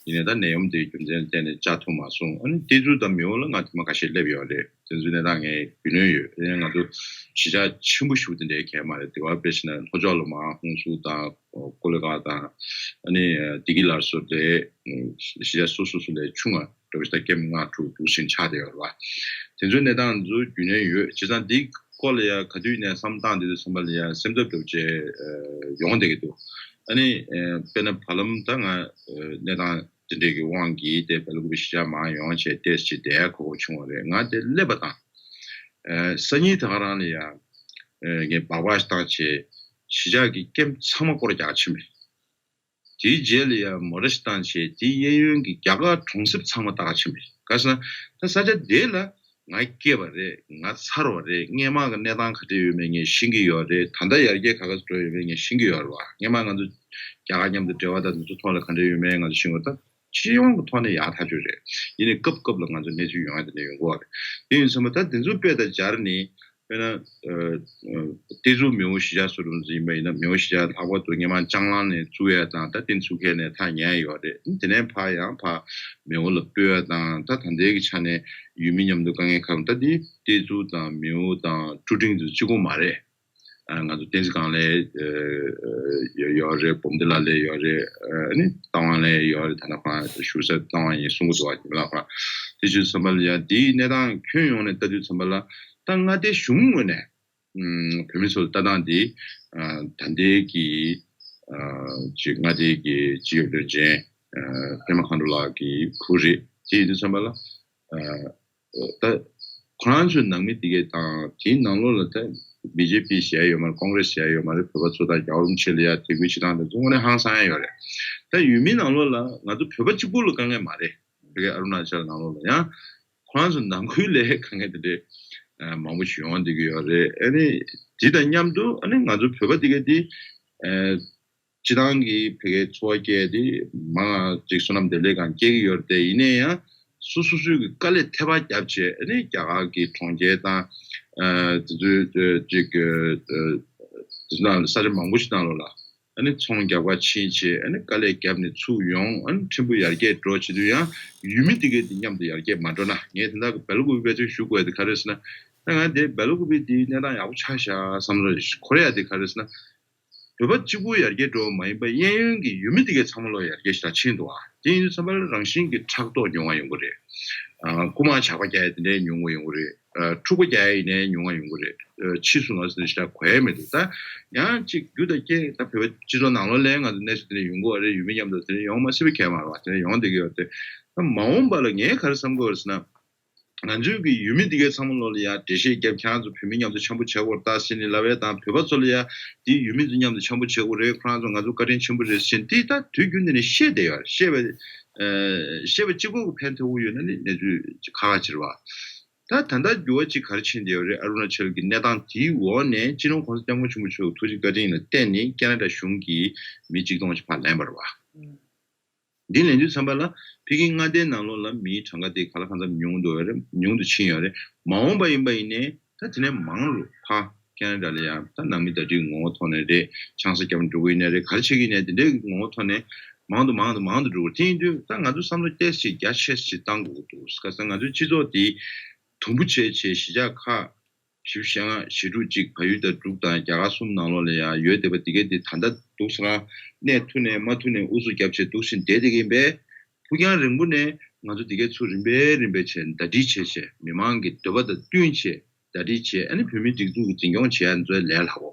ཡིན་ནའི་ད་ནད་ཡམས་དེའི་རྒྱུ་མཚན་བརྟེན་ནས་བཅར་ཐུབ་མ་སོང་། ཨ་ནི་ཏེ་ཛུ་དང་མེའོ་ལ་ང་ཐེངས་མ་ཁ་ཤས་སླེབས་ཡོད་རེད། དེ་ཚོའི་གནས་སྟངས་ངས་རྒྱུས་ལོན་ཡོད། ཡིན་ནའི་ང་ཚོ་གཞིས་ཆགས་ཆེན་པོ་ཞེ་པོ་དེ་འདྲའི་གང་ཡང་མ་རེད། དེ་བ་དཔེ་བྱས་ན་ལྷོ་ཕྱོགས་ལ་མར་ཧུན་སུར་དང་ཀོ་ལི་གྷལ་དང་ཨ་ནི་བདེ་སྐྱིད་སླར་གསོ་དེ་གཞིས་ཆགས་སོ་སོ་སོ་ལས་ཆུང་བ་འགྲོ་བཞིན་ད་ཀེམ་ལྔ་དྲུག་དྲུག་ཟིན་ཆགས་བསྡད་ཡོད་རེད་བ། དེ་ཚོའི་གནས་སྟངས་ཚོ་རྒྱུས་ལོན་ཡོད། བྱས་ཙང་འདི་སྐོར་ལ་ཡ་ག་དུས་ནས་བསམ་བཏང་བསྡད་དུས་ཙམ་པ་ལ་ཡ་སེམས་འཚབ་འདྲ་བོ་ཅིག་ཡོང་བསྡད་ཀྱི་འདུག་ཨ་ནི་དཔེར་ན་བར་ལམ་ད་ང་གནས་སྟངས་དེ་འདྲའི་གི་དབང་གིས་དེ་བལ་ཀུ་པེ་གཞིས་ཆགས་མར་ཡོང་བྱས་ཏོག་ཙམ་བསྡད་ཡ་ཁག་པོ་བྱུང་བ་རེད། ང་དེ་སླེབས་པ་དང་། ཨ་སང་ཉིན་ད་ག་རང་ལ་ཡ་ཨ་ངས་སྦག་སྦག་ཞིག་བཏང་བྱས་གཞིས་ཆགས་ཀྱི་ཀེམ་ཚང་མ་སྐོར་རྒྱག་ཕྱིན་པ་རེད། དེའི་རྗེས་ལ་ཡ་མོ་ཊ་ཞིག་བཏང་བྱས་དེའི་གཡས་གཡོན་གྱི་རྒྱ་གར་གྲོང་གསེབ་ཚང་མ་བརྟག་ཕྱིན་པ་རེད། ག་ཟེར་ན་ད་ས་ཆ་དེ་ལ་ང་སྐྱེས་པ་རེད། ང་འཚར་བ་རེད། སྔས་མ་གི་གནས་སྟངས་ག་འདྲ་ཡོད་མེད་ངས་ཤེས་ཀྱི་ཡོད་རེད། ད་ལྟ་ཡར་རྒྱས་ག་ག་འགྲོ་ཡོད་མེད་ངས་ཤེས་ཀྱི་ཡོད་རེད་བ། སྔས་མ་ང་ཚོ་རྒྱ་གར་མཉམ་དུ་འབྲེལ་བ་དང་དེ་ཚོ་ཐོག་ལ་ག་འདྲ་ཡོད་མེད་ང་ཚོ་ཤེས་ཀྱི་ཡོད་རེད། ད་སྤྱི་ཡོངས་ཀྱི་ཐོག་ནས་ཡག་ཐག་ཆོད་རེད། ཡིན་ནའི་སྐབས་སྐབས་ལ་ང་ཚོ་གནས་ཚུལ་ཡོང་ཡ་དེ་འདྲ་ཡོང་གི་ཡོད་རེད། དེ་ཡིན་ཙང་ད་དེ་ཚོ་དཔེ་དང་སྦྱར་ནས་དཔེར་ན་ཨ་ཏེ་ཛུ་མེའོ་གཞིས་ཆགས་སུ་རུ་ཡིན་པ་ཡིན་ན་མེའོ་གཞིས་ཆགས་ལྷག་པར་དུ་སྔས་མ་ལྕང་གླང་ནས་བཙུགས་ཡ་དང་ད་ཏེ་ཛུ་ཁེ་ནས་ཐག་ཉེ་ཡ་ཡོད་རེད། དེ་ནས་ཕར་ཡང་ཕར་མེའོ་ལ་སྤོས་ཡ་དང་ད་ད་ལྟའི་གི་ཆ་ནས་ཡུལ་མི་མཉམ་དུ་དཀའ་ངལ་ཁག་ད་དེ་ཏེ་ཛུ་དང་མེའོ་དང་ཀྲུའུ་ཀྲིང་དེ་ཚོ་གཅིག་པོ་མ་རེད། ང་ཚོ་བསྟན་འཛིན་སྒང་ལ་ཡོད་རེད། འབུམ་སྡེ་ལ་ལ་ཡོད་རེད། ཨ་ནི་རྟ་དབང་ལ་ཡོད་རེད། ད་ལྟ་ཁོ་རང་བཞུགས་ས་རྟ་དབང་ཡིན་གསུང་གི་འདུག་བ། དེ་ལ་ཁོ་རང་དེ་བྱས་ཙམ་པ་ལ་ཡ་དེའི་གནས་སྟངས་ཁྱོན་ཡོངས་ནས་ལྟ་དུས་ཙམ་པ་ལ་ད་མངའ་སྡེ་གཞུང་ངོས་ནས་བོད་མི་ཚོར་ལྟ་སྟངས་དེ་ད་ལྟའི་གི་ཅིག་མངའ་སྡེའི་གི་སྤྱི་ཁྱབ་བློན་ཆེན་པད་མ་མཁའ་འགྲོ་ལགས་ཀྱི་བུ་རེད། དེ་ཡིན་དུས་ཙམ་པ་ལ། ད་ཁོ་རང་ཚོའི་ནང་མི་དེ་གས་དང་དེའི་ནང་ལོགས་ལ་ད་བི་ཇེ་པི་ཞེ་ཡོད་མ་རེད། ཀོང་རེ་སི་ཞེ་ཡོད་མ་རེད། བོད་པ་ཚོ་དང་རྒྱལ་བ་རིན་པོ་ཆེ་ལ་ཡ་དད་གུས་བྱེད་སྟངས་དེ་ཚོ་དངོས་གནས་ཧང་སང་ཡ་ཡོད་རེད། ད་ཡུལ་མི་ནང་ལོགས་ལ་ང་ཚོ་བོད་པ་གཅིག་པུ་ལ་དཀའ་ངལ་མ་རེད། དེ་གས་ཨ་རུ་ན་ཅལ་ནང་ལོགས་ལ་ཡང་ཁོ་རང་ཚོ་ནང་ཁུལ་ལ་དཀའ་ངལ་དེ་འདྲས་མང་པོ་ཞིག་ཡོང་བསྡད་ཀྱི་ཡོད་རེད། ཨ་ནི་དེ་དང་མཉམ་དུ་ཨ་ནི་ང་ཚོ་བོད་པ་དེ་གས་དེ། སྤྱི་བཏང་གི་ཕ་གིའི་འཚོ་བ་སྐྱེལ་ཏེ་མང་ང་ཅིག་བསོད་ནམས་བདེ་ལེགས་སྒང་སྐྱེལ་གྱི་ཡོད་རེད་དེ། ཡིན་ནའི་ཡང་སོ་སོ་སོའི་གི་དཀའ་ལས་ཐེབས་པ་བརྒྱབ་བྱས་ཨ་ནི་རྒྱ་གར་གྱི་གྲོང་ཁྱེར་དང་ཨ་དེ་ཚོའི་ཅིག་ཨ་དེ་ཚོ་ནང་ས་ཆ་མང་པོ་ཞིག་ནང་ལོགས་ལ་ཨ་ནི་ཚོང་རྒྱག་པར་ཕྱིན་བྱས་ཨ་ནི་དཀའ་ལས་བརྒྱབ་ནས་ཚུར་ཡོང་། ཨ་ནི་ཕྲན་བུ་ཡར་རྒྱས་འགྲོ་བྱེད་དུས་ཡང་ཡུལ་མི་དེ་གས་དེ་མཉམ་དུ་ཡར་རྒྱས་མ་འགྲོ་ན། ངས་དེ་འདྲ་གི་སྦེལ་ཀོབ་དཔེ་མཚོན་ཞུ་དགོས་དེ་ག་རེ་ཟེར་ན། ད་ང་དེ་སྦེལ་ཀོབ་དེའི་གནས་སྟངས་ཡག་པོ་ཆགས་ཤག་བསམ་བློ་འཁོར་ཡ་དེ་ག་རེ་ཟེར་ན། བོད་པ་གཅིག་པུ་ཡར་རྒྱས་འགྲོ་བ་མ་ཡིན་པར་གཡས་གཡོན་གྱི་ཡུལ་མི་དེ་གའི་ཚང་མ་ལོ་ཡར་རྒྱས་ཤ་ཕྱིན་འདུག་ཨ། དེ་ཡིན་དུས་ཙམ་པ་ལ་རང་བཞིན་གྱི་ཕྲག་དོག་ཉུང་བ་ཡོང་གི་རེད། ཨ་རྐུ་མ་ཇག་པ་རྒྱག་ཡ་དེ་འདྲའི་ཉུང་བ་ཡོང་གི་རེད། འཁྲུག་པ་རྒྱག་ཡ་ཡིན་ནའི་ཉུང་བ་ཡོང་གི་རེད། ཕྱིས་སུ་ང་ཚོ་དེ་ཞེ་དྲག་གོ་ཡ་མི་འདུག་ད་ཡང་ཅིག་རྒྱུ་དང་རྐྱེན་ད་བོད་པའི་སྤྱི་ཚོགས་ནང་ལོགས་ལ་ང་ཚོ་གནས་ཚུལ་དེ་འདྲ་ཡོང་གི་ཡོད་རེད། ཡུལ་མི་མཉམ་དུ་དེ་འདྲ་ཡོང་མ་སྲིད་པ་གང་ཡང་མ་རེད་བ། དེ་འདྲ་ཡོང་བསྡད་ཀྱི་ཡོད་རེད། ད་མ་འོངས་པ་ལ་ངས་ག་རེ་བསམ་གྱི་ཡོད་རེད་ཟེར་ན། ང་ཚོའི་གི་ཡུལ་མི་འདི་གའི་ཚང་མ་ལོག་ལ་ཡ་འགྲེལ་བཤད་རྒྱབ། ཁྱེད་རང་ཚོ་བོད་མི་མཉམ་དུ་འཆམ་པོ་བྱེད་དགོས་རེད་ད་ཟེར་ནས་ལབ་ཡ་དང་། བོད་པ་ཚོ་ལ་ཡ་དེ་ཡུལ་མི་ཚོ་མཉམ་དུ་འཆམ་པོ་བྱེད་དགོས་རེད། ཁོ་རང་ཚོ་ང་ཚོ་བཀའ་དྲིན་ཆེན་པོ་རེད་ཟེར་ནས་དེ་ད་དུས་རྒྱུན་དེ་ནས་བཤད་བསྡད་ཡོད་རེད། བཤད་པ་ཨ་བཤད་པ་གཅིག་པོ་གི་ཕན་ཐོགས་ཀྱི་ཡོད་ན་ནི་གནས་ཚུལ་ཁག་ཁག་ཅིག་རེད་བ། ད་ད་ལྟ་འགྱུར་བ་གཅིག་ག་རེ་ཕྱིན་བསྡད་ཡོད་རེད། ཨ་རུ་ན་ཅལ་གྱི་གནས་སྟངས་དེའི་འོག་ནས་སྤྱི་ནོར་༸གོང་ས་༸སྐྱབས་མགོན་ཆེན་པོ་མཆོག་གི་ཐུགས་རྗེ་བཀའ་དྲིན་ལ་བརྟེན་ནས་ཁེ་ན་ཌ་གཞུང་གིས་མི་གཅིག་སྟོང་ཅིག་ཕར་ལེན་པ་རེད་བ། འདི་ལེན་དུས་ཙམ་པ་ལ་ཕ་གི་མངའ་སྡེའི་ནང་ལོགས་ལ་མིའི་གྲངས་ཀ་དེ་ག་ལ་གང་འཚམ་ཉུང་དུ་ཡོད་རེད། ཉུང་དུ་ཕྱིན་ཡོད་རེད། མ་འོངས་པ་ཡིན་པ་ཡིན་ནའི་ད་དེ་ནས་མང་རུ་ཕ་ཁེ་ན་ཌ་ལ་ཡང་ད་ནང་མི་ཟླ་སྒྲིལ་ངོ་བོ་ཐོག་ནས་རེད། ཆང་ས་རྒྱབ་འགྲོ་གི་ཡིན་ནའི་རེད། ག་རེ་བྱེད་ཀྱི་ཡིན་ནའི་དེ་འདྲའི་ངོ་བོ་ཐོག་ནས་མང་དུ་མང་དུ་མང་དུ་འགྲོ་གི། དེ་ཡིན་དུས་ད་ང་ཚོ་བསམ་བློ་ཏོག་ཙམ་རྒྱ་ཆེ་ཙམ་བཏང་དགོས་ཀྱི་འདུག་ག་ཟེར་ན་ང་ཚོའི་སྤྱི་ཚོགས་དེ་དུམ་བུ་བྱས་བྱས་གཞིས་ཆགས་ཁག་བཞི་བཅུ་ཞེ་ལྔ་ཞེ་དྲུག་ཅིག་བལ་ཡུལ་དང་འབྲུག་དང་རྒྱ་གར་གསུམ་ནང་ལོགས་ལ་ཡང་ཡོད་བསྡད་པ་འདི་གས་འདི་ད་ལྟ་འདུག་སེ་རང་གནས་ཐུབ་ནས་མ་ཐུབ་ནས་ཨུ་ཚུགས་རྒྱབ་བྱས་འདུག་སེ་བསྡད་བསྡད་ཀྱི་ཡིན་པས། ཕུགས་རྒྱང་རིང་པོ་ནས་ང་ཚོ་འདི་གས་ཚུར་རིམ་པས་རིམ་པས་བྱས་ཟླ་སྒྲིལ་བྱས་བྱས་མི་མང་གི་འདོད་པ་དང་བསྟུན་བྱས་ཟླ་སྒྲིལ་བྱས། ཨ་ནི་བོད་མིའི་སྒྲིག་འཛུགས་ཀྱི་འཛིན་སྐྱོང་བྱེད་ཡ་ཚོའི་ལས་སླ་པོ་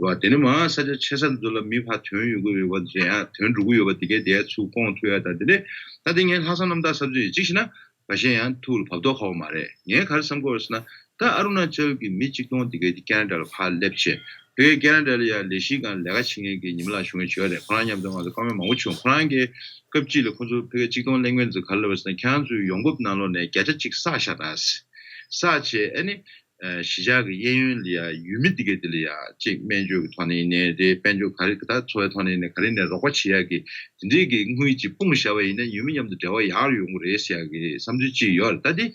རེད་བ། དེ་ནས་མར་ས་ཆ་ཆེ་ས་ཚོ་ལ་མི་ཕར་ཐོན་ཡོང་གི་ཡོད་པ་དེ་ཡང་ཐོན་འགྲོ་གི་ཡོད་པ་འདི་གས་དེ་ཚུར་སྐོང་ཐུབ་ཡ་དང་དེ་འདྲས། ད་དེ་ངས་ལྷག་བསམ་རྣམ་དག་བསམ་ཚུལ་ཡིན། གཅིག་བྱས་ན་ཁ་ཤས་ཡང་ཐུགས་ལ་བབ་མདོག་ཁ་པོ་མ་རེད། ངས་ག་རེ་བསམ་གྱི་ཡོད་ཟེར་ན། ད་ཨ་རུ་ན་ཅལ་གྱི་མི་གཅིག་སྟོང་དེ་གའི་དེ་ཁེ་ན་ཌ་ལ་ཕར་སླེབས་བྱས། དེ་གའི་ཁེ་ན་ཌ་ལ་ཡང་ལས་གཞི་སྒང་ལས་ཀ་བྱེད་མཁན་གྱི་ཉི་མ་ལགས་ཞུ་མཁན་ཅིག་ཡོད་རེད། ཁོ་རང་མཉམ་དུ་ང་ཚོ་བཀའ་མོལ་མང་པོ་བྱུང་། ཁོ་རང་གིས་སྐབས་གཅིག་ལ་ཁོ་ཚོ་ཕ་གིར་གཅིག་སྟོང་སླེབས་མཁན་ཚོས་ག་རེ་ལབ་པ་ཟེར་ན། ཁྱེད་རང་ཚོའི་ཡོང་འབབ་ནང་ལོགས་ནས་བརྒྱ་ཆ་གཅིག་བསགས་བཞག་དང་། བསགས་བྱས་ཨ་ནི་གཞིས་ཆགས་ཀྱི་གཡས་གཡོན་ལ་ཡང་ཡུལ་མི་འདི་གའི་འདི་ལ་ཡང་གཅིག་སྨན་བཅོས་ཀྱི་ཐོག་ནས་ཡིན་ནའི་རེད། དཔལ་འབྱོར་ག་རེ་ད་འཚོ་བའི་ཐོག་ནས་ཡིན་ནའི་ག་རེ་ནས་རོགས་པ་བྱེད་ཡག་གི་དེ་འདྲའི་གི་དངུལ་ཅིག་སྤུངས་བཞག་པ་ཡིན་ན་ཡུལ་མི་མཉམ་དུ་འབྲེལ་བ་ཡག་རུ་ཡོང་གི་རེད་ཟེར་ཡག་གི་བསམ་ཚུལ་ཅིག་ཡོད་རེད། ད་དེ་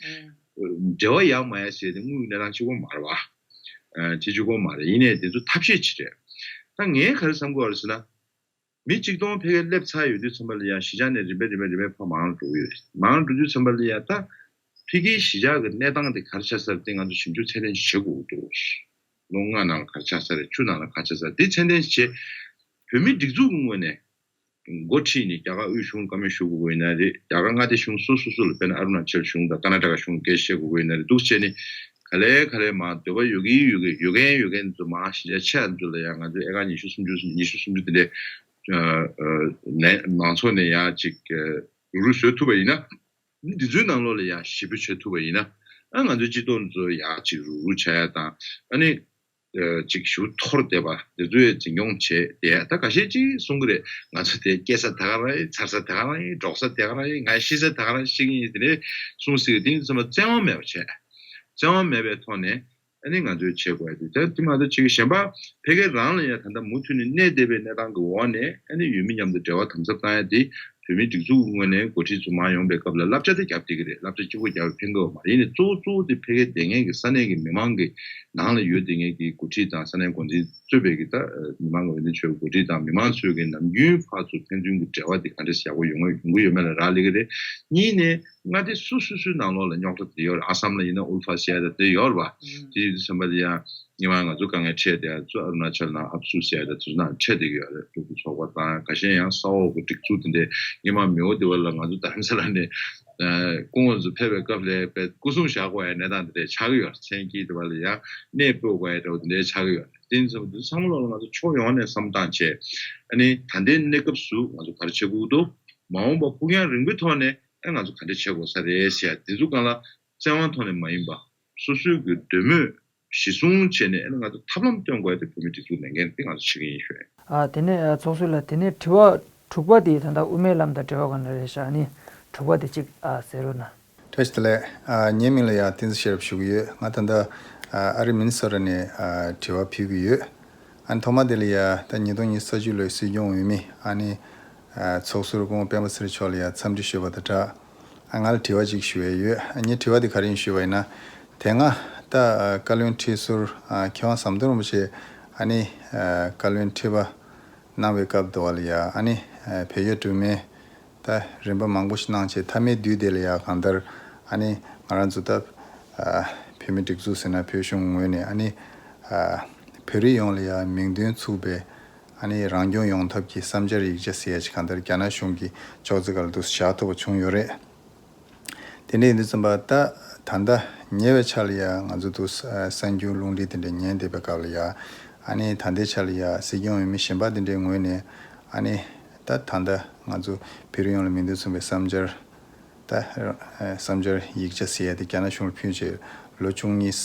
འབྲེལ་བ་ཡག་མ་ཡག་ཟེར་དེ་དངུལ་གྱི་གནས་སྟངས་གཅིག་པོ་མ་རེད་བ། ཨ་དེ་གཅིག་པོ་མ་རེད། ཡིན་ནའི་དེ་ཚོ་ཐབས་ཤེས་ཅིག་རེད། ད་ངས་ག་རེ་བསམ་གྱི་ཡོད་རེད་ཟེར་ན། མི་གཅིག་སྟོང་ཕ་གིར་སླེབས་ཚར་ཡོད་དུས་ཙམ་པ་ལ་ཡང་གཞིས་ཆགས་ནས་རིམ་པས་རིམ་པས་རིམ་པས་ཕར་མང་རུ་འགྲོ་གི་ཡོད་རེད། མང་རུ་འགྲོ་དུས་ཙམ་པ་ལ་ཡང་ད་ཕ་གིའི་གཞིས་ཆགས་ཀྱི་གནས་སྟངས་དེ་ག་རེ་ཆགས་ས་རེད་དེ་ང་ཚོ་ཞིབ་འཇུག་ཚད་ལྡན་ཞིག་བྱེད་དགོས་ཀྱི་འདུག་ལོ་ལྔ་ནང་ལ་ག་རེ་ཆགས་ས་རེད། བཅུ་ནང་ལ་ག་རེ་ཆགས་ས་རེད། དེ་ཚད་ལྡན་ཞིག་བྱས། བོད་མིའི་སྒྲིག་འཛུགས་ཀྱི་ངོས་ནས་འགོ་ཁྲིད་ནས་རྒྱ་གར་དབུས་གཞུང་བཀའ་མོལ་ཞུ་དགོས་ཀྱི་ཡིན་ན་རེད། རྒྱ་གར་མངའ་སྡེ་གཞུང་སོ་སོ་སོ་ལ་དཔེར་ན་ཨ་རུ་ན་ཅལ་གཞུང་དང་ཀར་ན་ཊ་ཀ་གཞུང་སྐད་བཤད་དགོས་ཀྱི་ཡིན་ན་རེད། འདུག་བྱས་ནས་ག་ལེ་ག་ལེ་མར་འདོད་པ་ཡོད་ཀྱི་ཡོད་ཀྱི་ཡོད་མཁན་ཡོད་མཁན་ཚོ་མར་གཞིས་ཆགས་ཆེ་བ་ཚོ་ལ་ཡང་ང་ཚོས་ཨེ་ཀར་ཉི་ཤུ་སུམ་ཅུ་ཉི་ཤུ་སུམ་ཅུ་དེ་འདྲས་ཨ་ཨ་ནས་མང་ཚོགས་ནས་ཡང་ཅིག་རུག་རུག་བཟོ་ཐུབ་པ་ཡིན་ན། འདི་ཚོའི་ནང་ལོགས་ལ་ཡང་ཞི་པོ་བྱེད་ཐུབ་པ་ཡིན་ན། ཨ་ང་ཚོའི་སྤྱི་ཚོགས་འདི་ཚོ་ཡང་ཅིག་རུག་རུག་བྱ་ཡ་དང་། ཨ་ནི་ཨ་ཅིག་ཞུ་འཐོར་བསྡད་པ་འདི་ཚོའི་འཛིན་སྐྱོང་བྱས་བསྡད་ཡ། ད་ཁ་ཤས་ཅིག་གསུང་གི་རེད། ང་ཚོ་དེ་སྐྱེ་ས་དེ་ག་རང་ཡིན། འཚར་ས་དེ་ག་རང་ཡིན། འགྲོགས་ས་དེ་ག་རང་ཡིན། ང་ཤི་ས་དེ་ག་རང་ཤི་གི་ཡིན། དེ་ནས་གསུང་སྲིད་དེ་ཚང་མ་བཙན་དབང་མེད་པ་བྱས། བཙན་དབང་མེད་པའི་ཐོག་ནས་ཨ་ནི་ང་ཚོས་བྱེད་དགོས་ཡ་དེ། ད་དེ་མ་གཏོགས་ཅིག་གཞན་པ་ཕ་གི་རང་ལ་ཡང་ད་ལྟ་མུ་མཐུད་ནས་གནས་བསྡད་པའི་གནས་སྟངས་ཀྱི་འོག་ནས་ཨ་ནི་ཡུལ་མི་མཉམ་དུ་འབྲེལ་བ་དམ་ཟབ་བཏང་ཡ་དེ་བོད་མིའི་སྒྲིག་འཛུགས་ངོས་ནས་འགོ་ཁྲིད་ཚོ་མར་ཡོང་པའི་སྐབས་ལ་བསླབ་བྱ་དེ་རྒྱབ་བསྡད་ཀྱི་རེད། བསླབ་བྱ་གཅིག་པོ་རྒྱབ་པས་ཕན་གྱི་ཡོད་མ་རེད། ཡིན་ནའི་གཙོ་བོ་གཙོ་བོ་དེ་ཕ་གིར་བསྡད་མཁན་གྱི་ས་གནས་ཀྱི་མི་མང་གི་ནང་ལ་ཡོད་བསྡད་མཁན་གྱི་འགོ་ཁྲིད་དང་ས་གནས་འགོ་འཛིན་གཙོས་པའི་གི་ད་མི་མང་གི་འོས་བསྡུ་བྱས་པའི་འགོ་ཁྲིད་དང་མི་མང་ཚོས་ཀྱི་ནམ་རྒྱུན་ཕར་ཚུར་ཕན་ཚུན་གྱི་འབྲེལ་བ་དེ་ག་འདྲས་ཡག་པོ་ཡོང་ཡོང་གི་ཡོད་མེད་ལ་རག་ལས་ཀྱི་རེད། གཉིས་ནས་མངའ་སྡེ་སོ་སོ་སོའི་ནང་ལོགས་ལ་རྙོག་དྲ་དེ་ཡོད་རེད། ཨ་སམ་ལ་ཡིན་ན་ཨུལ་ཕ་ཟེར་ཡ་ད་དེ་ཡོད་རེད་པ། དེ་ཡོད་དུས་ཙམ་པ་ལ་ཡང་སྔོན་མ་ང་ཚོ་དཀའ་ངལ་འཕྲད་བསྡད་ཡ་ཚོ་ཨ་རུ་ན་ཅལ་ནང་ཨབ་སུ་ཟེར་ཡ་ད་དེ་ཚོ་ནང་འཕྲད་བསྡད་ཀྱི་ཡོད་རེད། ཕྲུ་གུ་ཚོགས་པ་དང་ཁ་ཤས་ཡང་ས་འོག་གི་སྒྲིག་འཛུགས་དེ་འདྲས་སྔོན་མ་མི་འོ་དེ་བ་ལ་ང་ཚོ་རྡ་རམ་ས་ལ་ནས་སྐུ་ངོ་ཚོ་ཕེབས་པའི་སྐབས་ལ་དཔེ་སྐུ་སྲུང་བཞག་དགོས་ཡ་གནས་སྟངས་དེ་འདྲས་ཆགས་ཀྱི་ཡོད་རེད། མཚན་དཀྱིལ་དེ་བ་ལ་ཡང་གནས་སྤོས་དགོས་ཡ་འདྲ་བོ་དེ་འདྲས་ཆགས་ཀྱི་ཡོད་རེད། དེ་ཚོ་དེ་ཚང་མ་ལོག་ལ་ང་ཚོ་ཕྱོགས་ཡོངས་ནས་བསམ་བློ་བཏང་བྱས། ཨ་ནི་ད་ལྟའི་གནས་སྐབས་སུ་ང་ཚོ་ག་རེ་བྱེད་དགོས་འདུག་མ་འོངས་པ་ཕུགས་རྒྱང་རིང་པོའི་ཐོག་ནས་ཨ་ང་ཚོ་ག་འདྲ་བྱེད་དགོས་ས་རེད་ཟེར་ཡ་དེ་ཚོ་སྒང་ལ་བཙན་དབང་ཐོག་ནས་མ་ཡིན་པ་སོ་སོའི་གི་འདོད་མོས་གཞི་བཟུང་བྱས་ནས་ཨ་ནི་ང་ཚོ་ཐབས་ལམ་སྟོན་དགོས་ཡ་དེ་བོད་མིའི་སྒྲིག་འཛུགས་ལས་འགན་དེ་ང་ཚོ་བྱེད་ཀྱི་ཡིན་ཞུ་ཡ་ཡིན། ཨ་དེ་ནས་ཨ་ཚོགས་ཟུར་ལགས་དེ་ནས་དྲི་བ་དྲུག་པ་དེ་ད་ལྟ་དབུ་མའི་ལམ་དང་འབྲེལ་བ་ག་འདྲ་རེད་ཤག་ཨ་ནི་དྲུག་པ་དེ་གཅིག་ཨ་ཟེར་རོགས་གནང་། བཀྲ་ཤིས་བདེ་ལེགས། ཨ་ངའི་མིང་ལ་ཡ་བསྟན་འཛིན་ཤེས་རབ་ཞུ་གི་ཡོད། ང་ད་ལྟ་ཨ་ཨ་རི་མི་ནི་སོ་ཊ་ནས་ཨ་དྲི་བ་ཕུལ་གི་ཡོད། ཨ་ནི་ཐོག་མ་དེ་ལ་ཡ་ད་ཉིས་སྟོང་ཉི་ཤུ་རྩ་བཅུ་ལོའི་སྲིད་སྐྱོང་འོས་མི་ཨ་ནི་ཨ་ཚོགས་ཟུར་སྐུ་ངོ་སྤེན་པ་ཚེ་རིང་མཆོག་ལ་ཡ་འཚམས་འདྲི་ཞུས་པ་དང་སྦྲགས། ཨ་ང་ལ་དྲི་བ་ཅིག་ཞུ་ཡ་ཡོད། ཨ་ངའི་དྲི་བ་དེ་ག་རེ་ཡིན་ཞུས་པ་ཡིན་ན། དེ་སྔ་ད་ཨ་བཀའ་བློན་ཁྲི་ཟུར་ཨ་མཁས་དབང་ཟམ་གདོང་རིན་པོ་ཆེ་ཨ་ནི་ཨ་བཀའ་བློན་ཁྲི་པ་གནང་བའི་སྐབས་དུ་བ་ལ་ཡ་ཨ་ནི་ཨ་བོད་རྒྱ་འབྲུག་མི་ད་རིམ་པ་མང་པོ་ཞིག་གནང་བྱས་མཐའ་མའི་དུས་དེ་ལ་ཡ་གང་ལྟར་ཨ་ནི་ང་རང་ཚོ་ད་ཨ་བོད་མི་སྒྲིག་འཛུགས་ཟེར་ན་བོད་གཞུང་ངོས་ནས་ཨ་ནི་ཨ་བོད་རིགས་ཡོངས་ལ་ཡ་མིང་དོན་ཚུགས་པའི་ཨ་ནི་རང་སྐྱོང་ཡོང་ཐབས་ཀྱི་བསམ་འཆར་ཡིག་ཆ་ཟེར་ཡ་ཅིག་གང་ལྟར་རྒྱ་ནག་གཞུང་གི་ཅོག་ཙེ་སྒང་ལ་འདུག་སེ་བཞག་ཐུབ་པ་བྱུང་ཡོད་རེད། དེ་འདྲ་ཡིན་དུས་ཙམ་པ་ད་ ད་ལྟ་ཉེ་བའི་ཆར་ལ་ཡ་ང་ཚོ་དུ་ས་གསར་འགྱུར་རླུང་འཕྲིན་དེ་འདྲ་ཉན་བསྡད་པའི་སྐབས་ལ་ཡ། ཨ་ནི་ད་ལྟའི་ཆར་ལ་ཡ་སྲིད་སྐྱོང་འོས་མི་གཞན་པ་དེ་འདྲའི་ངོས་ནས་ཨ་ནི་ད་ད་ལྟ་ང་ཚོ་བོད་རིགས་ཡོངས་ལ་མིང་དོན་མཚུངས་པའི་བསམ་འཆར། ད་བསམ་འཆར་ཡིག་ཆ་ཟེར་ཡ་དེ་རྒྱ་ནག་གཞུང་ལ་ཕུལ་རྗེས་ལོ་བཅུ་གཉིས་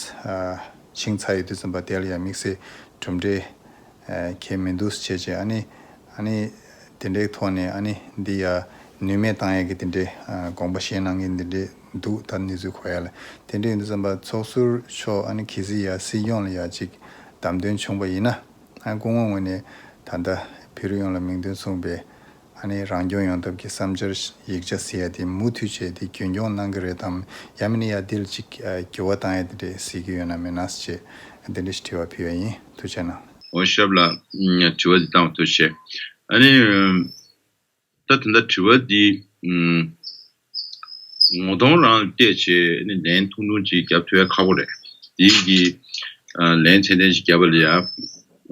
ཕྱིན་ཚར་ཡོད་དུས་ཙམ་པ་དེ་ལ་ཡང་དམིགས་བསལ་གྲུབ་འབྲས་གལ་མི་འདུག་བྱས་རྗེས་ཨ་ནི་ཨ་ནི་དེ་འདྲའི་ཐོག་ནས་ཨ་ནི་འདི་ཡ་ནུས་མེད་བཏང་ཡ་གི་དེ་འདྲའི་དགོངས་པ་བཞེས་གནང་མཁན་དེ་འདྲའི་འདུག་ད་གནས་ཚུལ་གོ་ཡ་ལ། དེ་འདྲ་ཡིན་དུས་ཙམ་པ་ཚོགས་ཟུར་མཆོག་ཨ་ནི་གལ་སྲིད་ཡ་སྲིད་སྐྱོང་ལ་ཡ་ཅིག་བདམས་ཐོན་བྱུང་པ་ཡིན་ན། ཨ་སྐུ་ངོ་ངོས་ནས་ད་ལྟ་བོད་རིགས་ཡོངས་ལ་མིང་དོན་མཚུངས་པའི་ཨ་ནི་རང་སྐྱོང་ཡོང་ཐབས་ཀྱི་བསམ་འཆར་ཡིག་ཆ་ཟེར་ཡ་དེ་མུ་མཐུད་བྱས་ཏེ་རྒྱུན་འཁྱོངས་གནང་གི་རེད་དམ། ཡང་མིན་ན་ཡ་འདི་ལ་ཅིག་ཨ་འགྱུར་བ་བཏང་ཡ་དེ་འདྲས་གཟིགས་ཀྱི་ཡོད་ན་མེད་ན་ཞེས་དེ་འདྲ་ཞིག་དྲི་བ་ཕུལ་བ་ཡིན། ཐུགས་རྗེ་གནང་། འོ་ཞབས་ལ་དྲི་བ་འདི་བཏང་བ་ཐུགས་རྗེ་ཆེ། ཨ་ནི། ད་ད་ལྟ་དྲི་བ་འདི་ངོ་གདོང་རང་ལ་བལྟས་བྱས་ནི་ལན་ཐུང་ཐུང་ཅིག་རྒྱབ་ཐུབ་ཡ་ཁག་པོ་རེད། དེའི་གི་ལན་ཚད་ལྡན་ཅིག་རྒྱབ་པ་ལ་ཡ། ཨ་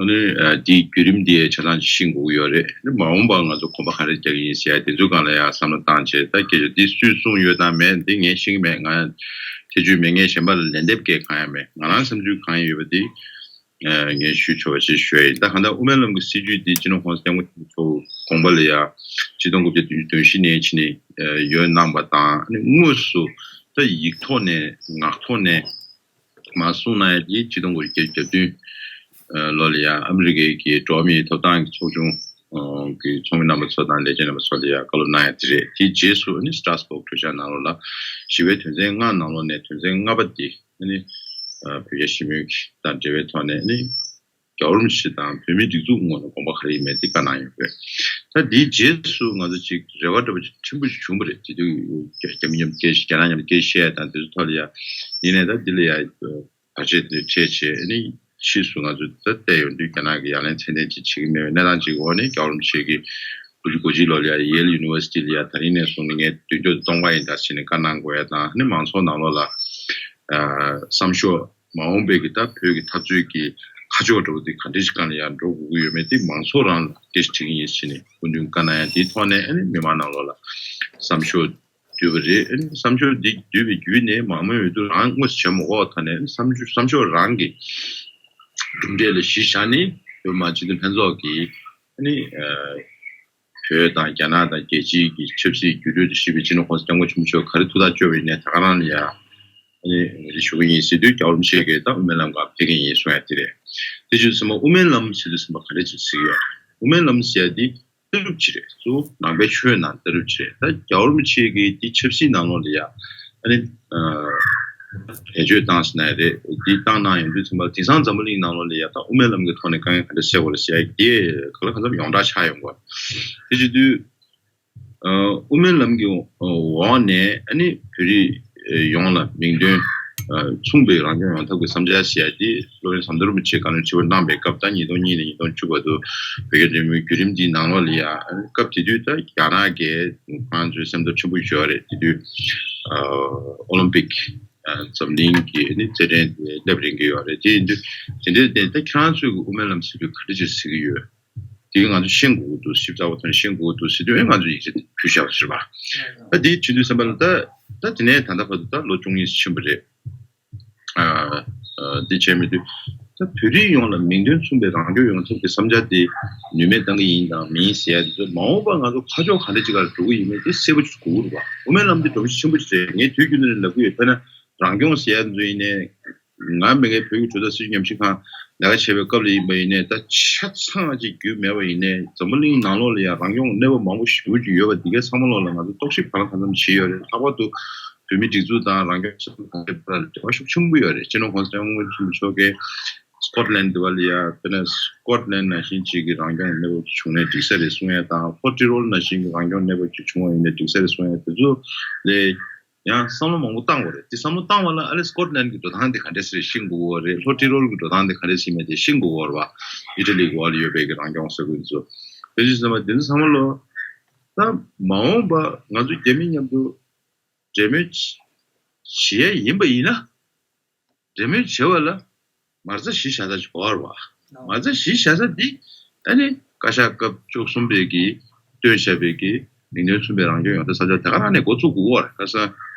ནི་འདིའི་བརྒྱུད་རིམ་འདི་ཆ་ཚང་ཅིག་ཤེས་དགོས་ཀྱི་ཡོད་རེད། ཨ་ནི་མ་འོངས་པར་ང་ཚོ་གོམ་པ་ག་རེ་རྒྱག་གི་ཡིན་ཟེར་ཡ་དེ་ཚོའི་སྒང་ལ་ཡ་བསམ་བློ་བཏང་བྱས། ད་སྐད་ཆ་འདི་སུས་གསུངས་ཡོད་དང་མེད་འདི་ངས་ཤེས་ཀྱི་མེད། ང་ཐེ་ཇུས་མེད། ངས་གཞན་པ་ལ་ལན་འདེབས་སྐད་གང་ཡང་མེད། ང་རང་བསམ་ཚུལ་གང་ཡོད་པ་འདི་ངས་ཞུ་ཆོག་པ་ཞིག་ཞུ་ཡ་ཡིན། ད་གང་ལྟར་དབུ་མའི་ལམ་གྱི་སྲིད་བྱུས་འདི་སྤྱི་ནོར་༸གོང་ས་༸སྐྱབས་མགོན་ཆེན་པོ་མཆོག་དགོངས་པ་ལ་ཡ་ཆིག་སྟོང་དགུ་བརྒྱ་བདུན་ཅུ་དོན་བཞི་ནས་ཕྱི་ནས་ཡོད་གནང་པ་དང་། ཨ་ནི་དངོས་སུ་ད་ཡིག་ཐོག་ནས་ངག་ཐོག་ནས་མར་གསུངས་གནང་ཡ་དེ་ཆིག་སྟོང་དགུ་བརྒྱ་བརྒྱད་ཅུ་གྱ་བདུན་ལོ་ལ་ཡ་ཨ་མི་རི་ཀའི་གི་འགྲོ་བ་མིའི་ཐོབ་ཐང་གི་ཚོགས་ཆུང་གི་ཚོགས་མི་རྣམ་པ་ཚོ་དང་ལས་བྱེད་རྣམ་པ་ཚོ་ལ་ཡ་བཀའ་སློབ་གནང་ཡ་དེ་རེད། དེའི་རྗེས་སུ་ཨ་ནི་སི་ཊར་སི་བྷོག་གྲོས་འཆར་ནང་ལོགས་ལ་བཞི་པའི་དོན་ཚན་ལྔ་ནང་ལོགས་ནས་དོན་ཚན་ལྔ་པ་དེ་ཨ་ནི་བོད་རྒྱ་ཞི་མོལ་དང་འབྲེལ་བའི་ཐོག་ནས་ཨ་ནི་རྒྱལ་བ་རིན་པོ་ཆེ་དང་བོད་མིའི་སྒྲིག་འཛུགས་ངོས་ནས་དགོངས་པ་ག་རེ་ཡིན་མིན་དེ་བཀའ་གནང་ཡོད་པས། ད་དེའི་རྗེས་སུ་ང་ཚོ་ཅིག་རེ་བ་འདྲ་པོ་ཅིག་ཕྲན་བུ་ཞིག་བྱུང་བ་རེད། དེ་དུས་རྒྱ་མི་མཉམ་སྐད་རྒྱ་ནག་མཉམ་སྐད་བཤད་དང་དེ་ཚོ་ཐོག་ལ་ཡ། ཡིན་ནའི་ད་འདི་ལ་ཡ་བར་ཆད་དེ་འཕྲད་བྱས་ཨ་ནི་ཕྱིས་སུ་ང་ཚོ་ད་བལྟས་ཡོང་དུས་རྒྱ་ནག་གི་ཡ་ལན་ཚད་ལྡན་ཅིག་བྱེད་ཀྱི་མེད་པའི་གནས་སྟངས་ཅིག་འོག་ནས་རྒྱལ་བ་རིན་པོ་ཆེ་གིས་དགུ་བཅུ་གོ་གཅིག་ལོ་ལ་ཡ་ཡེལ་ཡུ་ནི་ཝར་སི་ཊི་ལ་ཡ་ད་རིང་ནས་བཟུང་ནས་ངས་མདུན་སྐྱོད་གཏོང་གི་ཡིན་ད་ཟེར་ནས་བཀའ་གནང་དགོས་ཡ་དང་། ཨ་ནི་མང་ཚོགས་ནང་ལོགས་ལ་ཨ་བསམ་ཤོག་མ་འོངས་པའི་གི་ད་བོད་ཀྱི་འཐབ་རྩོད་ཀྱི་ཁ་ཕྱོགས་འདྲ་པོ་དེ་ག་འདྲ་ཞིག་སྒང་ལ་ཡང་འགྲོ་དགོས་ཀྱི་ཡོད་མེད་དེ་མང་ཚོགས་རང་ལ་སྐད་ཆ་དྲི་གི་ཡིན་ཟེར་ནས་སྐུ་མདུན་བཀའ་གནང་ཡ་དེའི་ཐོག་ནས་ཨ་ནི་མི་མང་ནང་ལོགས་ལ་བསམ་ཤོག་བསྡུས་པ་རེད། ཨ་ནི་བསམ་ཤོག་འདི་བསྡུས་པའི་བརྒྱུད་ནས་མང་མོས་འོས་བསྡུ་རང་དངོས་སུ་བྱེད་མ་དགོས་པ་ཐོག་ནས་བསམ་ཤོག་བསམ་ཤོག་རང་གི་གྲུབ་འབྲས་ལ་གཞི་བཞག་ནས་བོད་མི་མང་སྤྱི་འཐུས་ལྷན་ཚོགས་ཀྱིས་ཨ་ནི་ཨ་བོད་དང་རྒྱ་ནག་དང་རྒྱལ་སྤྱིའི་གི་ཆབ་སྲིད་འགྱུར་འགྲོས་དང་བཤད་པའི་སྤྱི་ནོར་༸གོང་ས་༸སྐྱབས་མགོན་ཆེན་པོ་མཆོག་ག་རེ་ཐུགས་ཐག་གཅོད་པ་ཡིན་ནའི་ད་ག་རང་ལ་ཡ་ཨ་ནི་ངོས་འཛིན་ཞུ་གི་ཡིན་ཟེར་དུས་རྒྱལ་བ་རིན་པོ་ཆེ་གིས་ད་དབུ་མའི་ལམ་སྒང་ཕེབས་ཀྱི་ཡིན་གསུང་ཡ་དེ་རེད། དེ་བྱས་ཙང་དབུ་མའི་ལམ་ཟེར་དུས་ཙམ་པ་ག་རེ་ཅིག་ཟེར་གྱི་ཡོད། དབུ་མའི་ལམ་ཟེར་ཡ་དེ་ལྟ་གྲུབ་ཅིག་རེད། གཙོ་བོ་ནང་པའི་ཆོས་ནང་ལྟ་གྲུབ་ཅིག་རེད། ད་རྒྱལ་བ་རིན་པོ་ཆེ་གིས་འདི་ཆབ་སྲིད་ནང་ལོགས་ལ་ཡ་ཨ་ནི་ཨ་བེད་སྤྱོད་བཏང་ཟེར་ན་རེད། འདི་བཏང་གནང་ཡོང་དུས་ཙམ་པ་དེང་སང་འཛམ་བུ་གླིང་ནང་ལོགས་ལ་ཡ་ད་དབུ་མའི་ལམ་གྱི་ཐོག་ནས་དཀའ་ངལ་ག་འདྲ་སེལ་དགོས་རེད་ཟེར་ཡ་དེ་ག་ལ་གང་འཚམ་ཡོངས་གྲགས་ཆགས་ཡོང་གི་རེད། དེ་བྱེད་དུས་ཨ་དབུ་མའི་ལམ་གྱི་འོག་ནས་ཨ་ནི་བོད་རིགས་ཡོངས་ལ་མིང་དོན་མཚུངས་པའི་རང་སྐྱོང་ཡོང་ཐབས་ཀྱི་བསམ་འཆར་ཟེར་ཡ་དེ་སློབ་དཔོན་ཟམ་གདོང་རིན་པོ་ཆེས་བཀའ་མོལ་ཆེ་བོ་གནང་པའི་སྐབས། ད་ཉིས་སྟོང་གཉིས་ནས་ཉིས་སྟོང་བཅུ་བར་དུ་བོད་རྒྱ་འབྲེལ་མོལ་བརྒྱུད་རིམ་འདིའི་ནང་ལོགས་ལ་ཡ། སྐབས་དེ་དུས་ད་རྒྱ་ནག་གིས་ང་ཚོའི་སེམས་འཚབ་ཆེན་པོ་ཡོད་རེད། དེ་དུས་ཨ་ཨོ་ལིམ་པིག་ཨ་འཛམ་གླིང་གི་ཨ་ནི་རྩེད་འགྲན་དེ་སླེབས་རན་གྱི་ཡོད་རེད། དེ་ཡིན་དུས་དེ་འདྲའི་ཐད་ད་ཁྱེད་རང་ཚོས་ཀྱི་དབུ་མའི་ལམ་ཟེར་དུས་ག་འདྲ་ཅིག་ཟེར་གྱི་ཡོད། དེ་ག་ང་ཚོ་ཤེས་དགོས་ཀྱི་འདུག་ཞིབ་ཚགས་པོ་ཐོག་ནས་ཤེས་དགོས་ཀྱི་འདུག་ཟེར་དུས། ཨེ་ང་ཚོ་ཡིག་ཆ་དེ་ཕུལ་བཞག་པ་རེད་པ། ད་དེའི་བྱེད་དུས་ཙམ་པ་ལ་ད་ད་དེ་ནས་ད་ལྟ་བར་དུ་ད་ལོ་བཅུ་གཉིས་ཕྱིན་པ་རེད། ཨ་ཨ་འདི་བྱས་མེད་དུས་ད་བོད་རིགས་ཡོངས་ལ་མིང་དོན་མཚུངས་པའི་རང་སྐྱོང་ཡོང་ཐབས་ཀྱི་བསམ་འཆར་དེ་ནུས་མེད་བཏང་གི་ཡིན་དང་མིན་ཟེར་ཡ་དེ་ཚོ་མ་འོངས་པ་ང་ཚོ་ཁ་ཕྱོགས་ག་འདྲ་ཅིག་ལ་འགྲོ་གི་ཡིན་མིན་དེ་གསལ་པོ་ཅིག་དགོས་ཀྱི་རེད་པ། དབུ་མའི་ལམ་དེ་འགྲོ་གཞི་ཆེན་པོ་ཅིག་རེད། ངས་དུས་རྒྱུན་དུ་ནས་ལབ་ཀྱི་ཡོད། དཔེར་ན་རང་སྐྱོང་ཟེར་ཡ་དེ་ཚོ་ཡིན་ནའི། ང་མ་གིའི་བོད་ཀྱི་གྲོས་ཚོགས་སྲིད་བྱུས་ཉམས་ཞིབ་ཁང་ལས་ཀ་བྱེད་པའི་སྐབས་ལ་ཡིན་པ་ཡིན་ནའི། ད་ཆ་ཚང་ཅིག་རྒྱུས་མེད་པ་ཡིན་ནའི་འཛམ་བུ་གླིང་ནང་ལོགས་ལ་ཡང་རང་སྐྱོང་གནས་བབ་མང་པོ་ཞེ་པོ་ཅིག་ཡོད་པ་འདི་གའི་ཚང་མ་ལོགས་ལ་ང་ཚོ་རྟོག་ཞིབ་གང་ལ་གང་འཚམ་བྱས་ཡོད་རེད། ལྷག་པར་དུ་བོད་མིའི་སྒྲིག་འཛུགས་དང་རང་སྐྱོང་ས་གནས་བར་ལ་འབྲེལ་བ་ཤུགས་ཆེན་པོ་ཡོད་རེད། སྤྱི་ནོར་༸གོང་ས་༸སྐྱབས་མགོན་ཆེན་པོ་མཆོག་གིས་སི་ཀོཊ་ལན་འདི་བ་ལ་ཡ་དཔེར་ན་སི་ཀོཊ་ལན་ནང་བཞིན་ཅིག་གི་རང་སྐྱོང་གནས་བབ་ཅིག་བྱུང་ནའི་འགྲིག་ས་རེད་གསུང་ཡ་དང་། ལྷོ་ཏི་རོལ་ནང་བཞིན་གྱི་རང་སྐྱོང་གནས་བབ་ཅིག་བྱུང་བ་ཡིན་ནའི་འགྲིག་ས་རེད་གསུང་ཡ་དེ་ཚོ་ལས། ཡང་བསམ་བློ་མང་པོ་བཏང་དགོས་རེད། དེ་བསམ་བློ་བཏང་བ་ལ་ཨ་ལེ་སི་ཀོཊ་ལན་གྱི་འགྲོ་སྟངས་དེ་ག་འདྲས་ཟེར་ཤེས་དགོས་ཀྱི་རེད། ལྷོ་ཏི་རོལ་གྱི་འགྲོ་སྟངས་དེ་ག་འདྲས་ཟེར་མེད་དེ་ཤེས་དགོས་ཀྱི་རེད་པ། ཨི་ཊ་ལི་གི་འོག་ལ་ཡོད་པའི་གི་རང་སྐྱོང་ས་ཁུལ་ཚོ། དེ་བཞིན་ཚང་མ་དེ་ཚོ་ཚང་མ་ལོ། ད་མ་འོངས་པ་ང་ཚོ་རྒྱ་མི་མཉམ་དུ་འབྲེལ་མོལ་བྱེད་ཡས་ཡིན་པ་ཡིན་ན། འབྲེལ་མོལ་བྱེད་པ་ལ་མ་རྩ་གཞི་བཞག་ས་ཅིག་དགོས་རེད་པ། མ་རྩ་གཞི་བཞག་ས་འདི་ཨ་ནི་བཀའ་ཤག་སྐབས་བཅུ་གསུམ་པའི་གི་བཏོན་བཞག་པའི་གི་མིང་དོན་མཚུངས་པའི་རང་སྐྱོང་ཡོང་ཐབས་བསམ་འཆར་དེ་ག་རང་ནས་འགོ་བཙུགས་དགོས་རེད། ཁ་སང་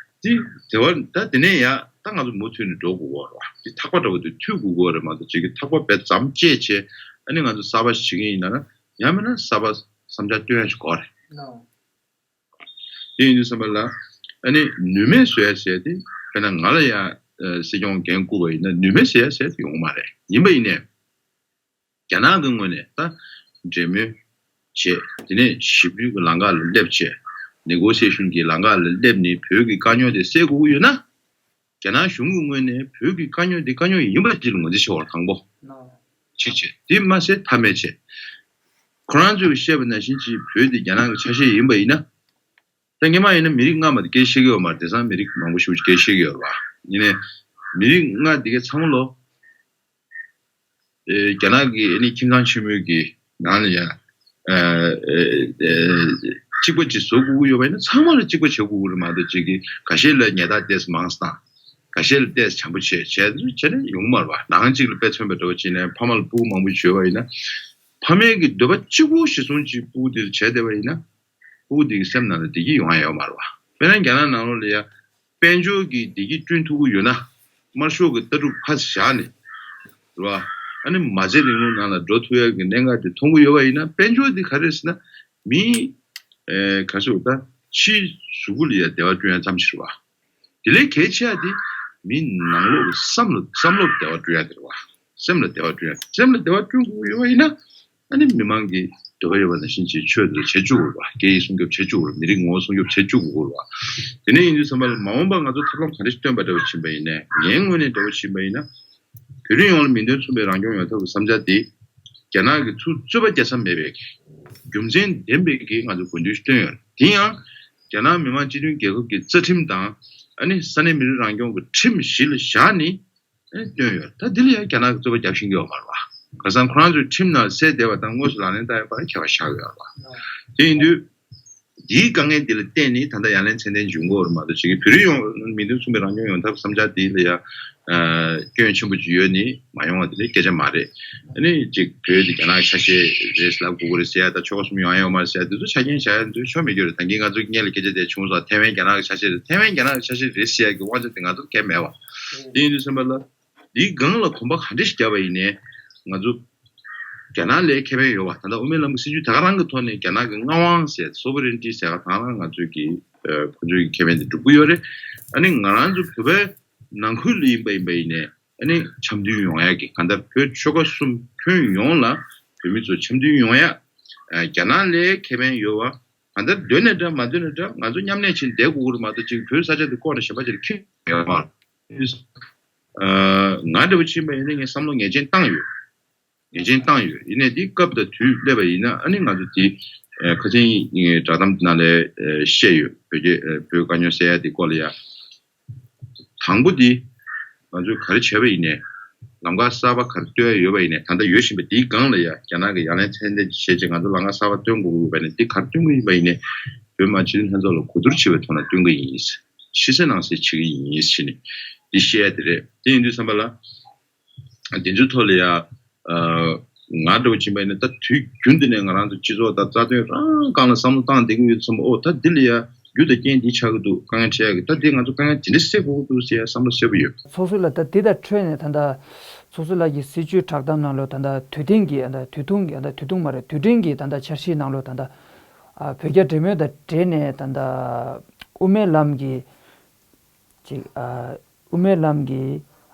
དེ་དེ་བ་ད་དེ་ནས་ཡ་ད་ང་ཚོ་མུ་མཐུད་ནས་འགྲོ་དགོས་ཀྱི་ཡོད་རེད་བ། དེ་ཐག་པ་འདྲ་བོ་དེ་མཐུད་དགོས་ཀྱི་ཡོད་རེད་མ་གཏོགས་ཅིག་གི་ཐག་པ་རྦད་མཚམས་བཅད་བྱས་ཨ་ནི་ང་ཚོ་གསར་པ་ཞིག་བྱེད་ཀྱི་ཡིན་ན་ན་ཡང་མིན་ན་གསར་པ་བསམ་འཆར་བཏོན་ཡ་ཞིག་དགོས་རེད། དེ་ཡིན་དུས་ཙམ་པ་ལ་ཨ་ནི་ནུས་མེད་བཟོ་ཡ་ཟེར་ཏེ་དཔེར་ན་ང་ལ་ཡ་ཨ་སྲིད་སྐྱོང་འགན་བསྐུར་བ་ཡིན་ན་ནུས་མེད་ཟེར་ཡ་ཟེར་ཏེ་ཡོང་གི་མ་རེད། ཡིན་པ་ཡིན་ནའི་རྒྱ་ནག་གི་ངོས་ནས་ད་འབྲེལ་མོལ་བྱས། དེ་ནས་ཞི་བདེ་གི་ལམ་ཁ་ལ་སླེབས་བྱས། ནེ་གོ་སི་ཨེ་ཤན་གྱི་ལམ་ཁ་ལ་སླེབས་ནས་བོད་ཀྱི་དཀའ་རྙོག་དེ་སེལ་དགོས་ཀྱི་ཡོད་ན། རྒྱ་ནག་གཞུང་གི་ངོས་ནས་བོད་ཀྱི་དཀའ་རྙོག་འདི་དཀའ་རྙོག་ཡིན་པ་ཅིག་ལ་ངོས་འཛིན་བྱེད་པར་དང་པོ་གཅིག་བྱས། དེ་མ་ཟད་མཐའ་མེད་བྱས། ཁོ་རང་ཚོས་བཤད་པ་ནང་བཞིན་གྱི་བོད་འདི་རྒྱ་ནག་གི་ཆ་ཤས་ཡིན་པ་ཡིན་ན། ད་སྔོན་མ་ཡིན་ན་མི་རིགས་ལྔ་མ་གཏོགས་སྐད་ཤེས་ཀྱི་ཡོད་མ་རེད། དེང་སང་མི་རིགས་མང་པོ་ཞིག་སྐད་ཤེས་ཀྱི་ཡོད་རེད་བ། ཡིན་ནའི་མི་རིགས་ལྔ་འདི་གའི་ཚང་མ་ལོ། ཨེ་རྒྱ་ནག་གི་ཨ་ནི་ཁྱིམ་ཚང་ཆེན་མོའི་གི་ནང་ལ་ཡ་ཨ་ཨེ་ཨེ་གཅིག་པ་གཅིག་བཟོ་དགོས་ཀྱི་ཡོད་པ་ཡིན་ན་ཚང་མ་ལ་གཅིག་པ་བྱེད་དགོས་ཀྱི་རེད་མ་གཏོགས་གཅིག་གི་འགའ་ཤས་ལ་ཉལ་ཐ་ཏོག་ཙམ་མང་ཙམ་དང་། འགའ་ཤས་ལ་ཏོག་ཙམ་བྱམས་པོ་བྱས་བྱས་བྱས་ན་ཡོང་གི་མ་རེད་བ། ནང་གཅིག་ལ་དཔེ་མཚོན་པ་འདྲ་བོ་བྱས་ནས་ཕ་མ་ལ་ཕྲུ་གུ་མང་པོ་བྱོས་པ་ཡིན་ན། ཕ་མའི་གི་འདོད་པ་གཅིག་པོ་གཞིར་བཟུང་གཅིག་ཕྲུ་གུ་དེ་ལ་བྱས་བསྡད་པ་ཡིན་ན། ཕྲུ་གུ་དེ་གི་སེམས་ནང་ལ་བདེ་སྐྱིད་ཡོང་ཡ་ཡོད་མ་རེད་བ། དཔེར་ན་རྒྱ་ནག་ནང་ལོགས་ལ་ཡ། དཔལ་འབྱོར་གྱི་བདེ་སྐྱིད་བསྐྲུན་ཐུབ་ཀྱི་ཡོད་ན། དམར་ཤོག་གི་ལྟ་གྲུབ་ཕར་བཞག་ནས། རེད་བ། ཨ་ནི་མ་རྩའི་རིང་ལུགས་ནང་ལ་འགྲོ་ཐུབ་ཡ་གི་གནད་འགག་དེ་མཐོང་གི་ཡོད་པ་ཡིན་ན་དཔལ་འབྱོར་འདི་ག་རེ་ཟེར་ན། མིའི། ཨེ་ག་ཚོད་ད། ཕྱིའི་གཟུགས་པོ་ལ་ཡ་བདེ་བ་བསྐྲུན་ཡ་ཙམ་ཞིག་རེད་བ། དེ་ལས་གལ་ཆེ་བ་དེ། མིའི་ནང་ལོགས་ཀྱི་བསམ་བློ་བསམ་བློར་བདེ་བ་བསྐྲུན་ཡ་དེ་རེད་བ། སེམས་ལ་བདེ་བ་བསྐྲུན་ཡ། སེམས་ལ་བདེ་བ་བསྐྲུན་དགོས་ཀྱི་ཡོད་པ་ཡིན་ན། ཨ་ནི་མི་མང་གི་འདོད་པ་ཡོད་པ་ནང་བཞིན་གྱི་ཆོས་དེ་བྱེད་བཅུག་དགོས་པ། སྐད་ཡིག་སྲུང་སྐྱོབ་བྱེད་བཅུག་དགོས་པ། མི་རིགས་ངོ་བོ་སྲུང་སྐྱོབ་བྱེད་བཅུག་དགོས་པ། དེ་ནས་ཡིན་དུས་ཙམ་པ་ལ་མ་འོངས་པ་ང་ཚོ་ཐབས་ལམ་ག་འདྲ་ཞིག་སྟོན་པ་འདྲ་བ་ཕྱིན་པ་ཡིན་ནའི་ངའི་ངོས་ནས་འདྲ་བ་ཕྱིན་པ་ཡིན་ན། བོད་རིགས་ཡོངས་ལ་མིང་དོན་མཚུངས་པའི་རང་སྐྱོང་ཡོང་ཐབས་ཀྱི་བསམ་འཆར་དེ། རྒྱ་ནག་གིས་ཚུར་རྩོད་པ་རྒྱག་ས་མེད་པའི་རྒྱུ་མཚན་ལྡན་པའི་གི་ང་ཚོ་དགོས་འདུན་ཞིག་བཏོན་ཡོད། དེ་ཡང་། རྒྱ་ནག་མི་དམངས་སྤྱི་མཐུན་རྒྱལ་ཁབ་ཀྱི་རྩ་ཁྲིམས་དང་། ཨ་ནི་ས་གནས་མི་རིགས་རང་སྐྱོང་གི་ཁྲིམས་གཞི་ལ་བཞག་ནས། ཨེ་བཏོན་ཡོད། ད་འདི་ལ་ཡང་རྒྱ་ནག་གིས་རྩོད་པ་རྒྱག་ཤེས་ཀྱི་ཡོད་མ་རེད་བ། ཁ་སང་ཁོ་རང་ཚོའི་ཁྲིམས་ནང་གསལ་བསྡད་པ་དང་དངོས་སུ་ལག་ལེན་བསྟར་ཡོད་པ་ལ་ཁྱད་པར་ཆགས་ཀྱི་ཡོད་རེད་བ། དེ་ཡིན་དུས། འདིའི་དཀའ་ངལ་འདི་ལ་བརྟེན་ནས་ད་ལྟ་ཡ་ལན་ཚད་ལྡན་འབྱུང་གི་ཡོད་རེད་མ་གཏོགས་ཅིག་གིས་བོད་རིགས་ཡོངས་མིང་དོན་མཚུངས་པའི་རང་སྐྱོང་ཡོང་ཐབས་བསམ་འཆར་འདི་ལ་ཡ། ཨ་སྐྱོན་ཆེན་པོ་ཅིག་ཡོད་ནི་མ་ཡོང་བ་དེ་ལས་སྐད་ཆ་མ་རེད། ཨ་ནི་ཅིག་བོད་འདི་རྒྱ་ནག་གི་ཆ་ཤས་རེད་ཟེར་ལབ་དགོས་ཀྱི་རེད་ཟེར་ཡ་དང་ཆོལ་ཁ་གསུམ་ཡོང་ཡ་ཡོད་མ་རེད་ཟེར་ཡ་འདི་ཚོ་ཆ་རྐྱེན་བཞག་ཡ་འདི་ཚོ་ཆོ་མི་འགྱུར་རེད། ད་གིན་ང་ཚོ་སྔོན་ལ་སྐད་ཆ་དེ་བྱུང་སོང་། ཐའེ་ཝན་རྒྱ་ནག་གི་ཆ་ཤས་རེད། ཐའེ་ཝན་རྒྱ་ནག་གི་ཆ་ཤས་རེད་ཟེར་ཡ་གི་དབང་ཆ་དེ་ང་ཚོར་གང་ཡང་མེད་བ། དེ་ཡིན་དུས་ཙམ་པ་ལ། འདིའི་སྒང་ལ་གོམ་པ་ག་འདྲ་ཞིག་བརྒྱབ་པ་ཡིན་ནའི་ང་ཚོ་རྒྱ་ནག་ལ་ཁེ་ཕན་ཡོད་པ། ད་ལྟ་དབུ་མའི་ལམ་གྱི་སྲིད་བྱུས་ད་ག་རང་གི་ཐོག་ནས་རྒྱ་ནག་གི་མངའ་དབང་ཟེར་སོ་བེ་རེན་ཊི་ཟེར་ག་ད་ག་རང་ང་ཚོའི་གི་ཨ་ཁོ་ཚོའི་གི་ཁེ་ཕན་དེ་སྒྲུབ་ཀྱི་ཡོད་རེད། ཨ་ནི་ང་རང་ཚོ་བོད་པའི་ནང་ཁུལ་ལ་ཡིན་པ་ཡིན་པ་ཡིན་ནའི་ཨ་ནི་འཆམ་མཐུན་ཡོང་ཡ་གི་གང་ལྟར་བོད་ཆོལ་ཁ་གསུམ་ཁྱོན་ཡོངས་ལ་བོད་མི་ཚོ་འཆམ་མཐུན་ཡོང་ཡ། ཨ་རྒྱ་ནག་ལ་ཁེ་ཕན་ཡོད་པ། གང་ལྟར་འདོད་ནའི་འདྲ་མ་འདོད་ནའི་འདྲ་ང་ཚོ་མཉམ་གནས་བྱས་བསྡད་དགོས་ཀྱི་རེད་མ་གཏོགས་ཅིག་བོད་ས་ཆ་དེ་བཀོག་ནས་གཞན་པ་ཅིག་ལ་འཁྱེར་ཡོད་མ་རེད། ཨ་ང་འདྲ་བོ་ཕྱིན་པ་ཡིན་ན་ངས་བསམ་བློ་ངེས་ཅན་བཏང་ཡོད། ངེས་ཅན་བཏང་ཡོད། ཡིན་ནའི་འདི་སྐབས་དང་དུས་སླེབས་པ་ཡིན་ན་ཨ་ནི་ང་ཚོ་འདི་ཨ་ཁ་སང་བསྒྲགས་གཏམ་ནང་ལ་ཨ་བཤད་ཡོད། བོད་རྒྱ་ཨ་བོད་དཀའ་རྙོག་སེལ་ཡ་འདི་སྐོར་ལ་ཡ། དང་པོ་འདི་ང་ཚོས་ག་རེ་བྱས་པ་ཡིན་ནའི་ལམ་ཁ་གསར་པ་ག་རེ་སྟོན་ཡ་ཡོད་པ་ཡིན་ནའི་ད་ལྟ་ཡོད་བཞིན་པ་འདིའི་སྒང་ལ་ཡ་རྒྱ་ནག་གི་ཡ་ལན་ཚད་ལྡན་ཅིག་བྱས་རྗེས་ང་ཚོ་ལམ་ཁ་གསར་པ་སྟོན་དགོས་ཀྱི་ཡོད་པ་ཡིན་ནའི་འདི་ག་རེ་སྟོན་གྱི་ཡིན་པ་ཡིན་ནའི་བོད་མི་མང་སྤྱི་འཐུས་ལྷན་ཚོགས་ལ་གོ་བསྡུར་བྱེད་པའི་ཐོག་ནས་སྟོན་གྱི་ཡིན། ཕྱི་གསལ་ནང་གསལ་བྱེད་ཀྱི་ཡིན་ཞེས་ནས་འདི་བཤད་ཡ་དེ་རེད། དེ་ཡིན་དུས་ཙམ་པ་ལ། འདི་ཚོའི་ཐོག་ལ་ཡ། ང་འདྲ་བོ་ཕྱིན་པ་ཡིན་ན་ད་དུས་རྒྱུན་དུ་ནས་ང་རང་ཚོ་སྤྱི་ཚོགས་དང་རྩ་དོན་རང་སྒང་ལ་བསམ་བློ་བཏང་བསྡད་ཀྱི་ཡོད་བསམ། ཨོ་ད་འདི་ལ་ཡ་རྒྱུ་དང་རྐྱེན་འདི་ཆགས་ཀྱི་འདུག་དཀའ་ངལ་འཕྲད་ཡ་གི་ད་འདི་ང་ཚོ་དཀའ་ངལ་འདི་འདྲ་སེལ་དགོས་ཀྱི་འདུག་ཟེར་ཡ་བསམ་བློ་གསལ་པོ་ཡོད། ཚོགས་གཙོ་ལགས་ད་འདི་དང་འཕྲོས་ནས་ད་ལྟ་ཚོགས་གཙོ་ལགས་ཀྱི་སྲིད་བྱུས་བསྒྲགས་གཏམ་ནང་ལོགས་ད་ལྟ་དུས་སྟེང་གི་ད་དུས་ཐུང་གི་ད་དུས་ཐུང་མ་རེད་དུས་དྲན་གྱི་ད་ལྟ་འཆར་གཞིའི་ནང་ལོགས་ད་ལྟ་བོད་རྒྱ་འབྲེལ་མོལ་དང་འབྲེལ་ནས་ད་ལྟ་དབུ་མའི་ལམ་གྱི་ཅིག་ཨ། དབུ་མའི་ལམ་གྱི་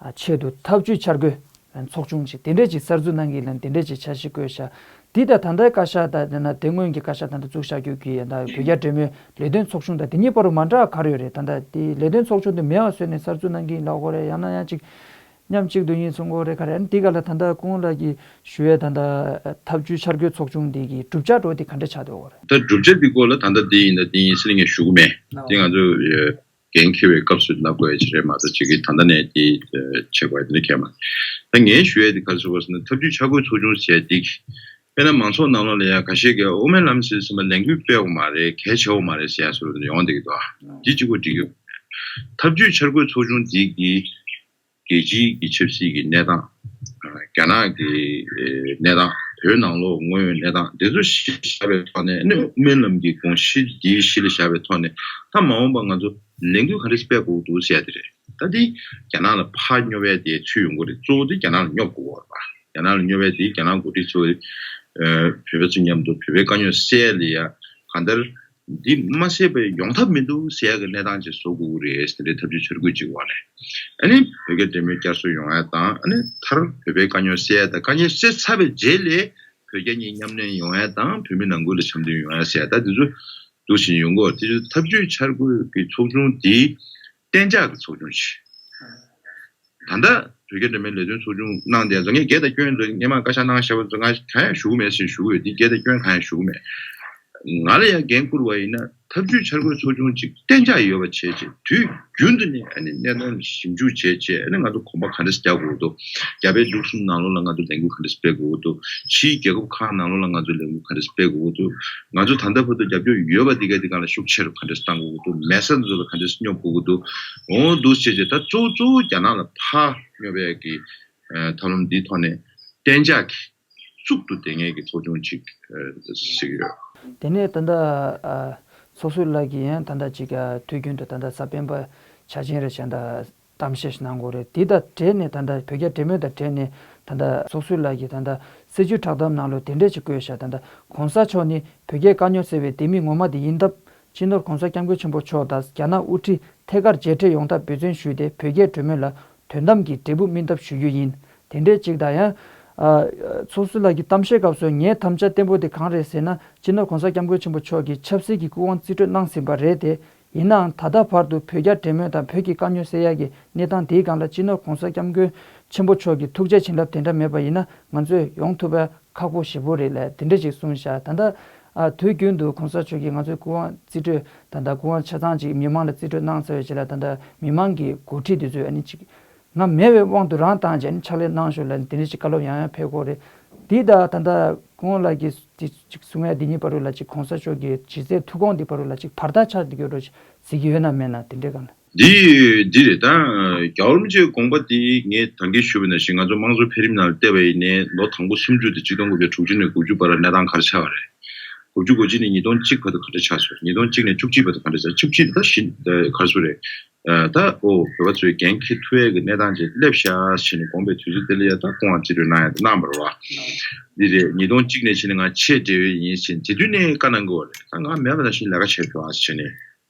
ཨ་ཆེད་དུ་ཐབས་ཇུས་འཆར་འགོད་ཚོགས་ཆུང་ཞིག་དེ་འདྲས་ཅིག་གསར་འཛུགས་གནང་གི་ལ་དེ་འདྲས་ཅིག་འཆར་གཞི་བཀོད་ཤག་འདི་དང་ད་ལྟའི་བཀའ་ཤག་དང་དེ་ན་དེ་སྔོན་གྱི་བཀའ་ཤག་ད་ལྟ་བཙུགས་བཞག་རྒྱུ་གི་ད་བོད་རྒྱ་འབྲེལ་མོལ་ལས་དོན་ཚོགས་ཆུང་དང་དེ་གཉིས་བར་དུ་མ་འདྲ་ག་རེ་ཡོད་རེད། ད་ལྟ་དེ་ལས་དོན་ཚོགས་ཆུང་དེ་མེད་པ་བཟོས་ནས་གསར་འཛུགས་གནང་གི་ཡིན་ལབ་དགོས་རེད། ཡང་ན་ཡང་ཅིག་མཉམ་གཅིག་ཏུ་ཡིན་གསུང་དགོས་རེད་ག་རེ། ཨ་ནི་དེ་ག་ལ་ད་ལྟ་སྐུ་ངོ་ལགས་ཀྱིས་ཞུ་ཡས་ད་ལྟ་ཐབས་ཇུས་འཆར་འགོད་ཚོགས་ཆུང་དེ་གི་གྲུབ་ཆ་འགྲོ་དེ་ག་འདྲ་ཆགས་འདུག་ག་རེད། ད་གྲུབ་ཆ་དེ་སྐོར་ལ་ད་ལྟ་དེ་ཡིན་ད་དེ་ཡིན་ཟེར་ངས་ཞུ་གི་མེད། དེ་ང་ཚོ་འགན་འཁྱེར་བའི་སྐབས་སུ་ལབ་དགོས་ཡ་ཅིག་རེད་མ་གཏོགས་ཅིག་གིས་ད་ལྟ་ནས་དེ་བྱེད་དགོས་ཡ་དེ་འདྲ་གང་ཡང་མ་རེད། ད་ངས་ཞུ་ཡ་དེ་ག་རེ་ཟེར་དགོས་ཟེར་ན་ཐབས་ཇུས་འཆར་འགོད་ཚོགས་ཆུང་ཟེར་ཡ་དེ་དཔེར་ན་མང་ཚོགས་ནང་ལོགས་ལ་ཡ་ཁ་ཤས་ཀྱིས་དབུ་མའི་ལམ་ཟེར་ཙམ་པ་ལས་འགུལ་སྤེལ་དགོས་མ་རེད། གལ་ཆེ་བོ་མ་རེད་ཟེར་ཡ་བཟོ་འདྲ་ཡོང་བསྡད་ཀྱི་འདུག་ཨ། དེ་གཅིག་པོ་འགྲིག་གི་ཡོད་མ་རེད། ཐབས་ཇུས་འཆར་འགོད་ཚོགས་ཆུང་དེ་གིས་རྒྱལ་སྤྱིའི་གི་ཆབ་སྲིད་ཀྱི་གནས་སྟངས། རྒྱ་ནག་གི་གནས་སྟངས། བོད་ནང་ལོགས་དངོས་ཡོད་གནས་སྟངས་འདི་ཚོ་གཞི་བཞག་པའི་ཐོག་ནས་ཨ་ནི་དབུ་མའི་ལམ་གྱི་དགོངས་གཞི་འདི་གཞི་ལ་བཞག་པའི་ཐོག་ནས་ད་མ་འོངས་པ་ང་ཚོ་ ལས་འགུལ་ག་འདྲ་སྤེལ་དགོས་འདུག་ཟེར་ཡ་དེ་རེད། ད་དེ་རྒྱ་ནག་ལ་ཕར་སྙོབ་ཡ་དེ་ཚུད་ཡོང་གི་རེད། གཙོ་བོ་དེ་རྒྱ་ནག་ལ་སྙོབ་དགོས་པ་རེད་པ། རྒྱ་ནག་ལ་སྙོབ་ཡ་དེ་རྒྱ་ནག་འགོ་ཁྲིད་ཚོ་བོད་པ་ཚོ་མཉམ་དུ་བོད་པའི་དཀའ་རྙོག་སེལ་ཡ་ལ་ཡ་གང་ལྟར་འདི་མ་སེལ་བའི་ཡོང་ཐབས་མི་འདུག་ཟེར་ཡ་གི་གནས་སྟངས་ཅིག་བཟོ་དགོས་ཀྱི་རེད་ཟེར་ནས་ཐབས་ཇུས་འཆར་འགོད་ཅིག་འོག་ནས། ཨ་ནི་བོད་རྒྱ་འབྲེལ་མོལ་བསྐྱར་གསོ་ཡོང་ཡ་དང་། ཨ་ནི་མཐར་བོད་པའི་དཀའ་རྙོག་སེལ་ཡ་དང་། དཀའ་རྙོག་སེལ་ཚར་བའི་རྗེས་ལ་བོད་རྒྱ་གཉིས་མཉམ་གནས་ཡོང་ཡ་དང་། བོད་མི་ནང་ཁུལ་ལ་འཆམ་མཐུན་ཡོང་ཡ་ཟེར་ཡ་ད་དེ་ཚོ་འདུག་བཞིན་ཡོང་གི་ཡོད། དེ་ཚོ་ཐབས་ཇུས་འཆར་འགོད་ཀྱི་ཚོགས་ཆུང་དེ་གཏན་འཇགས་ཀྱི་ཚོགས་ཆུང་ཞིག་ད་ལྟ་བོད་རྒྱ་འབྲེལ་མོལ་ལས་དོན་ཚོགས་ཆུང་གནང་བསྡད་ཚོ་ངས་སྒེར་དང་སྐྱོན་ཚོ་སྔོན་མ་བཀའ་ཤག་གནང་བཞག་པ་ཚོ་ང་གང་ཡང་ཞུ་གི་མེད་ཟེར་ཞུ་གི་ཡོད། འདི་སྒེར་དང་སྐྱོན་གང་ཡང་ཞུ་གི་མེད། ང་ལ་ཡང་འགན་བསྐུར་བ་ཡིན་ན་ཐབས་ཇུས་འཆར་འགོད་ཚོགས་ཆུང་གཅིག་གཏན་འཇགས་ཡོད་པ་བྱས་རྗེས་དུས་རྒྱུན་དུ་ནས་ཨ་ནི་གནད་དོན་ཞིབ་འཇུག་བྱས་རྗེས་ཨ་ནི་ང་ཚོ་གོམ་པ་ག་འདྲ་རྒྱག་དགོས་འདུག་རྒྱ་བལ་འབྲུག་གསུམ་ནང་ལོགས་ལ་ང་ཚོ་ལས་འགུལ་ག་འདྲ་སྤེལ་དགོས་འདུག་ཕྱིའི་རྒྱལ་ཁབ་ཁག་ནང་ལོགས་ལ་ང་ཚོ་ལས་འགུལ་ག་འདྲ་སྤེལ་དགོས་འདུག་ང་ཚོ་ད་ལྟ་བར་དུ་རྒྱབ་སྐྱོར་ཡོད་པ་འདི་ག་འདི་གང་ལ་ཤུགས་ཆེ་རུ་ག་འདྲ་གཏང་དགོས་འདུག་མེད་ས་འདི་ཚོ་ལ་ག་འདྲ་སྙོབ་དགོས་ཀྱི་འདུག་འོ་འདུག་བྱས་རྗེས་ད་གཙོ་བོ་གཙོ་བོ་རྒྱ་ནག་ལ་ཕར་སྙོབ་ཡས་ཀྱི་ཨ་ཐབས་ལམ་འདིའི་ཐོག་ནས་གཏན་འཇགས་ཀྱི་གཙུག་ཏུ་བསྡད་མཁན་གྱི་ཚོགས་ཆུང་གཅིག་ཨ་ཟེར་གྱི་ཡོད། དེ་ནས་ད་ལྟ་ཨ་ཚོགས་གཙོ་ལགས་ཀྱིས་ཡང་ད་ལྟ་ཅིག་ཨ་དུས་རྒྱུན་དུ་ད་ལྟ་གཟའ་སྤེན་པ་འཆར་ཅན་རེད་བྱས་ད་གཏམ་བཤད་ཞིག་གནང་དགོས་རེད། དེ་དང་འབྲེལ་ནས་ད་ལྟ་བོད་རྒྱ་འབྲེལ་མོལ་དང་འབྲེལ་ནས་ད་ལྟ་ཚོགས་གཙོ་ལགས་ཀྱིས་ད་ལྟ་སྲིད་བྱུས་བསྒྲགས་གཏམ་ནང་ལོགས་དེ་འདྲས་ཅིག་བཀོད་བཞག་ད་ལྟ་གོང་ས་མཆོག་ནི་བོད་རྒྱའི་དཀའ་རྙོག་སེལ་བའི་ལྡེ་མིག་ངོ་མ་དེ་ཡིན་སྟབས། སྤྱི་ནོར་༸གོང་ས་༸སྐྱབས་མགོན་ཆེན་པོ་མཆོག་དང་རྒྱ་ནག་དབུ་ཁྲིད་ཐད་ཀར་མཇལ་འཕྲད་ཡོང་ཐབས་འབད་བརྩོན་ཞུས་ཏེ་བོད་རྒྱའི་གྲོས་མོལ་ལ་དོན་དམ་གྱི་འབྲས་བུ་སྨིན་ཐབས་ཞུ་རྒྱུ་ཡིན། དེ་འདྲའི་གཅིག་དང་ཡང་། ཨ་ཚོགས་གཙོ་ལགས་ཀྱི་གཏམ་བཤད་སྐབས་སུ་ངའི་དམ་བཅའ་བརྟན་པོ་དེ་གང་རེད་ཟེར་ན། སྤྱི་ནོར་༸གོང་ས་༸སྐྱབས་མགོན་ཆེན་པོ་མཆོག་གིས་ཆབ་སྲིད་ཀྱི་སྐུ་དབང་རྩིས་སྤྲོད་གནང་ཟིན་པ་རེད་དེ། ཡིན་ནའང་ད་ལྟ་བར་དུ་བོད་རྒྱ་འབྲེལ་མོལ་དང་བོད་ཀྱི་དཀའ་རྙོག་སེལ་ཡག་གི་གནས་སྟངས་དེའི་སྒང་ལ་སྤྱི་ནོར་༸གོང་ས་༸སྐྱབས་མགོན་ཆེན་པོ་མཆོག་གི་ཐུགས་རྗེ་བྱིན་རླབས་དེ་འདྲ་མེད་པ་ཡིན་ན་ང་ཚོས་ཡོང་ཐུབ་པ་ཁག་པོ་ཞེ་པོ་རེད་ལབ་དེ་འདྲ་ཅིག་གསུངས་བཞག་ད་ལྟ་ཨ་དུས་རྒྱུན་དུ་༸གོང་ས་མཆོག་གིས་ང་ཚོའི་སྐུ་དབང་རྩིས་སྤྲོད་ད་ལྟ་སྐུ་དབང་ཆ་ཚང་ཅིག་མི་མང་ལ་རྩིས་སྤྲོད་གནང་ཚར་བའི་རྗེས་ལ་ད་ལྟ་མི་མང་གི་འགོ་ཁྲིད་དེ་ཚོས་ཨ་ནི་ཅིག་ང་མེད་པའི་དབང་དུ་རང་བཏང་བྱས་ཨ་ནི་ཕྱག་ལས་གནང་ཤོག་ལབ་དེ་འདྲ་ཅིག་བཀའ་སློབ་ཡང་ཡང་ཕེབས་ཀྱི་ཡོད་རེད། འདི་ད་ད་ལྟ་སྐུ་ངོ་ལགས་ཀྱིས་དེ་ཅིག་གསུང་ཡ་འདི་གཉིས་བར་དུ་ལ་ཅིག་༸གོང་ས་མཆོག་གི་ཇི་སྲིད་ཐུགས་དགོངས་འདི་བར་དུ་ལ་ཅིག་བར་ཐག་ཆགས་བསྡད་ཀྱི་ཡོད་རེད་ཟེར་གྱི་ཡོད་ན་མེད་ན་དེ་འདྲའི་སྒང་ལ། འདི་འདི་རེད་ད། རྒྱལ་བ་རིན་པོ་ཆེའི་དགོངས་པ་འདི་ངས་ད་གིན་ཞུས་པ་ནང་བཞིན་ང་ཚོ་དམངས་གཙོའི་འཕེལ་རིམ་ནང་ལ་བལྟས་པ་ཡིན་ནའི་ལོ་དང་པོ་སུམ་ཅུ་དེ་ཆིག་སྟོང་དགུ་བརྒྱ་དྲུག་ཅུ་ནས་དགུ་བཅུ་བར་གནས་སྟངས་ག་རེ་ཆགས་པ་རེད། དགུ་བཅུ་གོ་གཅིག་ནས་ཉིས་སྟོང་གཅིག་བར་དུ་ག་འདྲ་ཆགས་སོང་། ཉིས་སྟོང་གཅིག་ནས་བཅུ་གཅིག་བར་དུ་ག་འདྲ་ཆགས། བཅུ་གཅིག་ད་བཞིན་ག་རེ་ཟེར་རེད། ད་ཨོ་བོད་པ་ཚོས་འགན་འཁྱེར་ཐུབ་ཡས་ཀྱི་གནས་སྟངས་ཅིག་སླེབས་ཤག་ཟེར་ནས་དགོངས་པའི་དུས་ཚོད་དེ་ལ་ཡ་ད་སྐུ་དབང་རྩིས་སྤྲོད་གནང་ཡ་དེ་གནང་བ་རེད་བ། འདི་རེད། ཉིས་སྟོང་གཅིག་ནས་བྱས་ནས་ང་ཆེས་འབྲེལ་ཡོད་ཡིན་ཟེར་དེ་དུས་ནས་བཀའ་གནང་གི་ཡོད་རེད། ད་ང་མེད་པ་ནང་བཞིན་ལས་ཀ་བྱེད་ཐུབ་ཨ་ཟེར་ནས་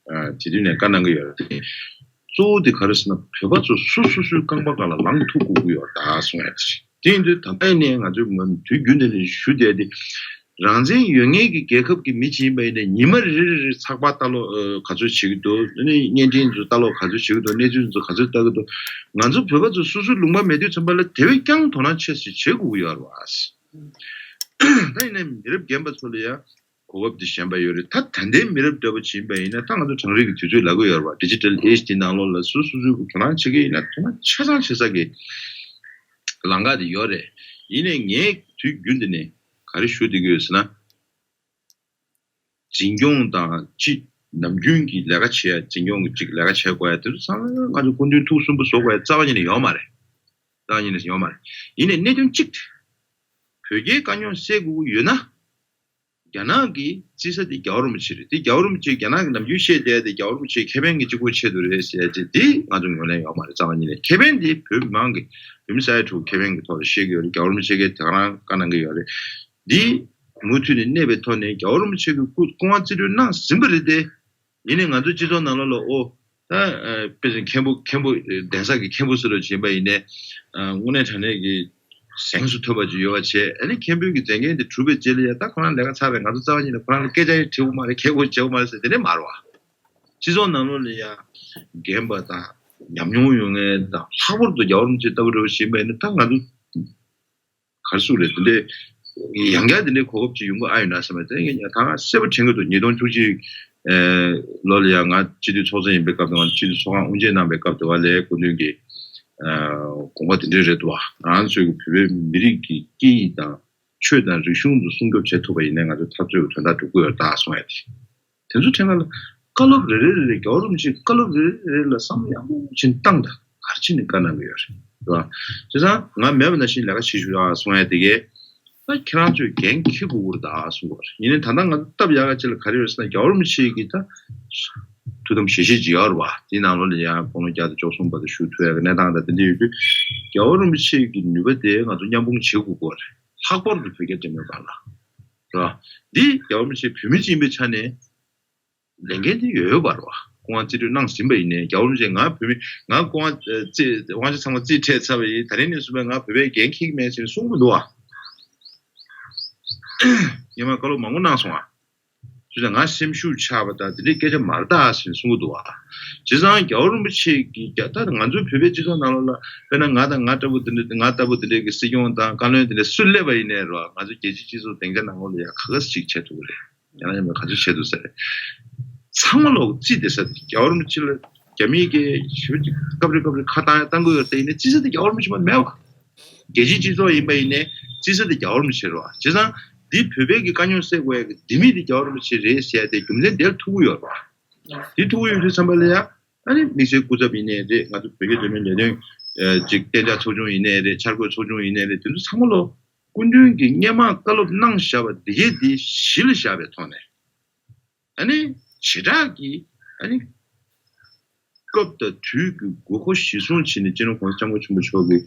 དེ་དུས་ནས་བཀའ་གནང་གི་ཡོད་རེད། གཙོ་བོ་དེ་ག་རེ་ཟེར་ན་བོད་པ་ཚོ་སོ་སོ་སོའི་རྐང་པ་སྒང་ལ་ལངས་ཐུབ་དགོས་ཀྱི་ཡོད་ད་གསུང་ཡ་དེ་རེད། དེ་ཡིན་དུས་ད་ལྟ་ཡིན་ནའི་ང་ཚོས་ང་དུས་རྒྱུན་དུ་ནས་ཞུ་བསྡད་དེ། རང་བཙན་ཡོད་མཁན་གྱི་རྒྱལ་ཁབ་ཀྱི་མི་ཅིག་ཡིན་པ་ཡིན་ནའི་ཉི་མ་རེ་རེ་རེ་ཚགས་པར་ལྟ་ཀློག་ཨ་ག་ཚོད་བྱེད་ཀྱི་འདུག་ཨ་ནི་བརྙན་འཕྲིན་ཚོ་ལྟ་ཀློག་ག་ཚོད་བྱེད་ཀྱི་འདུག་གནས་ཚུལ་ཚོ་ག་ཚོད་ལྟ་གི་འདུག་ང་ཚོ་བོད་པ་ཚོ་སོ་སོའི་ལུང་པ་མེད་དུས་ཙམ་པ་ལ་དེ་བས་ཀྱང་དོ་སྣང་ཆེ་ཙམ་བྱེད་དགོས་ཀྱི་ཡོད་རེད་བ། ད་ཡིན་ནའི་མི་རབས་རྒན་པ་ཚོ་ལ་ཡང་གོ་སྐབས་འདི་ཞན་པ་ཡོད་རེད། ད་ད་ལྟའི་མི་རབས་འདྲ་པོ་ཅིག་ཡིན་པ་ཡིན་ན་ད་ང་ཚོ་གྲང་རེག་གི་དུས་ཚོད་ལབ་ཀྱི་ཡོད་རེད་བ། ཌི་ཇི་ཊལ་ཨེ་ཇི་འདི་ནང་ལོགས་ལ་སོ་སོ་སོའི་དོ་སྣང་བྱེད་ཀྱི་ཡིན་ན་དོ་སྣང་ཆ་ཚང་བྱེད་ས་གི་ལམ་ཁ་དེ་ཡོད་རེད། ཡིན་ནའི་ངས་དུས་རྒྱུན་དུ་ནས་ག་རེ་ཞུ་བསྡད་ཀྱི་ཡོད་ཟེར་ན། འཛིན་སྐྱོང་དང་སྤྱི་ནམ་རྒྱུན་གྱི་ལས་ཀ་བྱེད་ཡ་འཛིན་སྐྱོང་གི་ཅིག་ལས་ཀ་བྱེད་དགོས་ཡ་དེ་ཚོ་ཚང་མ་ང་ཚོ་སྐུ་མདུན་ཐུགས་གསོན་པོ་བཟོ་དགོས་ཡ་རྩ་བ་ཉིད་ནས་ཡོད་མ་རེད། རྩ་བ་ཉིད་ནས་ཡོད་མ་རེད། ཡིན་ནའི་གནད་དོན་གཅིག་དེ། བོད་རྒྱའི་དཀའ་རྙོག་སེལ་དགོས་ཀྱི་ཡོད་ན། རྒྱ་ནག་གི་རྩིས་ས་དེ་རྒྱལ་བ་རིན་པོ་ཆེ་རེད། དེ་རྒྱལ་བ་རིན་པོ་ཆེ་རྒྱ་ནག་གི་ནམ་རྒྱུན་བཤད་བསྡད་དེ་རྒྱལ་བ་རིན་པོ་ཆེའི་ཁེ་ཕན་གྱི་གཅིག་པོ་ཆེད་དུ་རེད་ཟེར་ཡ་ཅིག་དེ་ང་ཚོ་ངོས་ལེན་ཡོད་མ་རེད། རྩ་བ་ཉིད་ནས་ཁེ་ཕན་དེ་བོད་མི་མང་གི་བོད་མི་ས་ཡ་དྲུག་ཁེ་ཕན་གྱི་ཐོག་ལ་བཤད་ཀྱི་ཡོད་རེད། རྒྱལ་བ་རིན་པོ་ཆེ་གིས་དེ་ག་རང་བཀའ་གནང་གི་ཡོད་རེད། འདི་མུ་མཐུད་ནས་གནས་པའི་ཐོག་ནས་རྒྱལ་བ་རིན་པོ་ཆེ་གི་སྐུ་སྐུ་དབང་རྩིས་སྤྲོད་གནང་ཟིན་པ་རེད་དེ། ཡིན་ནའི་ང་ཚོ་སྤྱི་ཚོགས་ནང་ལོགས་ལ་ཨོ། ད་ཨ་དཔེ་ཅིག་མཁན་པོ་མཁན་པོ་གདན་ས་གི་མཁན་པོ་ཟེར་རོ་བྱེད་པ་ཡིན་ནའི། ཨ་དངོས་གནས་དྲང་གནས་ཀྱི་གཟེངས་སུ་ཐོན་པ་ཅིག་ཡོད་པ་བྱས། ཨ་ནི་མཁན་པོའི་གི་མཛད་འགན་དེ་གྲུབ་པའི་རྗེས་ལ་ཡ་ད་ཁོ་རང་ལས་ཀ་ཚར་བས་ང་ཚོ་རྩ་བ་ཉིད་ནས་ཁོ་རང་ལ་སྐད་ཆ་ཡང་དྲི་དགོས་མ་རེད། ཁྱེད་ཁོ་བྱེད་དགོས་མ་རེད་ཟེར་དེ་འདྲས་མ་རེད་བ། སྤྱི་ཚོགས་ནང་ལོགས་ལ་ཡ་རྒན་པ་དང་ཉམས་མྱོང་ཡོད་མཁན་དང་ལྷག་པར་དུ་རྒྱལ་བ་རིན་པོ་ཆེ་ལྟ་བུ་འདྲ་བོ་ཞིག་ཡིན་པ་ཡིན་ན་ད་ང་ཚོ་གར་སུ་རེད། དེ་འདྲའི་ཡང་བསྐྱར་དེ་འདྲའི་གོ་སྐབས་ཅིག་ཡོང་གི་ཨ་ཡོད་ན་བསམ་པ་དེ་ངས་ད་གསལ་པོ་དྲན་གྱི་འདུག་ཉིས་སྟོང་བཅུ་གཅིག་ལོ་ལ་ཡང་ང་སྤྱི་འཐུས་ཚོགས་གཙོ་ཡིན་པའི་སྐབས་དུ་བ་ལས་སྤྱི་འཐུས་ཚོགས་ཁང་དབུ་འབྱེད་གནང་པའི་སྐབས་དུ་བ་ལས་སྐུ་མདུན་གྱི་དགོངས་པ་དེ་འདྲའི་རེད་འདུག་བ། ང་རང་ཚོའི་བོད་པའི་མི་རིགས་ཀྱི་སྐད་ཡིག་དང་ཆོས་དང་རིག་གཞུང་དུ་སྲུང་སྐྱོབ་བྱེད་ཐུབ་པ་ཡིན་ན་ང་ཚོ་འཐབ་རྩོད་ཀྱི་དོན་དག་འགྲུབ་ཀྱི་ཡོད་རེད་ད་གསུང་ཡ་དེ། དེ་ཚོ་དྲན་ག་ལ་བཀའ་སློབ་རེ་རེ་རེ་རེ་རྒྱལ་བ་རིན་པོ་ཆེའི་བཀའ་སློབ་རེ་རེ་རེ་ལ་བསམ་བློ་ཡག་པོ་ཅིག་བཏང་དང་ག་རེ་བྱས་ནས་བཀའ་གནང་གི་ཡོད་རེད་བ། བྱས་ཙང་ང་མེད་པ་ནང་བཞིན་ལས་ཀ་བྱེད་ཤོག་ཨ་གསུང་ཡ་དེ་གས་ད་ཁྱེད་རང་ཚོས་འགན་འཁྱེར་དགོས་ཀྱི་རེད་ད་གསུང་གི་ཡོད་རེད། ཡིན་ནའི་ད་ལྟ་ང་ཚོ་སྟབས་ཡག་ག་ཅིག་ལ་ག་རེ་ཡོད་ཟེར་ན་རྒྱལ་བ་རིན་པོ་ཆེ་གིས་ད་ཐུགས་ ཐུགས་དམ་ཞལ་བཞེས་ཅིག་ཡོད་རེད་བ། དེའི་ནང་ལོགས་ལ་ཡང་དགུང་ལོ་བརྒྱ་དང་བཅུ་གསུམ་བར་དུ་བཞུགས་ཐུབ་ཡག་གི་གནས་སྟངས་དང་དེ་འདྲ་ཡོད་དུས། རྒྱལ་བ་རིན་པོ་ཆེ་གི་ནུས་པ་དེ་ང་ཚོ་མཉམ་སྤུངས་བྱེད་དགོས་ཀྱི་རེད། ལྷག་པར་དུ་བོད་རྒྱ་འབྲེལ་མོལ་སྒང་ལ། རེད་བ། འདི་རྒྱལ་བ་རིན་པོ་ཆེ་བོད་མི་གཅིག་ཡིན་པའི་ཆ་ནས་ལས་འགན་དེ་ཡོད་ཡོད་པ་རེད་བ། སྐུ་དབང་རྩིས་སྤྲོད་གནང་ཟིན་པ་ཡིན་ནའི་རྒྱལ་བ་རིན་པོ་ཆེ་ང་བོད་མི་ང་སྐུ་དབང་རྩིས་དབང་ཆ་ཚང་མ་རྩིས་སྤྲད་ཚར་བ་ཡིན། ད་རིང་ནས་བཟུང་བས་ང་བོད་པའི་འགན་འཁྱེར་གྱི་མེད་ཟེར་ནས་གསུངས་མི་འདུག་བ། ངས་མ་བཀའ་སློབ་མང་པོ་གནང་སོང་བ། ཅི་ལ་ང་སེམས་ཤུགས་ཆག་པ་དང་དེ་འདྲའི་སྐད་ཆ་མ་རེད་ད་ཟེར་གསུང་གི་འདུག་བ། བྱས་ཙང་རྒྱལ་བ་རིན་པོ་ཆེ་གིས་རྒྱ་ད་ང་ཚོའི་བོད་པའི་སྤྱི་ཚོགས་ནང་ལོགས་ལ་དཔེར་ན་ང་དང་ང་ལྟ་བུ་དེ་འདྲ་ང་ལྟ་བུ་དེ་འདྲའི་གི་སྲིད་སྐྱོང་དང་བཀའ་བློན་དེ་འདྲ་སུ་སླེབས་པ་ཡིན་ནའི་རོ། ང་ཚོ་རྒྱལ་སྤྱིའི་སྤྱི་ཚོགས་སྡིངས་ཆ་ནང་ལོགས་ལ་ཡང་ག་ག་ཟིག་བྱེད་ཐུབ་ཀྱི་རེད། ཡང་ན་ཡང་ག་ཚོད་བྱེད་ཐུབ་ས་རེད། ཚང་མ་ལོག་རྩིས་དེ་ས་རྒྱལ་བ་རིན་པོ་ཆེ་ལ་རྒྱ་མིའི་གི་ཞེ་པོ་ཅིག་སྐབས་རེ་སྐབས་རེ་ཁ་བཏང་ཡ་བཏང་གི་ཡོད་རེད་དེ་ཡིན་ནའི་རྩིས་ས་དེ་རྒྱལ་བ་རིན་པོ་ཆེ་མ་མེད་བ། རྒྱལ་སྤྱིའི་སྤྱི་ཚོགས་ཡིན་པ་ཡིན་ནའི་རྩིས་ས་དེ་རྒྱལ་བ་རིན་པོ་ཆེ་རེད་བ། བྱས་ཙང་འདི་བོད་པའི་གི་དཀའ་རྙོག་སེལ་དགོས་ཡ་གི་ལྡེ་མིག་དེ་རྒྱལ་བ་རིན་པོ་ཆེ་རེད་ཟེར་ཡ་དེ་རྒྱུ་མཚན་དེར་ཐུག་གི་ཡོད་རེད་བ། དེ་ཐུག་གི་ཡོད་དུས་ཙམ་པ་ལ་ཡ་ཨ་ནི་དམིགས་བསལ་སྐུ་ཚབ་ཡིན་ནའི་རེད། ང་ཚོ་བོད་རྒྱ་འབྲེལ་མོལ་ལས་དོན་ཅིག་གཏན་འཇགས་ཚོགས་ཆུང་ཡིན་ནའི་རེད། འཆར་འགོད་ཚོགས་ཆུང་ཡིན་ནའི་རེད། དེ་ཚོ་ཚང་མ་ལོ་སྐུ་མདུན་གྱིས་སྔས་མ་བཀའ་སློབ་གནང་བཞག་པ་འདི་གས་འདི་གཞི་ལ་བཞག་པའི་ཐོག་ནས། ཨ་ནི་བྱེ་བྲག་གི་ཨ་ནི་སྐབས་དང་དུས་ཀྱི་དགོས་མཁོ་གཞིར་བཟུང་བྱས་ནས་སྤྱི་ནོར་༸གོང་ས་༸སྐྱབས་མགོན་ཆེན་པོ་མཆོག་གི་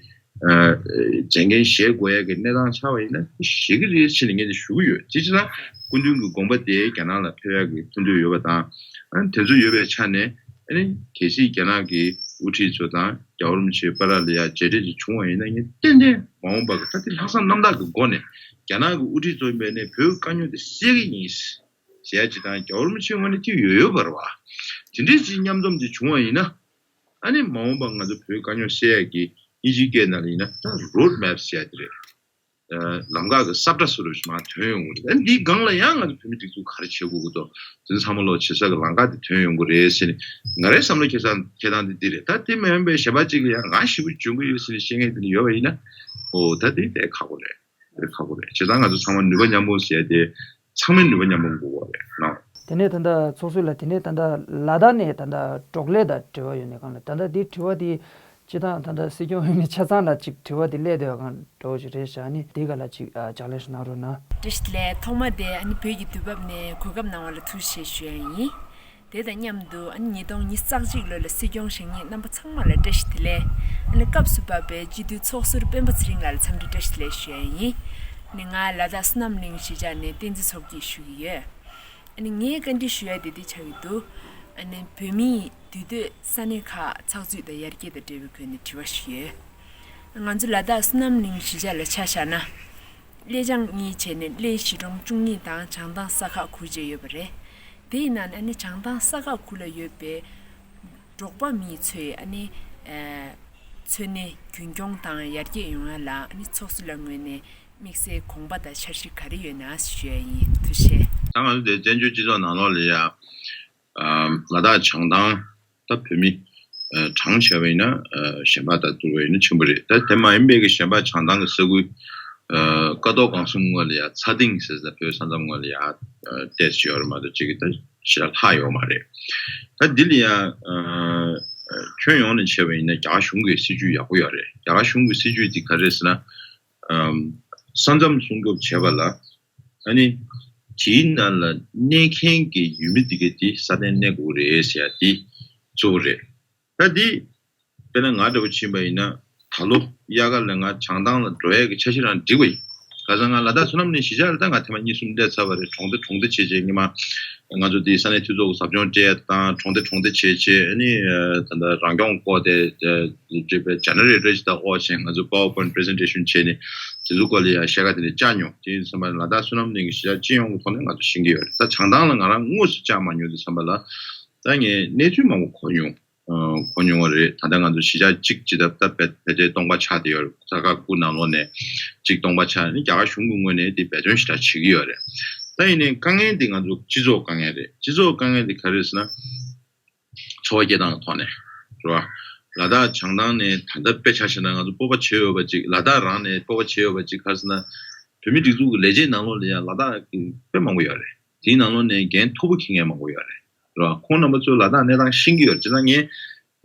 ཨ་མཛད་འགན་བཞེས་དགོས་ཡ་གི་གནས་སྟངས་ཆགས་པ་ཡིན་ན་བཞེས་ཀྱི་རེད་ཟེར་ནས་ངས་འདི་ཞུ་གི་ཡོད། དེ་བྱས་ན་སྐུ་མདུན་གྱི་དགོངས་པ་དེ་རྒྱ་ནག་ལ་ཕེབས་ཡ་གི་ཐུགས་འདོད་ཡོད་པ་དང་། ཨ་ནི་དེ་ཚོ་ཡོད་པའི་ཆ་ནས་ཨ་ནི་གལ་སྲིད་རྒྱ་ནག་གི་དབུ་ཁྲིད་ཚོ་དང་རྒྱལ་བ་རིན་པོ་ཆེ་བར་ལ་ཡ་མཇལ་འཕྲད་ཅིག་བྱུང་བ་ཡིན་ན་ངས་ཏན་ཏན་མ་འོངས་པ་གི་ད་དེ་ལྷག་བསམ་རྣམ་དག་གི་སྒོ་ནས་རྒྱ་ནག་གི་དབུ་ཁྲིད་ཚོ་ཡིན་པའི་ནས་བོད་དཀའ་རྙོག་དེ་སེལ་གི་ཡིན་ཟེར་ཡ་ཅིག་དང་། རྒྱལ་བ་རིན་པོ་ཆེའི་ངོས་ནས་དེ་ཡོད་ཡོད་པ་རེད་བ། དེ་འདྲའི་ཅིག་མཉམ་འཛོམས་ཅིག་བྱུང་བ་ཡིན་ན། ཨ་ནི་མ་འོངས་པ་ང་ཚོ་བོད་དཀའ་རྙོག་སེལ་ཡ་གི་དབྱིན་ཇིའི་སྐད་ནང་ལ་ཡིན་ན་ད་རོཌ་མེབ་ཟེར་ཡ་དེ་རེད། ལམ་ཁ་གི་ས་བཀྲ་བཟོ་འདྲ་ཞིག་མར་ཐོན་ཡོང་གི་རེད། ཨ་ནི་འདིའི་སྒང་ལ་ཡང་ང་ཚོ་བོད་མི་སྒྲིག་འཛུགས་ག་རེ་བྱེད་དགོས་ཀྱི་འདུག་དེ་ཚོ་ཚང་མ་ལོ་བྱེད་ས་གི་ལམ་ཁ་དེ་ཐོན་ཡོང་གི་རེད་ཟེར་ནས་ང་རའི་བསམ་བློ་འཁྱེར་ས་འཁྱེར་སྟངས་དེ་འདི་རེད། ད་དེ་མ་ཡིན་པའི་གཞན་པ་གཅིག་གིས་ཡང་ང་ཞེ་པོ་འཇོན་གི་ཡོད་ཟེར་ནས་བཤད་མཁན་དེ་འདྲ་ཡོད་པ་ཡིན་ན། ཨོ་ད་དེ་དཔེ་ཁག་པོ་རེད། དཔེ་ཁག་པོ་རེད། བྱས་ཙང་ང་ཚོ་ཚང་མ་ནུས་པ་མཉམ་སྤུངས་ཟེར་ཡ་དེ་ཚང་མས་ནུས་པ་མཉམ་སྤུངས་དགོས་པ་རེད་ནོ། དེ་ནས་ད་ལྟ་ཚོགས་གཙོ་ལགས་དེ་ནས་ད་ལྟ་ལ་དྭགས་ནས་ད་ལྟ་གྲོགས་ལས་དང་འབྲེལ་བ་ཡོད་ནས་གང་ལ་ད་ལྟ་དེ་དྲི་བ་དེ་སྤྱི་བཏང་ད་ལྟ་སྲིད་སྐྱོང་འོས་མི་ཆ་ཚང་ལ་ཅིག་དྲི་བ་དེ་སླེབས་བསྡད་པ་གང་འདྲ་བོ་ཞིག་རེད་ཤག་ཨ་ནི་དེ་ག་ལ་ཅིག་ཨ་ལྗགས་ལན་ཞིག་གནང་རོགས་གནང་། བཀྲ་ཤིས་བདེ་ལེགས། ཐོག་མ་དེ་ཨ་ནི་བོད་ཀྱི་དུས་བབ་ནས་གོ་སྐབས་གནང་བ་ལ་ཐུགས་རྗེ་ཆེ་ཞུ་ཡ་ཡིན། དེ་དང་མཉམ་དུ་ཨ་ནི་ཉིས་སྟོང་ཉི་ཤུ་རྩ་གཅིག་ལོ་ལ་སྲིད་སྐྱོང་བཞེངས་མཁན་རྣམ་པ་ཚང་མ་ལ་བཀྲ་ཤིས་བདེ་ལེགས། ཨ་ནི་སྐབས་སུ་བབས་པའི་སྤྱི་འཐུས་ཚོགས་ཟུར་སྤེན་པ་ཚེ་རིང་ལགས་ལ་འཚམས་འདྲི་བཀྲ་ཤིས་བདེ་ལེགས་ཞུ་ཡ་ཡིན། ཨ་ནི་ང་ལ་དྭགས་བསོད་ནམས་གླིང་གཞིས་ཆགས་ནས་བསྟན་འཛིན་མཚོ་སྐྱིད་ཞུ་གི་ཡོད། ཨ་ནི་ངས་བཀའ་འདྲི་ཞུ་ཡ་དེ་འདི་ཆགས་ཀྱི་འདུག་ཨ་ནི་བོད་མིའི་འདུས་སྡོད་ས་གནས་ཁག་ཚགས་ཚུད་དང་ཡར་རྒྱས་དང་འབྲེལ་བའི་སྒོ་ནས་དྲི་བ་ཞུ་ཡོད། ང་ཚོ་ལ་དྭགས་བསོད་ནམས་གླིང་གཞིས་ཆགས་ལ་ཆ་བཞག་ན། གླེ་བྱང་གཉིས་བྱས་ནས་གླེ་གཞིས་གྲོང་བཅུ་གཉིས་དང་བྱང་ཐང་ས་ཁག་དགུ་བཅས་ཡོད་པ་རེད། དེ་ཡིན་ན་ཨ་ནི་བྱང་ཐང་ས་ཁག་དགུ་ལ་ཡོད་པའི་འབྲོག་པ་མི་ཚོས་ཨ་ནི་ཨ་འཚོ་གནས་རྒྱུན་སྐྱོང་དང་ཡར་རྒྱས་ཡོང་ཡ་ལ་ཨ་ནི་ཚོགས་གཙོ་ལགས་ངོས་ནས་དམིགས་བསལ་དགོངས་པ་དང་འཆར་གཞི་ག་རེ་ཡོད་ན་ཞུ་ཡ་ཡིན། ཐུགས་རྗེ་ཆེ། ད་ང་ཚོ་དེ་བཙན་བྱོལ་སྤྱི་ཚོགས་ནང་ལོགས་ལ་ཡ། ཨ་ལ་དྭགས་བྱང་ཐང་ད་བོད་མི་ཨ་གྲངས་བྱས་པ་ཡིན་ན་ཨ་གཞན་པ་དང་བསྡུར་བ་ཡིན་ན་ཆེན་པོ་རེད། ད་དེ་མ་ཡིན་པའི་གི་གཞན་པ་བྱང་ཐང་གི་ས་ཁུལ་ཨ་ཀ་རྡོར་སྒང་གསུམ་ངོས་ལ་ཡ་ཚ་སྡིངས་ཟེར་ས་བོད་ས་མཚམས་ངོས་ལ་ཡ་ཨ་ཏོག་ཙམ་ཡོད་རེད་མ་གཏོགས་གཅིག་གི་ད་ཞེ་དྲག་ལྷག་ཡོད་མ་རེད། ད་འདི་ལ་ཡ་ཨ་ཁྱོན་ཡོངས་ནས་བྱས་པ་ཡིན་ན་རྒྱ་གར་གཞུང་གི་སྲིད་ཇུས་ཡག་པོ་ཡོད་རེད། རྒྱ་གར་གཞུང་གི་སྲིད་ཇུས་འདི་ག་རེ་རེད་ཟེར་ན། ཨམ་ས་མཚམས་སྲུང་སྐྱོབ་བྱེད་པ་ལ་ཨ་ནི་དེའི་ནང་ལ་གནས་མཁན་གྱི་ཡུལ་མི་འདི་གས་དེ་སྲ་བརྟན་གནས་དགོས་རེད་ཟེར་ཡ་དེ་གཙོ་བོ་རེད། ད་འདི་དཔེར་ན་ང་འདྲ་བོ་ཕྱིན་པ་ཡིན་ན་ད་ལོ་དབྱར་ཁ་ལ་ང་བྱང་ཐང་ལ་འགྲོ་ཡ་གི་འཆར་གཞི་རང་སྒྲིག་པ་ཡིན། ག་ས་ང་ལ་དྭགས་བསོད་ནམས་གླིང་གཞིས་ཆགས་ལ་ད་ང་ཐེངས་མ་གཉིས་གསུམ་སླེབས་ཚར་བ་རེད། གྲོང་སྡེ་གྲོང་སྡེ་བྱས་བྱས་ངེས་མ་ང་ཚོ་དེ་ས་གནས་འཐུས་ཚོགས་ཀྱི་ཟབ་སྦྱོང་སྤྲད་ཡ་དང་གྲོང་སྡེ་གྲོང་སྡེ་བྱས་བྱས་ཨ་ནི་ད་ལྟ་རང་སྐྱོང་སྐོར་དེ་ཅེས་པའི་ཇེ་ནེ་རེ་ཊར་ཞིག་དང་ཨོ་ཞེས་ང་ཚོ་པ་ཝར་པོའིན་པི་རི་ཛེན་ཊེ་ཤན་བྱས་ནས་དེ་ཚོ་སྐོར་ལ་ཡང་བཤད་ཁ་དེ་འདྲ་བཅར་མྱོང་། དེ་ཡིན་ཙང་ལ་དྭགས་བསོད་ནམས་གླིང་གི་གཞིས་ཆགས་སྤྱི་ཡོངས་ཀྱི་ཐོག་ནས་ང་ཚོ་ཤེས་ཀྱི་ཡོད་རེད། ད་བྱང་ཐང་ལ་ང་རང་དངོས་སུ་བཅར་མ་མྱོང་དུས་ཙམ་པ་ལ་ད་ངས་གནས་ཚུལ་མང་པོ་གོ་མྱོང་། གོ་མྱོང་བ་རེད། ད་ལྟ་ང་ཚོ་གཞིས་ཆགས་གཅིག་ཇི་ལྟར་ད་ཕལ་ཕལ་ཆེར་སྟོང་པ་ཆགས་བསྡད་ཡོད་རེད། ས་ཁག་དགུ་ནང་ལོགས་ནས་གཅིག་སྟོང་པ་ཆགས་ནས་རྒྱ་གར་གཞུང་གི་ངོས་ནས་དེ་འབད་བརྩོན་ཞེ་དྲག་བྱེད་ཀྱི་ཡོད་རེད། ད་ཡིན་ནའི་དཀའ་ངལ་འདི་ང་ཚོ་སྤྱི་ཚོགས་དཀའ་ངལ་རེད། སྤྱི་ཚོགས་དཀའ་ངལ་འདི་ག་རེ་རེད་ཟེར་ན། འཚོ་བ་སྐྱེལ་སྟངས་ཀྱི་ཐོག་ནས་རེད་བ། ལ་དྭགས་བྱང་ཐང་ནས་ད་ལྟ་དཔེ་ཆ་བཞག་ན་ང་ཚོ་སྤོབས་པ་བྱེད་འོས་པ་ཅིག་ལ་དྭགས་རང་ནས་སྤོབས་པ་བྱེད་འོས་པ་ཅིག་ག་རེ་ཟེར་ན། བོད་མི་སྒྲིག་འཛུགས་ཀྱི་ལས་བྱེད་ནང་ལོགས་ལ་ཡང་ལ་དྭགས་ཀྱི་དཔེ་མང་པོ་ཡོད་རེད། དེའི་ནང་ལོགས་ནས་འགན་མཐོ་པོ་འཁྱེར་མཁན་མང་པོ་ཡོད་རེད། རེད་བ། ཁོང་རྣམ་པ་ཚོས་ལ་དྭགས་གནས་སྟངས་ཤེས་ཀྱི་ཡོད་རེད། བྱས་ཙང་ངས་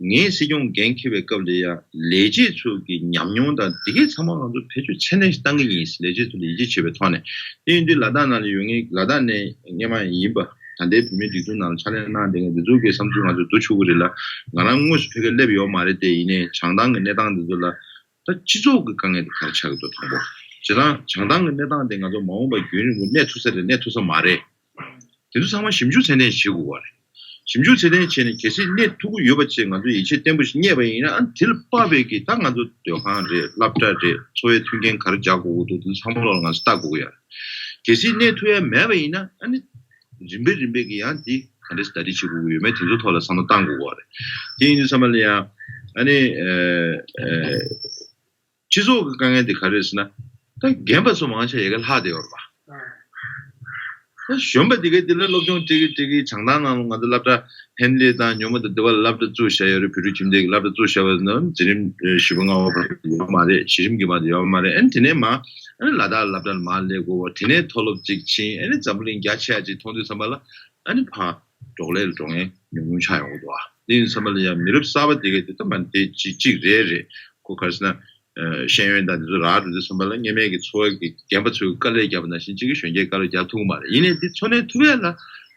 ངས་སྲིད་སྐྱོང་འགན་འཁྱེར་བའི་སྐབས་ལ་ཡང་ལས་བྱེད་ཚོ་གི་ཉམས་མྱོང་དང་འདི་གའི་ཚང་མ་ང་ཚོ་བེད་སྤྱོད་ཚད་ལྡན་ཞིག་བཏང་གི་ཡིན། ལས་བྱེད་ཚོ་ལ་ཡིད་ཆེས་བྱེད་པའི་ཐོག་ནས། དེ་ཡིན་དུས་ལ་དྭགས་ནང་ལ་ཡོད་མཁན་ལ་དྭགས་ནས་སྔོན་མ་ཡིན་པ་ ད་ལྟའི་བོད་མིའི་སྒྲིག་འཛུགས་ནང་ལ་ཕྱག་ལས་གནང་བསྡད་མཁན་འདི་ཚོ་གི་བསམ་ཚུལ་ང་ཚོས་བསྡུ་ཆོག་གི་རེད་ལ། ང་རང་དངོས་སུ་ཕ་གིར་སླེབས་ཡོད་མ་རེད་དེ། ཡིན་ནའི་བྱང་ཐང་གི་གནས་སྟངས་འདི་ཚོ་ལ་ད་སྤྱི་ཚོགས་ཀྱི་དཀའ་ངལ་དེ་ག་རེ་ཆགས་ཀྱི་འདུག་དང་པོ། བྱས་ཙང་བྱང་ཐང་གི་གནས་སྟངས་དེ་ང་ཚོ་མ་འོངས་པ་རྒྱུན་རིང་པོ་གནས་ཐུབ་ས་རེད་གནས་ཐུབ་ས་མ་རེད། དེ་ཚོ་ཚང་མ་ཞིབ་འཇུག་ཚད་ལྡན་བྱེད་དགོས་པ་རེད། ཞིབ་འཇུག་ཚད་ལྡན་བྱས་ནས་གལ་སྲིད་གནས་ཐུབ་ཀྱི་ཡོད་པ་བྱས་ང་ཚོ་ཡིད་ཆེས་བརྟན་པོ་ཞིག་རྙེད་པ་ཡིན་ན། ཨ་ནི་དེ་ལ་དཔག་པའི་གི་ད་ང་ཚོ་སྡོད་ཁང་རེད། སློབ་གྲྭ་རེད། འཚོ་བའི་མཐུན་རྐྱེན་ག་རེ་སྦྱར་དགོས་ཀྱི་འདུག་དེ་ཚོ་ཚང་མ་ལོག་ལ་ང་ཚོ་ལྟ་དགོས་ཀྱི་ཡོད་རེད། གལ་སྲིད་གནས་ཐུབ་ཡ་མེད་པ་ཡིན་ན། ཨ་ནི་རིམ་པས་རིམ་པས་ཀྱི་ཡང་འདི་ག་འདྲས་ཟླ་སྒྲིལ་བྱེད་དགོས་ཀྱི་ཡོད་མེད་དེ་ཚོ་ཐོག་ལ་བསམ་བློ་བཏང་དགོས་ཀྱི་རེད། དེ་ཡིན་དུས་ཙམ་པ་ལ་ཡང་ཨ་ནི་ཨ་ཨ་སྤྱི་ཚོགས་ཀྱི་དཀའ་ངལ་འདི་ག་རེ་རེད་ཟེར་ན། ད་རྒན་པ་ཚོ་མང་ཆེ་ཡ་གི་ལྷག་བསྡད་ཡོད་རེད་པ། ད་གཞོན་པ་འདི་གའི་འདི་ལ་སློབ་སྦྱོང་སྤྲད་ཀྱི་སྤྲད་ཀྱི། བྱང་ཐང་ནང་ལ་ང་ཚོ་སློབ་གྲྭ་ཧན་ལི་དང་ཉོ་མ་དང་འདི་བ་ལ་སློབ་གྲྭ་བཙུགས་བཞག་ཡོད་རེད། བོད་ཕྲུག་ཁྱིམ་སྡེ་གི་སློབ་གྲྭ་བཙུགས་བཞག་པ་ན་འཛིན་རིམ་བཞི་པ་ལྔ་པ་བར་ཡོད་མ་རེད། གཞི་རིམ་གྱི་བར་དུ་ཡོད་མ་རེད། ཨ་ནི་དེ་ནས་མ་ཨ་ནི་ལ་དྭགས་སློབ་གྲྭ་ལ་མར་སླེབས་དགོས་པ། དེ་ནས་མཐོ་སློབ་ཅིག་ཕྱིན། ཨ་ནི་འཛམ་བུ་གླིང་རྒྱ་ཆེ་ཡ་ཅིག་མཐོང་དུས་ཙམ་པ་ལ་ཨ་ནི་ཕར་འབྲོག་ལས་ལ་འགྲོ་མཁན་ཉུང་ཉུང་ཆགས་ཡོང་གི་འདུག་ཨ། དེ་ཡིན་ཙམ་པ་ལ་ཡང་མི་རབས་གསར་པ་དེ་གས་དེ་ད་མ་དེ་གཅིག་གཅིག་རེད་རེད། ཁོ་ག་རེ་ཟེར་ན། ཨ་ཤེས་ཡོན་དང་དེ་ཚོ་རག་འགྲོ་དུས་ཙམ་པ་ལ་སྔོན་མའི་གི་འཚོ་བ་གི་རྒན་པ་ཚོས་དཀའ་ལས་བརྒྱབ་པ་ནང་བཞིན་གཅིག་གི་གཞོན་སྐྱེས་དཀའ་ལས་བརྒྱབ་ཐུབ་ཀྱི་མ་རེད། ཡིན་ནའི་འདི་འཚོ་གནས་ཐུབ་ཡ་ལ་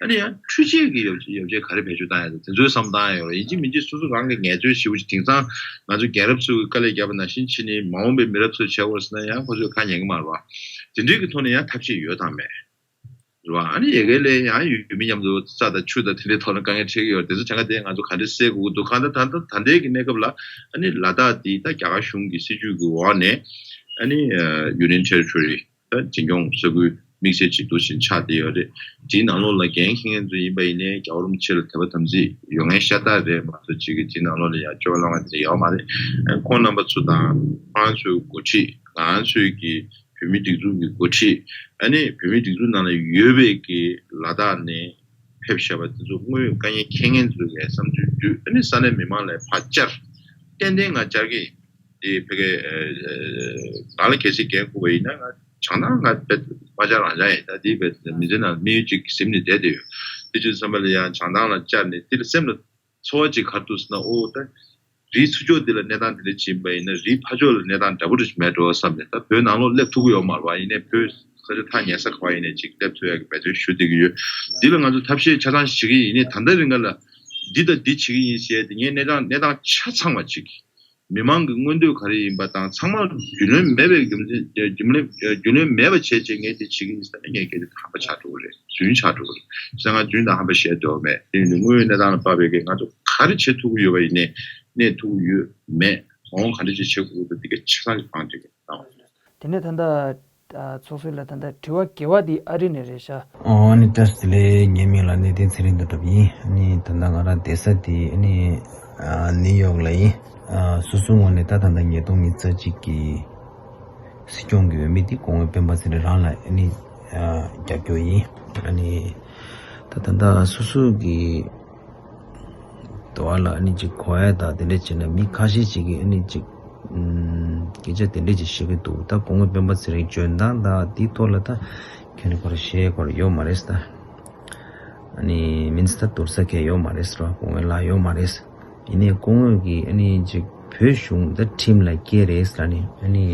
ཨ་ནི་ཡང་འཕྲུལ་ཆས་ཀྱི་ཡོ་ཡོ་བྱད་ག་རེ་བེད་སྤྱོད་བཏང་ཡ་དང་དེ་ཚོའི་བསམ་བཏང་ཡ་ཡོད་རེད། ཡིན་གཅིག་མིན་གཅིག་སོ་སོ་རང་གི་ངལ་རྩོལ་ཞེ་པོ་ཅིག་དེང་སང་ང་ཚོ་རྒན་རབས་ཚོས་དཀའ་ལས་བརྒྱབ་པ་ནང་བཞིན་ཕྱིན་ནས་མ་འོངས་པའི་མི་རབས་ཚོས་བྱས་པ་ཟེར་ན་ཡང་ཁོ་ཚོས་ཁ་ཉན་གི་མ་རེད་བ། དེ་འདྲའི་གི་ཐོག་ནས་ཡང་ཐབས་ཤེས་ཡོད་དང་མེད། རེད་བ། ཨ་ནི་ཡ་གི་ལས་ཡང་ཡུལ་མི་མཉམ་དུ་རྩྭ་དང་ཆུ་དང་དེ་འདྲའི་ཐོག་ལ་དཀའ་ངལ་འཕྲད་ཀྱི་ཡོད་རེད། དེ་ཚོ་གྱངས་ཁ་དེ་ང་ཚོ་ག་འདྲ་སེལ་དགོས་ཀྱི་འདུག་གང་ལྟར་ད་ལྟ་ད་ལྟའི་གི་གནས་སྐབས་ལ་ཨ་ནི་ལ་དྭགས་འདི་ད་རྒྱ་གར་གཞུང་གི་སྲིད་ཇུས་ཀྱི་འོག་ནས་ཨ་ནི་Union Territory ད་འཛིན་སྐྱོང་ས་ཁུལ་དམིགས་བསལ་ཅིག་འདུག་བཞིན་ཆགས་བསྡད་ཡོད་རེད། དེའི་ནང་ལོགས་ལ་འགན་འཁྱེར་མཁན་ཚོ་ཡིན་པ་ཡིན་ནའི་རྒྱལ་བ་རིན་པོ་ཆེ་ལ་དད་པ་དམ་ཚིག་ཡོད་མཁན་ཤ་སྟག་རེད་མ་གཏོགས་ཅིག་གི་དེའི་ནང་ལོགས་ལ་ཡང་སྐྱོ་བ་ལང་བ་དེ་ཡོད་མ་རེད། ཁོང་རྣམ་པ་ཚོ་དང་ཁོང་ཚོའི་འགོ་ཁྲིད། ང་ཚོའི་གི་བོད་མི་སྒྲིག་འཛུགས་ཀྱི་འགོ་ཁྲིད། ཨ་ནི་བོད་མི་སྒྲིག་འཛུགས་ནང་ལ་ཡོད་པའི་གི་ལ་དྭགས་ནས་ཕེབས་བཞག་པ་དེ་ཚོ་དངོས་ཡོད་དཀའ་ངལ་འཁྱེར་མཁན་ཚོའི་གི་བསམ་ཚུལ་བསྡུས། ཨ་ནི་ས་གནས་མི་མང་ལ་ཕར་བཅར། ཏན་ཏན་ང་བཅར་གི་ཡིན། དེ་ཕ་གི་ང་ལ་གལ་སྲིད་འགན་འཁུར་བ་ཡིན་ན་ང་བྱང་ཐང་ང་དཔེ་མ་བཅར་རང་བཅར་ཡིན། ད་དེ་དཔེ་མི་ཚེ་ནང་དམིགས་ཡུལ་གཅིག་གཟིམ་ནས་བསྡད་དེ་ཡོད། དེ་བྱས་ཙམ་པ་ལ་ཡང་བྱང་ཐང་ལ་བཅར་ནས་དེ་ལ་སེམས་ལ་ཚོར་བ་ཅིག་ག་རེ་འདུག་ཟེར་ན། ཨོ་ད་རིའི་ཚུར་ཕྱོགས་འདི་ལ་གནས་སྟངས་དེ་འདྲ་ཅིག་ཡིན་པ་ཡིན་ན་རིའི་ཕར་ཕྱོགས་ལ་གནས་སྟངས་འདྲ་པོ་རེ་ཞིག་མེད་འགྲོ་བསམ་ནས། ད་བོད་ནང་ལོགས་སླེབས་ཐུབ་ཀྱི་ཡོད་མ་རེད་བ། ཡིན་ནའི་བོད་ས་ཆ་ཐག་ཉེ་ས་ག་བ་ཡིན་ནའི་ཅིག་སླེབས་ཐུབ་ཡག་གི་འབད་བརྩོན་ཞུ་བསྡད་ཀྱི་ཡོད། འདི་ལ་ང་ཚོ་ཐབས་ཤེས་ཆ་ཚང་ཞིག་བྱེད་ཀྱི་ཡིན། ཡིན་ནའི་ད་ལྟ་རིང་ག་ལ་འདི་དང་འདི་བྱེད་ཀྱི་ཡིན་ཟེར་ཡ་དེ་ངས་གནས་སྟངས་གནས་སྟངས་ཆ་ཚང་བ་ཅིག་མི་མང་གི་མངོན་འདོད་ག་རེ་ཡིན་པ་དང་ཚང་མ་རྒྱུས་ལོན་མེད་པའི་རྒྱུ་མཚན་རྒྱུ་མཚན་རྒྱུས་ལོན་མེད་པ་བྱས་བྱས་ངས་དེ་བྱེད་ཀྱི་ཡིན་ཟེར་ན་ངས་སྐད་ཆ་དམ་པ་ཆགས་འགྲོ་གི་རེད། རྫུན་ཆགས་འགྲོ་གི་རེད། བྱས་ཙང་ང་རྫུན་དང་ཧམ་པ་བཤད་འདོད་མེད། དེ་ཡིན་དུས་དངོས་ཡོད་གནས་སྟངས་ལ་དཔག་པའི་གི་ང་ཚོ་ག་རེ་བྱེད་ཐུབ་ཀྱི་ཡོད་པ་ཡིན་ནའི་གནས་ཐུབ་ཀྱི་ཡོད་མེད། མ་འོངས་ག་འདྲ་ཅིག་བྱེད་དགོས་འདུག་འདི་ག་ཆ་ཚང་གི་བང་སྒྲིག་གི་གནང་བ་རེད། དེ་ནས་ད་ལྟ་ཨ་ཚོགས་གཙོ་ལགས་ད་ལྟ་དྲི་བ་བརྒྱད་པ་འདི་ཨ་རི་ནས་རེད་ཤག་ཨོ་ཨ་ནི་བཀྲ་ཤིས་བདེ་ལེགས། ངའི་མིང་ལ་གནས་བརྟན་ཚེ་རིང་དོན་གྲུབ་ཡིན། ཨ་ནི་ད་ལྟ་ང་རང་བསྡད་ས་དེ་ཨ་ནི་ཨ་ནིའུ་ཡོག་ལ་ཡིན། ཨ་སོ་སོའི་ངོས་ནས་ད་ད་ལྟ་ཉིས་སྟོང་ཉི་ཤུ་རྩ་གཅིག་གི་སྲིད་སྐྱོང་གི་འོས་མི་དེ་སྐུ་ངོ་སྤེན་པ་ཚེ་རིང་རང་ལ་ཨ་ནི་ཨ་རྒྱབ་སྐྱོར་ཡིན། ཨ་ནི་ད་ད་ལྟ་སོ་སོ་གི་དོ་བ་ལ་ཨ་ནི་ཅིག་གོ་ཡ་དང་དེ་འདྲ་བྱས་ན་མི་ཁ་ཤས་ཅིག་གིས་ཨ་ནི་ཅིག་ཨམ་སྐད་ཆ་དེ་འདྲ་ཅིག་བཤད་གི་འདུག་ད་སྐུ་ངོ་སྤེན་པ་ཚེ་རིང་འཇོན་ཐང་དང་དེའི་ཐོག་ལ་ད་ཁྱོན་ནས་ཁོ་རང་བཤད་ཁོ་རང་ཡོད་མ་རེད་ད། ཨ་ནི་མིན་སི་ཊར་བསྡུར་ས་གང་ཡོད་མ་རེད་ཟེར་བ་སྐུ་ངོ་ལ་ཡོད་མ་རེད། ཡིན་ནའི་སྐུ་ངོ་གིས་ཨ་ནི་ཅིག་བོད་གཞུང་ད་ཁྲིམས་ལ་སྐྱེལ་རེད་ཟེར་ནས་ཨ་ནི་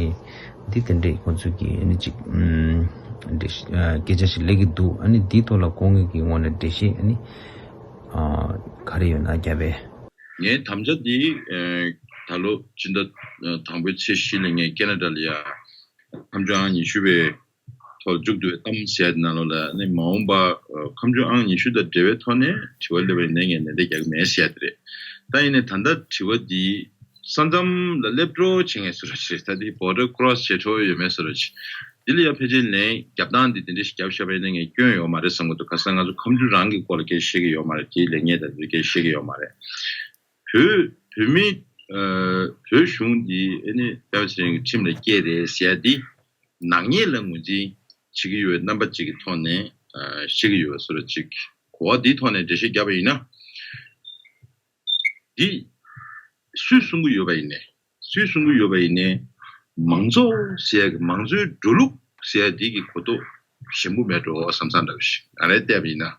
འདི་དེ་འདྲས་ཁོ་ཚོ་གིས་ཨ་ནི་ཅིག་ཨམ་འགྲེལ་བཤད་ཨ་སྐད་ཆ་ཞིག་སླེབས་ཀྱི་འདུག་ཨ་ནི་འདིའི་ཐོག་ལ་སྐུ་ངོ་གི་ངོས་ནས་འགྲེལ་བཤད་ཨ་ནི་ཨ་ག་རེ་ཡོད་ན་རྒྱབ་པས། ངའི་དམ་བཅའ་འདི་ཨ་ད་ལོ་སྤྱི་ཟླ་ཨ་དང་པོའི་ཚེས་བཞི་ལ་ངས་ཁེ་ན་ཌ་ལ་ཡ་ཁ་མཆུ་ཨང་ཉི་ཤུ་པའི་ཐོག་མཇུག་བསྡུ་བའི་གཏམ་ཟེར་ཡ་དེ་ནང་ལོགས་ལ་ནི་མ་འོངས་པ་ཨ་ཁ་མཆུ་ཨང་ཉི་ཤུ་དང་འབྲེལ་བའི་ཐོག་ནས་དྲི་བ་སླེབས་པ་ཡིན་ན་ངས་ལན་འདེབས་རྒྱག་གི་མེད་ཟེར་ཡ་དེ་རེད། ད་ཡིན་ནའི་ད་ལྟ་དྲི་བ་འདི་ས་མཚམས་ལ་སླེབས་འགྲོ་བྱེད་མཁན་བཟོ་འདྲ་ཞིག་རེད། ད་འདི་བོར་ཌར་ཀོ་རོ་སི་བྱེད་འགྲོ་ཡོད་མེད་བཟོ་འདྲ་ཞིག་འདི་ལ་ཡང་ཕལ་ཆེར་ལན་རྒྱབ་སྟངས་འདི་དེ་འདྲ་ཞིག་རྒྱབ་བཞག་པ་ཡིན་ན་ངས་སྐྱོན་ཡོད་མ་རེད་བསམ་གྱི་འདུག་ཁ་སང་ང་ཚོ་ཁ་མཆུ་རང་གི་སྐོར་ལ་སྐད་ཆ་བཤད་ཀྱི་ཡོད་མ་རེད། དེའི་ལན་རྒྱབ་དེ་སྐད་ཆ་བཤད་ཀྱི་ཡོད་མ་རེད། བོད་བོད་མི་ཨ་བོད་གཞུང་འདི་ཨ་ནི་སྤེན་པ་ཚེ་རིང་གི་ཁྲིམས་ལ་སྐྱེལ་རེད་ཟེར་ཡ་འདི་ནག་ཉེས་ལ་ངོས་འཛིན་བྱེད་ཀྱི་ཡོད་པའི་རྣམ་པ་ཅིག་གི་ཐོག་ནས་ཨ་བཤད་ཀྱི་ཡོད་པ་བཟོ་འདྲ་ཅིག་གོ་བ་འདིའི་ཐོག་ནས་འགྲེལ་བཤད་བརྒྱབ་པ་ཡིན་ན། འདི་སུས་གསུང་གི་ཡོད་པ་ཡིན་ནའི། སུས་གསུང་གི་ཡོད་པ་ཡིན་ནའི། མང་གཙོ་ཟེར་ཡ་གི་མང་གཙོའི་འགྲོ་ལུགས་ཟེར་ཡ་འདི་གི་གོ་རྟོགས་ཞན་པོ་མེད་འགྲོ་བསམ་བསམ་འདྲ་བོ་ཞིག་ང་རས་བལྟས་པ་ཡིན་ན།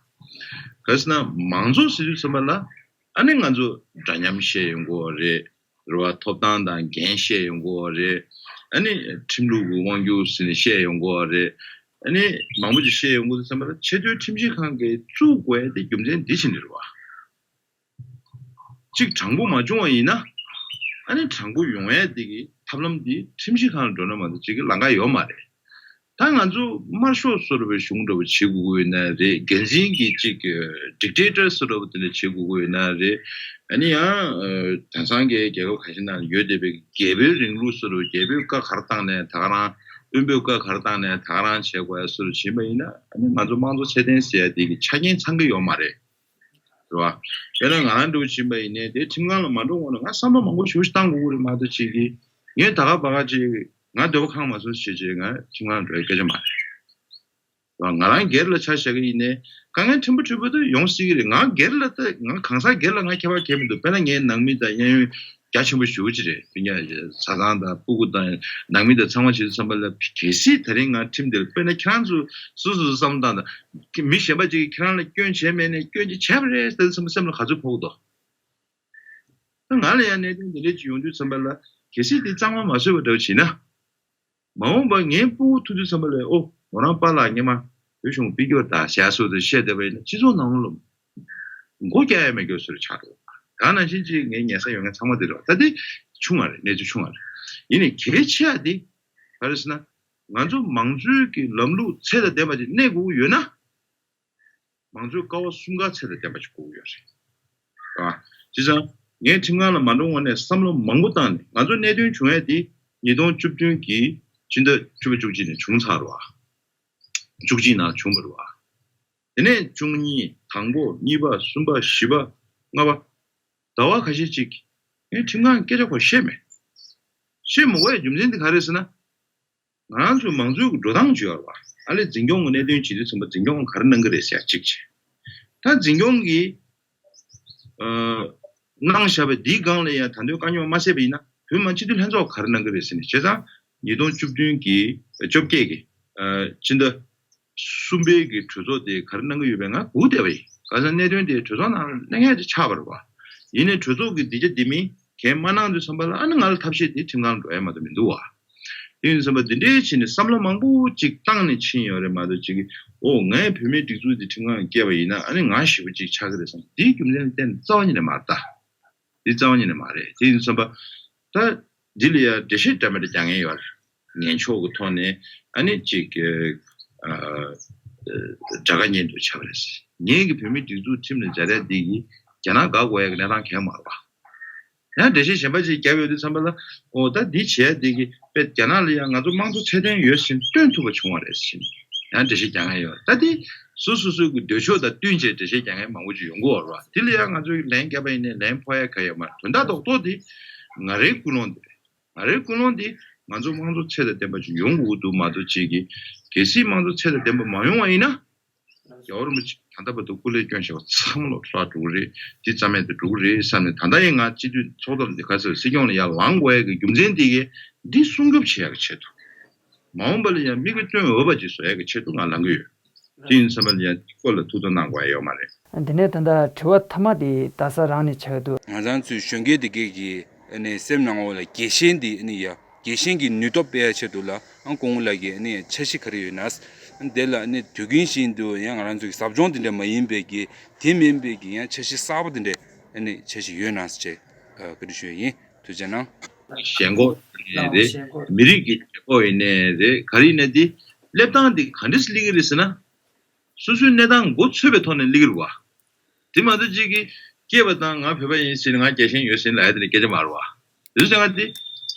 ག་རེ་ཟེར་ན་མང་གཙོ་ཟེར་དུས་ཙམ་པ་ལ་ཨ་ནི་ང་ཚོ་འདྲ་མཉམ་བཤད་ཡོང་གི་ཡོད་རེད། རེད་བ། ཐོབ་ཐང་དང་འགན་བཤད་ཡོང་གི་ཡོད་རེད། ཨ་ནི་ཁྲིམས་ལུགས་ཀྱི་དབང་སྒྱུར་ཟེར་ནས་བཤད་ཡོང་གི་ཡོད་རེད། ཨ་ནི་མང་པོ་ཅིག་བཤད་ཡོང་གི་འདུག་བསམ་པ་ལ། ཆེས་མཐོའི་ཁྲིམས་ཞིབ་ཁང་གིས་བཙུགས་དགོས་ཡ་དེ་རྒྱུ་མཚན་འདི་བྱས་ནས་རེད་བ། གཅིག་དྲང་པོ་མ་བྱུང་བ་ཡིན་ན། ཨ་ནི་དྲང་པོ་ཡོང་ཡ་དེ་གི་ཐབས་ལམ་འདི་ཁྲིམས་ཞིབ་ཁང་ལ་འགྲོ་ན་མ་གཏོགས་ཅིག་གི་ལམ་ཁ་ཡོད་མ་རེད། ད་ང་ཚོ་དམར་ཤོག་བཟོ་འདྲ་བའི་གཞུང་འདྲ་བོ་བྱེད་དགོས་ཀྱི་ཡོད་ན་རེད། འགན་འཛིན་གྱི་ཅིག་ཌིག་ཊེ་ཊར་བཟོ་འདྲ་བོ་དེ་འདྲ་བྱེད་དགོས་ཀྱི་ཡོད་ན་རེད། ཨ་ནི་ཡང་དེང་སང་གི་རྒྱལ་ཁབ་ཁ་ཤས་ནང་ཡོད་བསྡད་པའི་རྒྱལ་པོའི་རིང་ལུགས་བཟོ་འདྲ་བོ། རྒྱལ་པོས་བཀའ་ག་རེ་བཏང་ནས་ད་ག་རང་། དཔོན་པོས་བཀའ་ག་རེ་བཏང་ནས་ད་ག་རང་བྱེད་དགོས་ཡ་བཟོ་འདྲ་བྱེད་པ་ཡིན་ན། ཨ་ནི་ང་ཚོ་དམངས་གཙོ་ཚད་ལྡན་ཟེར་ཡ་དེ་གི་ཆ་རྐྱེན་ཚང་གི་ཡོད་མ་རེད། རེད་བ། དཔེར་ན་ང་རང་འདྲ་བོ་ཕྱིན་པ་ཡིན་ནའི་དེ་ཁྲིམས་ཁང་ལ་མ་འགྲོ་སྔོན་ལ་ང་བསམ་བློ་མང་པོ་ཞེ་པོ་ཞིག་བཏང་དགོས་ཀྱི་རེད་མ་གཏོགས་ཅིག་གིས། ངས་ད་ག་པ་ག་ཅིག་ང་འདོད་པ་ཁེངས་མ་སོང་ཞེས་བྱས་ང་ཁྲིམས་ཁང་འགྲོ་ཡ་སྐད་ཆ་མ་རེད། རེད་བ། ང་རང་སྒེར་ལ་ཆ་བཞག་གི་ཡིན་ནའི་དཀའ་ངལ་ཕྲན་བུ་ཕྲན་བུ་དེ་ཡོང་སྲིད་ཀྱི་རེད། ང་སྒེར་ལ་ད་ང་གང་ཟག་སྒེར་ལ་ང་ཁྱད་པར་གང་ཡང་མི་འདུག་དཔེར་ན་ངའི་ནང་མི་དང་གཡས་གཡོན་རྒྱ་ཆེན་པོ་ཞེ་པོ་ཅིག་རེད། དཔེར་ན་བཟའ་ཚང་དང་སྤུ་གུ་དང་ནང་མི་དང་ཚང་མ་བྱེད་དུས་ཙམ་པ་ལ། གལ་སྲིད་ད་རིང་ང་ཁྲིམས་འདིར། དཔེར་ན་ཁྱེད་རང་ཚོ་སོ་སོ་སོ་བསམ་བློ་བཏང་དང་། མི་གཞན་པ་ཅིག་གིས་ཁྱེད་རང་ལ་སྐྱོན་བྱས་མེད་ནའི་སྐྱོན་ཅིག་བྱས་པ་རེད་ཟེར་དུས་ཙམ་པ་སེམས་ལ་ག་ཚོད་ཕོག་འདུག་ད་ང་ལ་ཡང་གནད་དོན་འདི་འདྲ་ཅིག་ཡོང་དུས་ཙམ་པ་ལ། གལ་སྲིད་དེ་གཙང་མ་མ་བཟོས་པ་འདྲ་བོ་བྱས་ན། མ་འོངས་པ་ངའི་སྤུ་གུ་ཐུག་དུས་ཙམ་པ་ལ། ཨོ། མོ་རང་པཱ་ལགས་སྔོན་མ་བོད་གཞུང་སྤེལ་རྒྱུ་ད་ཞག་སོ་དེ་བཤད་བསྡད་པ་ཡིན་ན། སྤྱི་ཚོགས་ནང་ལོགས་ལ་མགོ་བཀྱག་ཡ་མེད་རྒྱུ་བཟོ་འདྲ་ཆགས་འགྲོ། ད་ནང་བཞིན་ཅིག་ངའི་ཉེ་ས་ཡོད་མཁན་ཚང་མ་དེ་རེད་བ། ད་དེ་བྱུང་བ་རེད། གནས་ཚུལ་བྱུང་བ་རེད། ཡིན་ནའི་གལ་ཆེ་བ་དེ་ག་རེ་ཟེར་ན། ང་ཚོ་མང་གཙོའི་གི་ལམ་ལུགས་ཚད་དང་ལྡན་པ་ཅིག་གནས་དགོས་ཀྱི་ཡོད་ན། མང་གཙོའི་ཀ་བ་གསུམ་ཀ་ཚད་དང་ལྡན་པ་ཞིག་དགོས་ཀྱི་ཡོད་རེད། ཨ། བྱས་ཙང་ངས་ཁྲིམས་ཁང་ལ་མ་འགྲོ་སྔོན་ནས་བསམ་བློ་མང་པོ་བཏང་ནས། ང་ཚོ་གནད་དོན་བྱུང་ཡས་དེ་ཉིས་སྟོང་བཅུ་བདུན་གྱི་ཕྱི་ཟླ་བཅུ་པ་བཅུ་གཅིག་ནས་བྱུང་ཚར་བ། བཅུ་གཅིག་ནང་བྱུང་བ་རེད་བ། དེ་ནས་བཅུ་གཉིས། དང་པོ། གཉིས་པ། གསུམ་པ། བཞི་པ། ལྔ་པ། ཟླ་བ་ཁ་ཤས་ཅིག་ངས་ཁྲིམས་ཁང་སྐད་ཆ་ཁོ་བཤད་མེད། བཤད་མ་དགོས་ཡ་རྒྱུ་མཚན་དེ་ག་རེ་ཟེར་ན། ང་རང་ཚོའི་མང་གཙོའི་འགྲོ་སྟངས་ཅིག་ཡོད་རེད་བ། ཨ་ལས་འཛིན་སྐྱོང་གི་གནད་དོན་བྱེད་དུས་ཙམ་པ་འཛིན་སྐྱོང་གིས་ག་རེ་གནང་གི་རེད་ཟེར་ཡ་གཅིག་བྱས། ད་འཛིན་སྐྱོང་གིས་ཨ་གནང་བཞག་པའི་འདིའི་སྒང་ལ་ཡང་ད་དུང་དཀའ་རྙོག་མ་སེལ་བ་ཡིན་ན། བོད་མི་མང་སྤྱི་འཐུས་ལྷན་ཚོགས་ག་རེ་གནང་གི་རེད་ཟེར་ནས། བྱས་ཙང་ཉིས་སྟོང་བཅུ་བདུན་གྱི། བཅོ་བརྒྱད་ཀྱི། ཨ་སྤྱི་ཟླ་གསུམ་པའི་གི་གྲོས་ཚོགས་དེ་ག་རེ་གནང་གི་ཡོད་པའི་ང་སྒུག་བསྡད་པ་ཡིན། གང་ཟེར་གནད་དོན་དེ་གྲོས་ཚོགས་ནང་གླེང་ཡ་དེ་ཆགས་པ་རེད་བ། ཡིན་ནའི་གྲོས་ཚོགས་ཀྱི་འདི་བྱས་འདི་མིན་གང་མ་གནང་དུས་ཙམ་པ་ལ། ཨ་ནི་ང་ལ་ཐབས་ཤེས་དེ་ཁྲིམས་ཁང་འགྲོ་ཡ་མ་གཏོགས་མི་འདུག་བ། དེ་ཡིན་ཙམ་པ་འདི་འདྲའི་བྱས་ནས་བསམ་བློ་མང་པོ་ཅིག་བཏང་ནས་ཕྱིན་ཡོད་རེད་མ་གཏོགས་ཅིག་གིས། ཨོ། ངས་བོད་མིའི་སྒྲིག་འཛུགས་འདི་ཁྲིམས་ཁང་སྐྱེལ་བ་ཡིན་ན་ཨ་ནི་ང་ཞེ་པོ་ཅིག་ཆགས་ཀྱི་རེད་བསམ། འདིའི་རྒྱུ་མཚན་གཏན་རྩ་བ་ཉིད་ནས་མ་རེད་ད། འདི་རྩ་བ་ཉིད་ནས་མ་རེད། དེ་ཡིན་ཙམ་པ། ད་འདི་ལ་ཡང་འགྲེལ་བཤད་འདྲ་མི་འདྲ་རྒྱག་མཁན་ཡོད་རེད། ངན་ཕྱོགས་ཀྱི་ཐོག་ནས་ཨ་ནི་ཅིག་ཨ་དགྲ་དགའ་གཉེན་སྡུག་བྱས་པ་རེད། ངེད་ཀྱི་བོད་མིའི་སྒྲིག་འཛུགས་ཁྲིམས་ལ་སྦྱར་ཡ་འདི་གིས་རྒྱ་ནག་དགའ་དགོས་ཡ་གི་གནས་སྟངས་གང་ཡང་མ་རེད་བ། ཡང་འགྲེལ་བཤད་གཞན་པ་ཅིག་བརྒྱབ་ཡོང་དུས་ཙམ་པ་ལ། ཨོ། ད་འདི་བྱས་འདི་གིས་དཔེ་རྒྱ་ནག་ལ་ཡང་ང་ཚོ་དམངས་གཙོ་ཚད་ལྡན་ཡོད་ཟེར་སྟོན་ཐུབ་པ་བྱུང་བ་རེད་ཟེར། ཡང་འགྲེལ་བཤད་རྒྱག་མཁན་ཡོད། ད་འདི་སོ་སོ་སོའི་གི་འདོད་ཕྱོགས་དང་བསྟུན་བྱས་འགྲེལ་བཤད་རྒྱག་མཁན་མང་པོ་ཅིག་ཡོང་གི་ཡོད་རེད་བ། དེ་ལ་ཡང་ང་ཚོས་ལན་བརྒྱབ་པ་ཡིན་ནའི་ལན་ཕོག་ཡ་གང་ཡོད་མ་རེད། དོན་དག་རྡོག་རྡོག་དེ་ང་རའི་ཀུན་སློང་དེ་རེད། ང་རའི་ཀུན་སློང་དེ་ང་ཚོ་དམངས་གཙོ་ཚད་དང་ལྡན་པ་ཅིག་ཡོང་དགོས་ཀྱི་འདུག་མ་གཏོགས་ཅིག་གིས། གལ་སྲིད་དམངས་གཙོ་ཚད་དང་ལྡན་པ་མ་ཡོང་བ་ཡིན་ན། རྒྱལ་བ་རིན་པོ་ཆེ་ད་ལྟ་བར་དུ་སྐུ་ལས་བསྐྱོན་བཞག་པ་ཚང་མ་ལོག་འཕྲོ་བརླག་འགྲོ་གི་རེད། འདི་རྩ་མེད་དུ་འགྲོ་གི་རེད་བསམ་ནས། ད་ལྟ་ཡང་ང་སྤྱི་འཐུས་ཚོགས་གཙོ་ལ་འདི་ག་ཚོད་སྲིད་སྐྱོང་ལ་ཡར་ལངས་དགོས་ཡ་གི་རྒྱུ་མཚན་འདི་གས། འདི་སྲུང་སྐྱོབ་བྱེད་ཡ་གི་ཆེད་དུ། མ་འོངས་པ་ལ་ཡང་མིག་གིས་སྟོན་འོས་པ་ཅིག་བཟོ་ཡ་གི་ཆེད་དུ་ང་ལངས་གི་ཡོད། དེ་ཡིན་ཙམ་པ་ལ་ཡང་འདི་སྐོར་ལ་ཐུགས་དོགས་གནང་དགོས་ཡ་ཡོད་མ་རེད། དེ་ནས་ད་ལྟ་དྲི་བ་མཐའ་མ་དེ་རྡ་ས་རང་ནས་ཆགས་འདུག་ང་རང་ཚོའི་གཞོན་སྐྱེས་དེ་གས་ཀྱི་ཨ་ནི་སེམས་ནང་ལ་རྒྱལ་ཞེན་འདི་ཨ་ནི་ཡ། རྒྱལ་ཞེན་གྱི་ནུས་སྟོབས་སྤེལ་ཡ་ཆེད་དུ་ལ་ཨང་སྐུ་ངོ་ལགས་ཀྱིས་ཨ་ནི་འཆར་གཞི་ག་རེ་ཡོད་ན། དེ་ལ་ཨ་ནི་དུས་རྒྱུན་བཞིན་དུ་ཡང་ང་རང་ཚོ་གི་ཟབ་སྦྱོང་དེ་འདྲ་མ་ཡིན་པའི་གི། དེ་མིན་པའི་གི་ཡང་འཆར་གཞི་གསར་པ་དེ་འདྲ་ཨ་ནི་འཆར་གཞི་ཡོད་ན་ཟེར་བྱས་བཀའ་འདྲི་ཞུ་ཡ་ཡིན། ཐུགས་རྗེ་གནང་། ཞེན་ཁོག་ཡིན་ནའི་རེད། མི་རིགས་ཀྱི་ཞེན་ཁོག་ཡིན་ནའི་རེད། ག་རེ་ཡིན་ནའི་དེ་སླེབས་སྟངས་དེ་ག་འདྲས་སླེབས་ཀྱི་རེད་ཟེར་ན། སོ་སོའི་གནས་སྟངས་མགོ་ཚོས་པའི་ཐོག་ནས་སླེབས་ཀྱི་རེད་བ། དེ་མ་གཏོགས་གཅིག་གིས་སྐྱེས་པ་དང་ང་བོད་པ་ཡིན་ཟེར་ནས། ང་རྒྱལ་ཞེན་ཡོད་ཟེར་ནས་ལབ་ཡ་དེ་འདྲ་སྐད་ཆ་མ་རེད་བ། དེ་ཚོ་ང་དེ།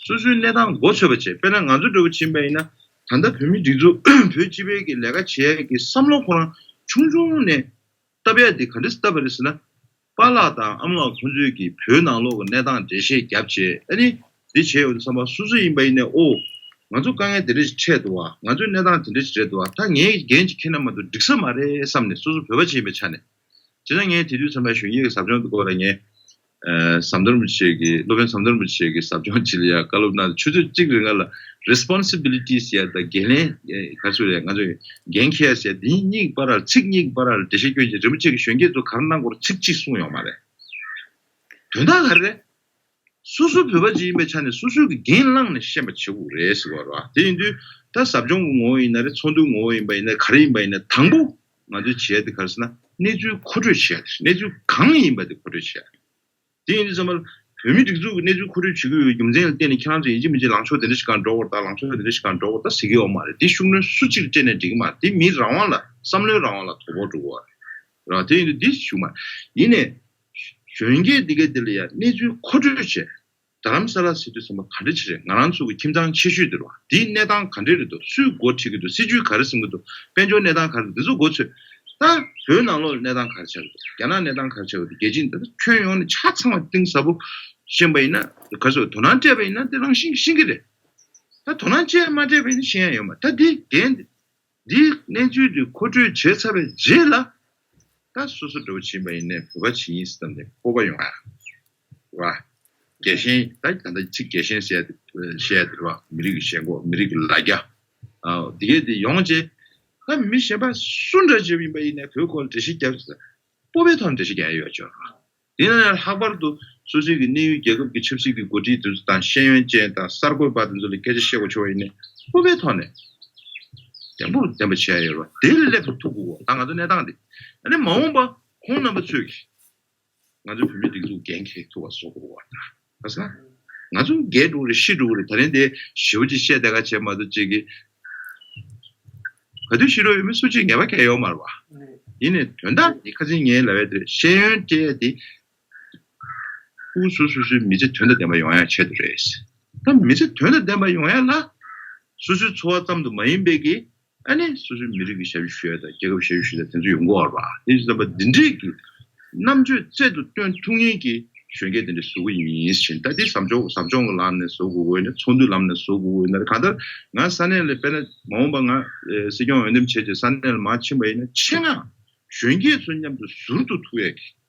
སོ་སོའི་གནས་སྟངས་མགོ་ཚོས་པ་བྱས། དཔེར་ན་ང་ཚོ་འདྲ་བོ་ཕྱིན་པ་ཡིན་ན། ད་ལྟ་བོད་མིའི་སྒྲིག་འཛུགས་བོད་སྤྱི་པའི་གི་ལས་ཀ་བྱེད་ཡ་གི་བསམ་བློ་ཁོ་རང་ཆུང་ཆུང་ནས་བཏབ་ཡ་དེ་ག་འདྲས་བཏབ་པ་རེད་ཟེར་ན། པཱ་ལགས་དང་ཨ་མ་ལགས་ཁོང་ཚོས་ཀྱིས་བོད་ནང་ལོགས་ཀྱི་གནས་སྟངས་འགྲེལ་བཤད་བརྒྱབ་བྱས། ཨ་ནི་འདི་བྱས་ཡོང་དུས་ཙམ་པ་སོ་སོ་ཡིན་པ་ཡིན་ནའི། ཨོ། ང་ཚོ་དཀའ་ངལ་འདི་འདྲ་ཞིག་འཕྲད་འདུག་བ། ང་ཚོའི་གནས་སྟངས་འདི་འདྲ་ཞིག་རེད་འདུག་བ། ད་ངས་འགན་ཅིག་འཁྱེར་ན་མ་གཏོགས་འགྲིག་ས་མ་རེད་བསམ་ནས། སོ་སོ་བོད་པ་ཅིག་ཡིན་པའི་ཆ་ནས། བྱས་ཙང་ངས་དེ་དུས་ཙམ་པ་གཞོན་སྐྱེས་ཀྱི་ཟབ་སྦྱོང་དེ་སྐོར་ལ་ངས། ཨ། ཟམ་གདོང་རིན་པོ་ཆེ་གི། སློབ་དཔོན་ཟམ་གདོང་རིན་པོ་ཆེ་གི་ཟབ་སྦྱོང་ཅིག་ལ་ཡ་བཀའ་སློབ་གནང་། ཆུ་ཚོད་གཅིག་རིང་ལ་responsibility ཟེར་ཡ་དང་འགན་ལེན། ཨེ། ག་ཚོད་རེད། ང་ཚོས་འགན་འཁྱེར་ཡ་ཟེར་ཡ་དེ་གཉིས་ཀྱི་བར་ལ། ཚིག་གཉིས་ཀྱི་བར་ལ་འགྲེལ་བཤད་སྐྱོན་བྱས། རིན་པོ་ཆེ་གིས་གཞོན་སྐྱེས་ཚོ་ག་རེ་གནང་དགོས་རེད་ཚིག་གཅིག་གསུངས་ཡོད་མ་རེད། དོན་དག་ག་རེ་རེད། སོ་སོ་བོད་པ་ཅིག་ཡིན་པའི་ཆ་ནས་སོ་སོའི་གི་འགན་བླངས་ནས་ཤེས་པ་བྱེད་དགོས་རེད་ཟེར་བ་རེད་བ། དེ་ཡིན་དུས་ད་ཟབ་སྦྱོང་གི་ངོ་བོ་ཡིན་ན་རེད། ཚོགས་འདུའི་ངོ་བོ་ཡིན་པ་ཡིན་ན་ག་རེ་ཡིན་པ་ཡིན་ན་དང་པོ་ང་ཚོས་བྱེད་ཡ་དེ་ག་རེ་ཟེར་ན་གནས་ཚུལ་མཁོ་སྤྲོད་བྱེད་ཡ་དེ་རེད། གནས་ཚུལ་གང་ཡིན་པ་དེ་མཁོ་སྤྲོད་བྱེད་ཡ། དེ་ཡིན་དུས་ཙམ་པ་ལ་བོད་མི་སྒྲིག་འཛུགས་ཀྱི་གནས་ཚུལ་མཁོ་སྤྲོད་བྱེད་ཀྱི་ཡོད་རྒྱུ་མཚན་ལ་བརྟེན་ནས་ཁྱེད་རང་ཚོ་ཡིན་གཅིག་མིན་གཅིག་ལངས་ཕྱོགས་དེ་འདྲ་ཞིག་སྒང་འགྲོ་དགོས་རེད། ད་ལངས་ཕྱོགས་དེ་འདྲ་ཞིག་སྒང་འགྲོ་དགོས་རེད། ད་ཟེར་གྱི་ཡོད་མ་རེད། དེ་ཤུགས་སྣོན་སུ་གཅིག་སྤྲད་ནས་འགྲིག་གི་མ་རེད། དེ་མིའི་རང་དབང་ལ་བསམ་བློའི་རང་དབང་ལ་དོ་ཕོག་འགྲོ་གི་རེད། ར་དེ་ཡིན་དུས་འདི་ཞུ་མ་ཡིན་ནས་གཞོན་སྐྱེས་འདི་གའི་འདི་ལ་ཡ་གནས་ཚུལ་མཁོ་སྤྲོད་བྱས། རྡ་རམ་ས་ལ་ཟེར་དུས་ཙམ་པ་ག་འདྲ་ཅིག་རེད། ང་རང་ཚོ་གི་ཁྱིམ་ཚང་ཆེ་ཤོས་འདི་རེད་བ། འདིའི་གནས་སྟངས་ག་འདྲ་རེད་འདུག་སུས་འགོ་ཁྲིད་ཀྱི་འདུག་སྲིད་ཇུས་ག་རེ་འཛིན་གྱི་འདུག་དཔལ་འབྱོར་གནས་སྟངས་ག་རེ་འདུག་འདི་ཚོ་མགོ་ཚོས། ད་བོད་ནང་ལོགས་གནས་སྟངས་ག་རེ་ཆགས་ཀྱི་འདུག་རྒྱ་ནག་གནས་སྟངས་ག་རེ་ཆགས་ཀྱི་འདུག་རྒྱལ་སྤྱིའི་འདི་ཁྱོན་ཡོངས་ནས་ཆ་ཚང་བ་གཏིང་ཟབ་པོ་ཤེས་པ་ཡིན་ན་ག་ཚོད་དོ་སྣང་སྤྲད་པ་ཡིན་ན་དེ་རང་བཞིན་ཤེས་ཀྱི་རེད། ད་དོ་སྣང་སྤྲད་མ་སྤྲད་པ་ཡིན་ན་ཤེས་ཡ་ཡོད་མ་རེད། ད་འདི་འགན་འདི་འདིའི་གནས་ཚུལ་འདི་མཁོ་སྤྲོད་བྱས་ཚར་བའི་རྗེས་ལ། ད་སོ་སོ་འདྲ་བོ་བྱིན་པ་ཡིན་ནའི་བོད་པ་བྱིན་ཡིན་ཟེར་ནས་སྤོབས་པ་ཡོང་ཡ། བ། རྒྱལ་ཞེན་ད་ད་ལྟ་ཚིག་རྒྱལ་ཞེན་ཟེར་ཡ་དེ་བཤད་ཡ་དེ་རེད་བ། མི་རིགས་ཀྱི་ཞེན་ཁོག་མི་རིགས་ཀྱི་ལ་རྒྱ། ཨ་དེ་གས་དེ་ཡོང་རྗེས། ད་མི་གཞན་པ་སུ་འདྲ་བྱས་པ་ཡིན་པ་ཡིན་ནའི་བོད་སྐོར་འགྲེལ་བཤད་རྒྱབ་ཟེར། སྤོབས་པའི་ཐོག་ནས་འགྲེལ་བཤད་རྒྱག་ཡ་ཡོད་ཆོག་དེ་ནས་ལྷག་པར་དུ་སོ་སོའི་གི་གནས་ཡུལ་རྒྱལ་ཁབ་ཀྱི་ཆབ་སྲིད་ཀྱི་འགོ་ཁྲིད་དེ་ཚོ་དང་ཤེས་ཡོན་ཅན་དང་གསར་འགོད་པ་དེ་ཚོ་ལ་སྐད་ཆ་བཤད་དགོས་ཆོག་པ་ཡིན་ནའི་སྤོབས་པའི་ཐོག་ནས་བདེན་པོ་བདེན་པ་བྱས་ཡོད་རེད་བ། དེ་ལ་སླེབས་ཐུབ་དགོས་གོ་ད་ང་ཚོ་གནས་སྟངས་དེ་ཨ་ནི་མ་འོངས་པ་ཁོང་རྣམ་པ་ཚོས་ཀྱི་ང་ཚོའི་བོད་མི་སྒྲིག་འཛུགས་འགན་འཁྱེར་ཐུབ་པ་བཟོ་དགོས་གོ་ད་ག་ས་ང་ཚོ་རྒས་འགྲོ་གི་རེད། ཤི་འགྲོ་གི་རེད། ད་རིང་དེ་ཞེ་པོ་ཅིག་བཤད་བསྡད་ག་བྱས་མ་གཏོགས་ཅིག་གི་ག་དུས་ཤི་འགྲོ་ཡོད་མེད་སུ་གཅིག་ངེས་པ་གང་ཡང་ཡོད་མ་རེད་བ། ཡིན་ནའི་དོན་དག་འདི་ཁ་སང་ངས་ལབ་ཡ་དེ་རེད། ཤེས་ཡོན་སྤྲད་ཡ་དེ་ཕྲུ་གུ་སོ་སོ་སོའི་མི་ཚེ་དོན་དང་ལྡན་པ་ཡོང་ཡ་ཆེད་དུ་རེད། ད་མི་ཚེ་དོན་དང་ལྡན་པ་ཡོང་ཡ་ལ་སོ་སོའི་འཚོ་བ་ཙམ་དུ་མ་ཡིན་པའི་གི་ཨ་ནི་སོ་སོའི་མི་རིགས་ཀྱི་ཞབས་ཞུ་ཞུ་ཡ་དང་རྒྱལ་ཁབ་ཞབས་ཞུ་ཞུ་ཡ་དེ་ཚོ་ཡོང་གི་ཡོད་རེད་བ། དེ་བཞིན་པ་འདི་འདྲས་ཀྱི་རྣམ་དཔྱོད་རྩལ་དུ་སྟོན་ཐུབ་མཁན་གྱི་གཞོན་སྐྱེས་དེ་འདྲ་བཟོ་གི་ཡིན་ཟེར། ད་དེ་ཟབ་སྦྱོང་ཟབ་སྦྱོང་གི་ལམ་ནས་བཟོ་དགོས་ཀྱི་ཡོད་ན་ཚོགས་འདུའི་ལམ་ནས་བཟོ་དགོས་ཀྱི་ཡོད་ན་གང་ལྟར་ང་ས་གནས་ལ་དཔེར་ན་མ་འོངས་པ་ང་སྲིད་སྐྱོང་འོས་འདེམས་བྱས་རྗེས་ས་གནས་ལ་མར་ཕྱིན་པ་ཡིན་ན་ཆེད་མངགས་གཞོན་སྐྱེས་ཚོ་མཉམ་དུ་ཟུར་དུ་ཐུག་ཡས་ཀྱི།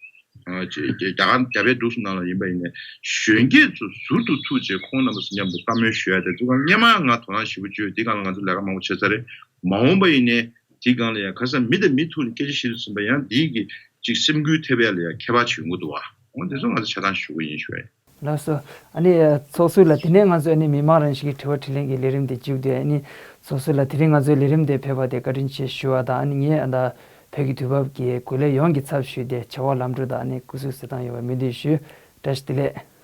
ཨ་ཅེ་ཅེ་རྒྱ་གར་རྒྱ་བལ་འབྲུག་གསུམ་ནང་ལ་ཡིན་པ་ཡིན་ནའི་གཞོན་སྐྱེས་ཚོ་ཟུར་དུ་ཐུག་རྗེས་ཁོང་རྣམ་པ་ཚོ་མཉམ་དུ་བཀའ་མོལ་ཞུ་ཡ་དེ་ཚོ་སྔོན་མ་ང་དོ་སྣང་ཞེ་པོ་བྱོས་དེ་གང་ལ་ང་ཚོ་ལས་ཀ་མང་པོ་བྱས་ཚར་རེད། མ་འོངས་པ་ཡིན་ནའི་དེ་གང་ལ་ཡ་ཁ་སང་མི་དང་མི་ཐུག་ནས་སྐད་ཆ་བཤད་དུས་ཙམ་པ་ཡང་འདིའི་གི་ཅིག་སེམས་འགུལ་ཐེབས་ཡ་ལ་ཡ་ཁྱད་པར་ཅིག་ཡོང་གི་འདུག་བ། འོ་དེ་ཚོ་ང་ཚོ་ཆ་ཚང་ཞུ་གི་ཡིན་ཞུ་ཡ། ལགས་སོ། ཨ་ནི་ཚོགས་གཙོ་ལགས་དེ་ནས་ང་ཚོ་ཨ་ནི་མི་མང་རང་བཞིན་གྱི་དྲི་བ་དྲིས་ལན་གྱི་ལས་རིམ་དེ་མཇུག་བསྡུས། ཨ་ནི་ཚོགས་གཙོ་ལགས་དེ་རིང་ང་ཚོའི་ལས་རིམ་དེ་ཕེབས་པ་དེ་བཀའ་དྲིན་ཆེ་ཞུ་བ་དང་ཨ་ནི་ངས་ཨ་ད་བོད་ཀྱི་དུས་བབ་ཀྱི་གོ་ལའི་ཡོངས་ཀྱི་ཚབ་ཞུས་ཏེ་བྱ་བ་ལམ་འགྲོ་དང་ཨ་ནི་སྐུ་གཟུགས་གསལ་ཐང་ཡོང་བའི་སྨོན་འདུན་ཞུ། བཀྲ་ཤིས་བདེ་ལེགས།